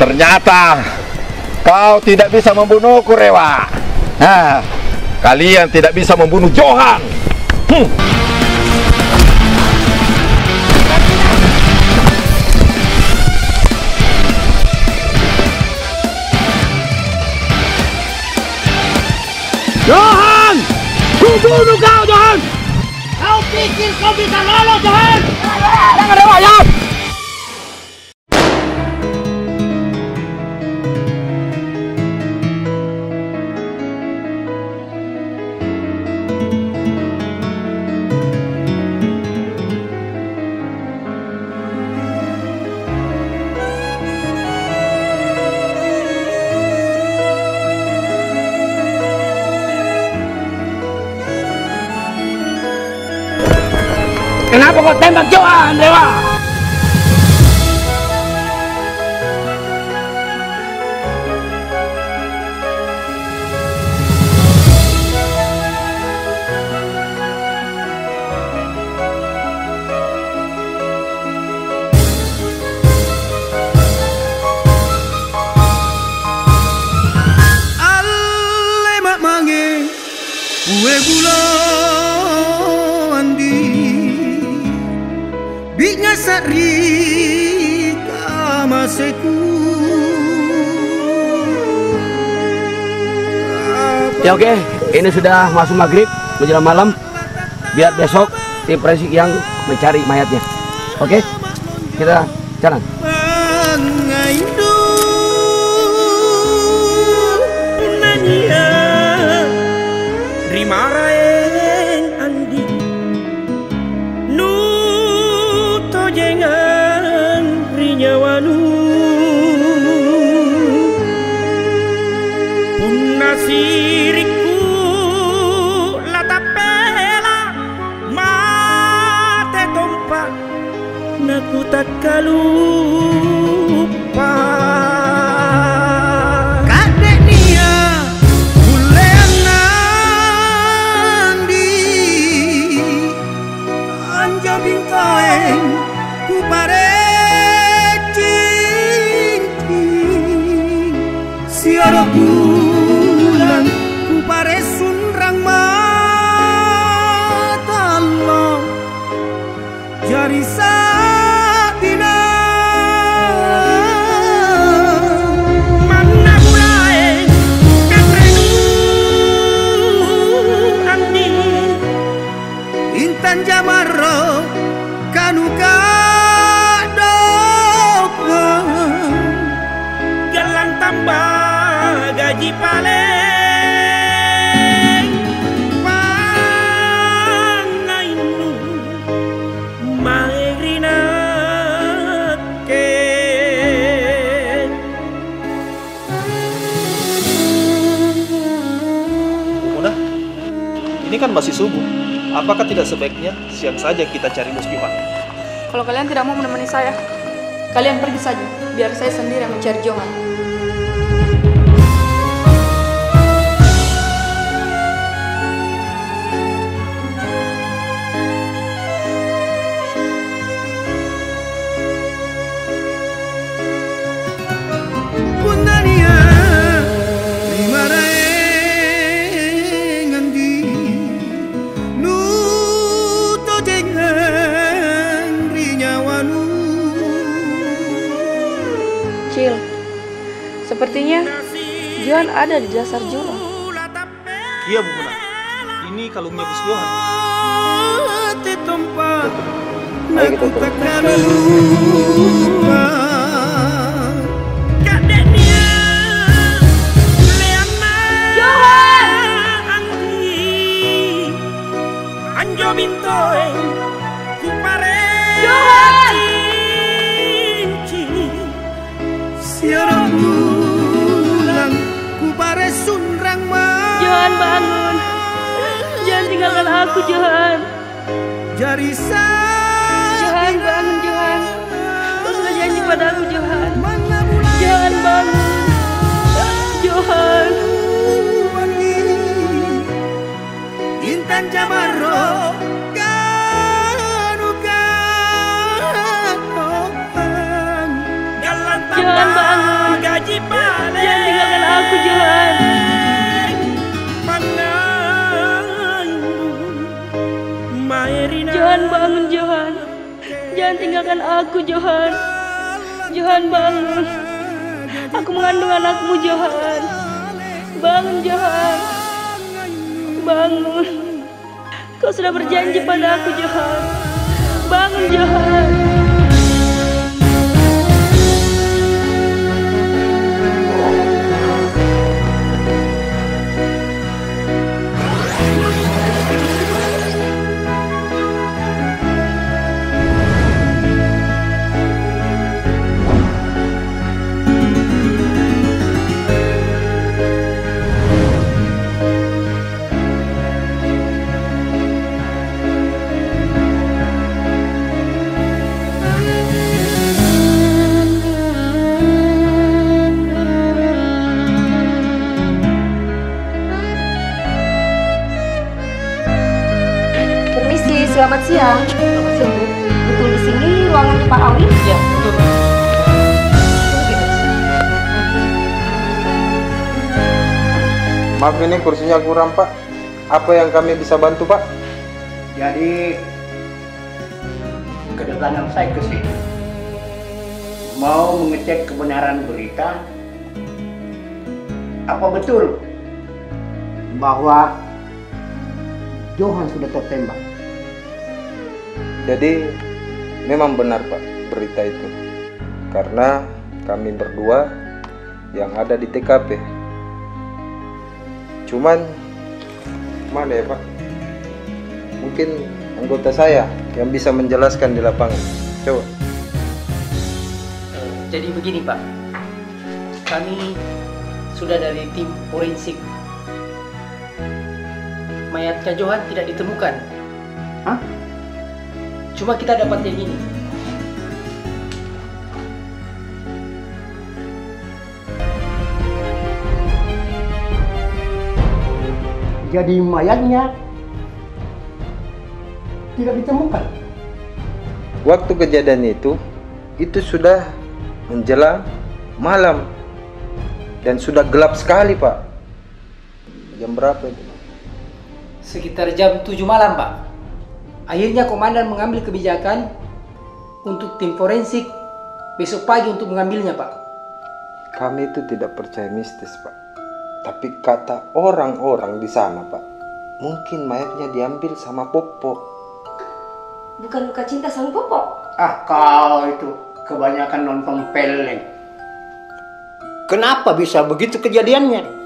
Ternyata kau tidak bisa membunuhku, Rewa. Hah, kalian tidak bisa membunuh Johan. Hmm. Johan! Kubunuh kau, Johan! Kau pikir kau bisa lolos, Johan? Jangan ada wayang! Kenapa kau tembak Johan, Rewa? Alle ma mange, kue bulan di, biknya sari kamaseku. Ya, oke, ini sudah masuk maghrib, menjelang malam. Biar besok tim forensik yang mencari mayatnya. Oke? Kita jalan. Kalupa. Kadek nia, kuleang nandi, anjo bintoeng, kupare cincin, sioro bulan, kupare sunrang mata lo. Jari sabina manna bulae, katrenu andi, intan jamarro, kanu kadokang, gallang tambah gaji paleng, pangainu. Mae ri nakke. Muna, ini kan masih subuh. Apakah tidak sebaiknya siang saja kita cari Bos Johan? Kalau kalian tidak mau menemani saya, kalian pergi saja. Biar saya sendiri yang mencari Johan. Punna nia ri maraengang di, nu tojengang ri nyawanu. Cil, sepertinya Johan ada di dasar jurang. Iya, Bu Muna. Ini kalungnya Bos Johan. Ayo kita turun. Johan! Anjo bintoeng, kupare cincin. Siara bulan, kupare sunrang ma. Johan, bangun. Jangan tinggalkan aku, Johan. Johan, bangun, Johan. Kau sudah janji padaku, Johan. Johan, bangun. Johan. Intan jamarro, kanu kanu. Johan, bangun. Jangan tinggalkan aku, Johan. Johan, bangun, Johan. Jangan tinggalkan aku, Johan. Johan, bangun. Aku mengandung anakmu, Johan. Bangun, Johan. Bangun. Kau sudah berjanji padaku, Johan. Bangun, Johan. Permisi, selamat siang. Selamat siang, Bu. Betul di sini ruangannya Pak Awi? Ya, betul, Bu. Maaf, ini kursinya kurang, Pak. Apa yang kami bisa bantu, Pak? Jadi, kedatangan saya ke sini mau mengecek kebenaran berita. Apa betul bahwa Johan sudah tertembak? Jadi, memang benar, Pak, berita itu. Karena kami berdua yang ada di T K P. Cuman, mana ya, Pak? Mungkin anggota saya yang bisa menjelaskan di lapangan. Coba. Eh, jadi begini, Pak. Kami sudah dari tim forensik. Mayatnya Johan tidak ditemukan. Hah? Cuma kita dapat yang ini. Jadi mayatnya tidak ditemukan. Waktu kejadian itu, itu sudah menjelang malam dan sudah gelap sekali, Pak. Jam berapa itu? Sekitar jam tujuh malam, Pak. Akhirnya komandan mengambil kebijakan untuk tim forensik besok pagi untuk mengambilnya, Pak. Kami itu tidak percaya mistis, Pak. Tapi kata orang-orang di sana, Pak, mungkin mayatnya diambil sama Popo. Bukan luka cinta sama Popo? Ah, kau itu kebanyakan nonton peleng. Kenapa bisa begitu kejadiannya?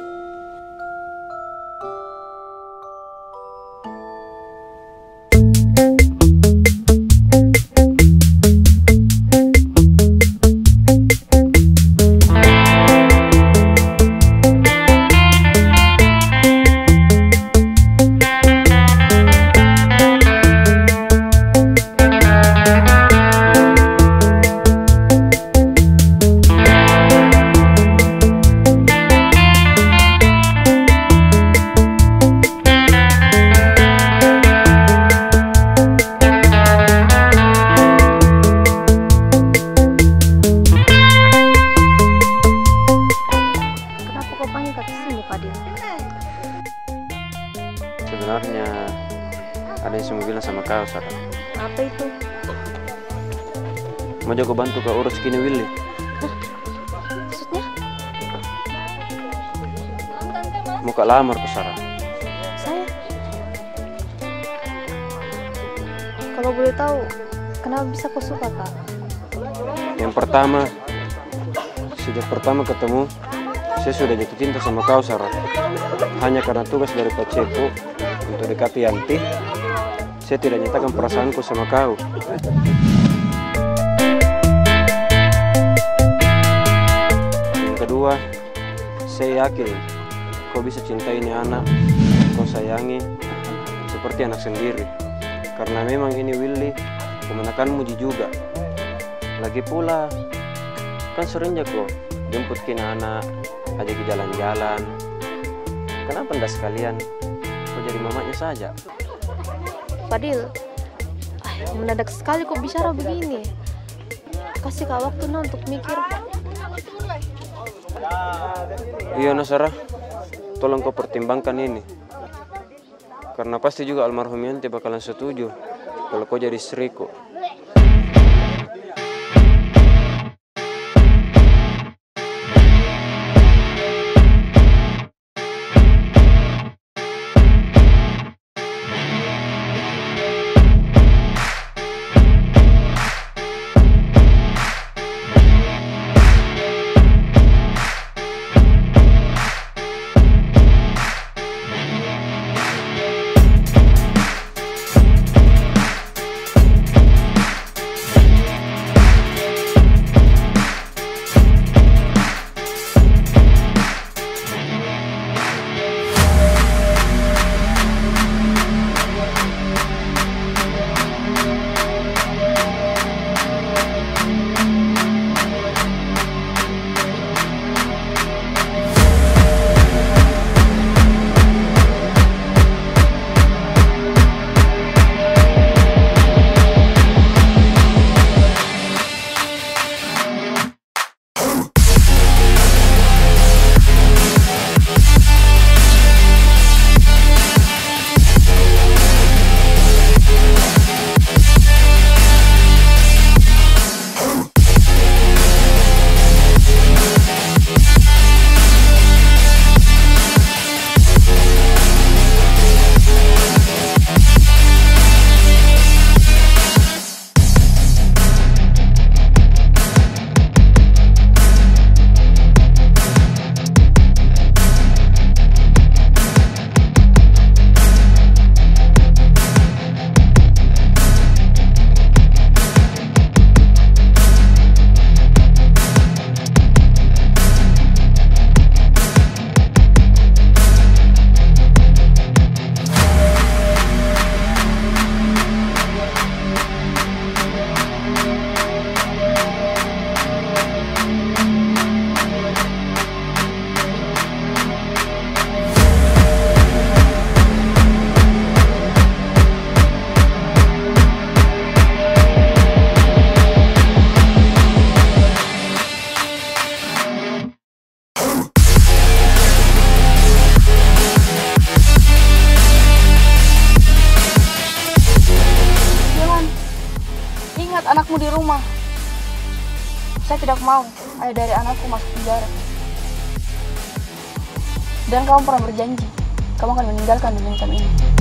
Kenapa kau panggil ka ke sini, Fadil? Sebenarnya ada yang saya mau bilang sama kau, Sarah. Apa itu? Mau jako bantu ka urus ki ini Willy. Hah? Maksudnya? Mau ka lamar ko, Sarah. Saya? Kalau boleh tahu, kenapa bisa kau suka, Kak? Yang pertama, sejak pertama ketemu, saya sudah jatuh cinta sama kau, Sarah. Hanya karena tugas dari paceku untuk dekati Yanti, saya tidak nyatakan perasaanku sama kau. Yang kedua, saya yakin kau bisa cintai ini anak, kau sayangi seperti anak sendiri. Karena memang ini Willy, keponakanmu ji juga. Lagi pula, kan sering jako jemput ki anak, ajak ki jalan-jalan. Kenapa ndak sekalian kau jadi mamanya saja? Fadil, ah, mendadak sekali kau bicara begini. Kasih ka waktu nah untuk mikir. Iya, nah, Sarah, tolong kau pertimbangkan ini. Karena pasti juga almarhum Yanti bakalan setuju kalau kau jadi istriku. Ma, saya tidak mau ada dari anakku masuk penjara. Dan kamu pernah berjanji, kamu akan meninggalkan dunia hitam ini.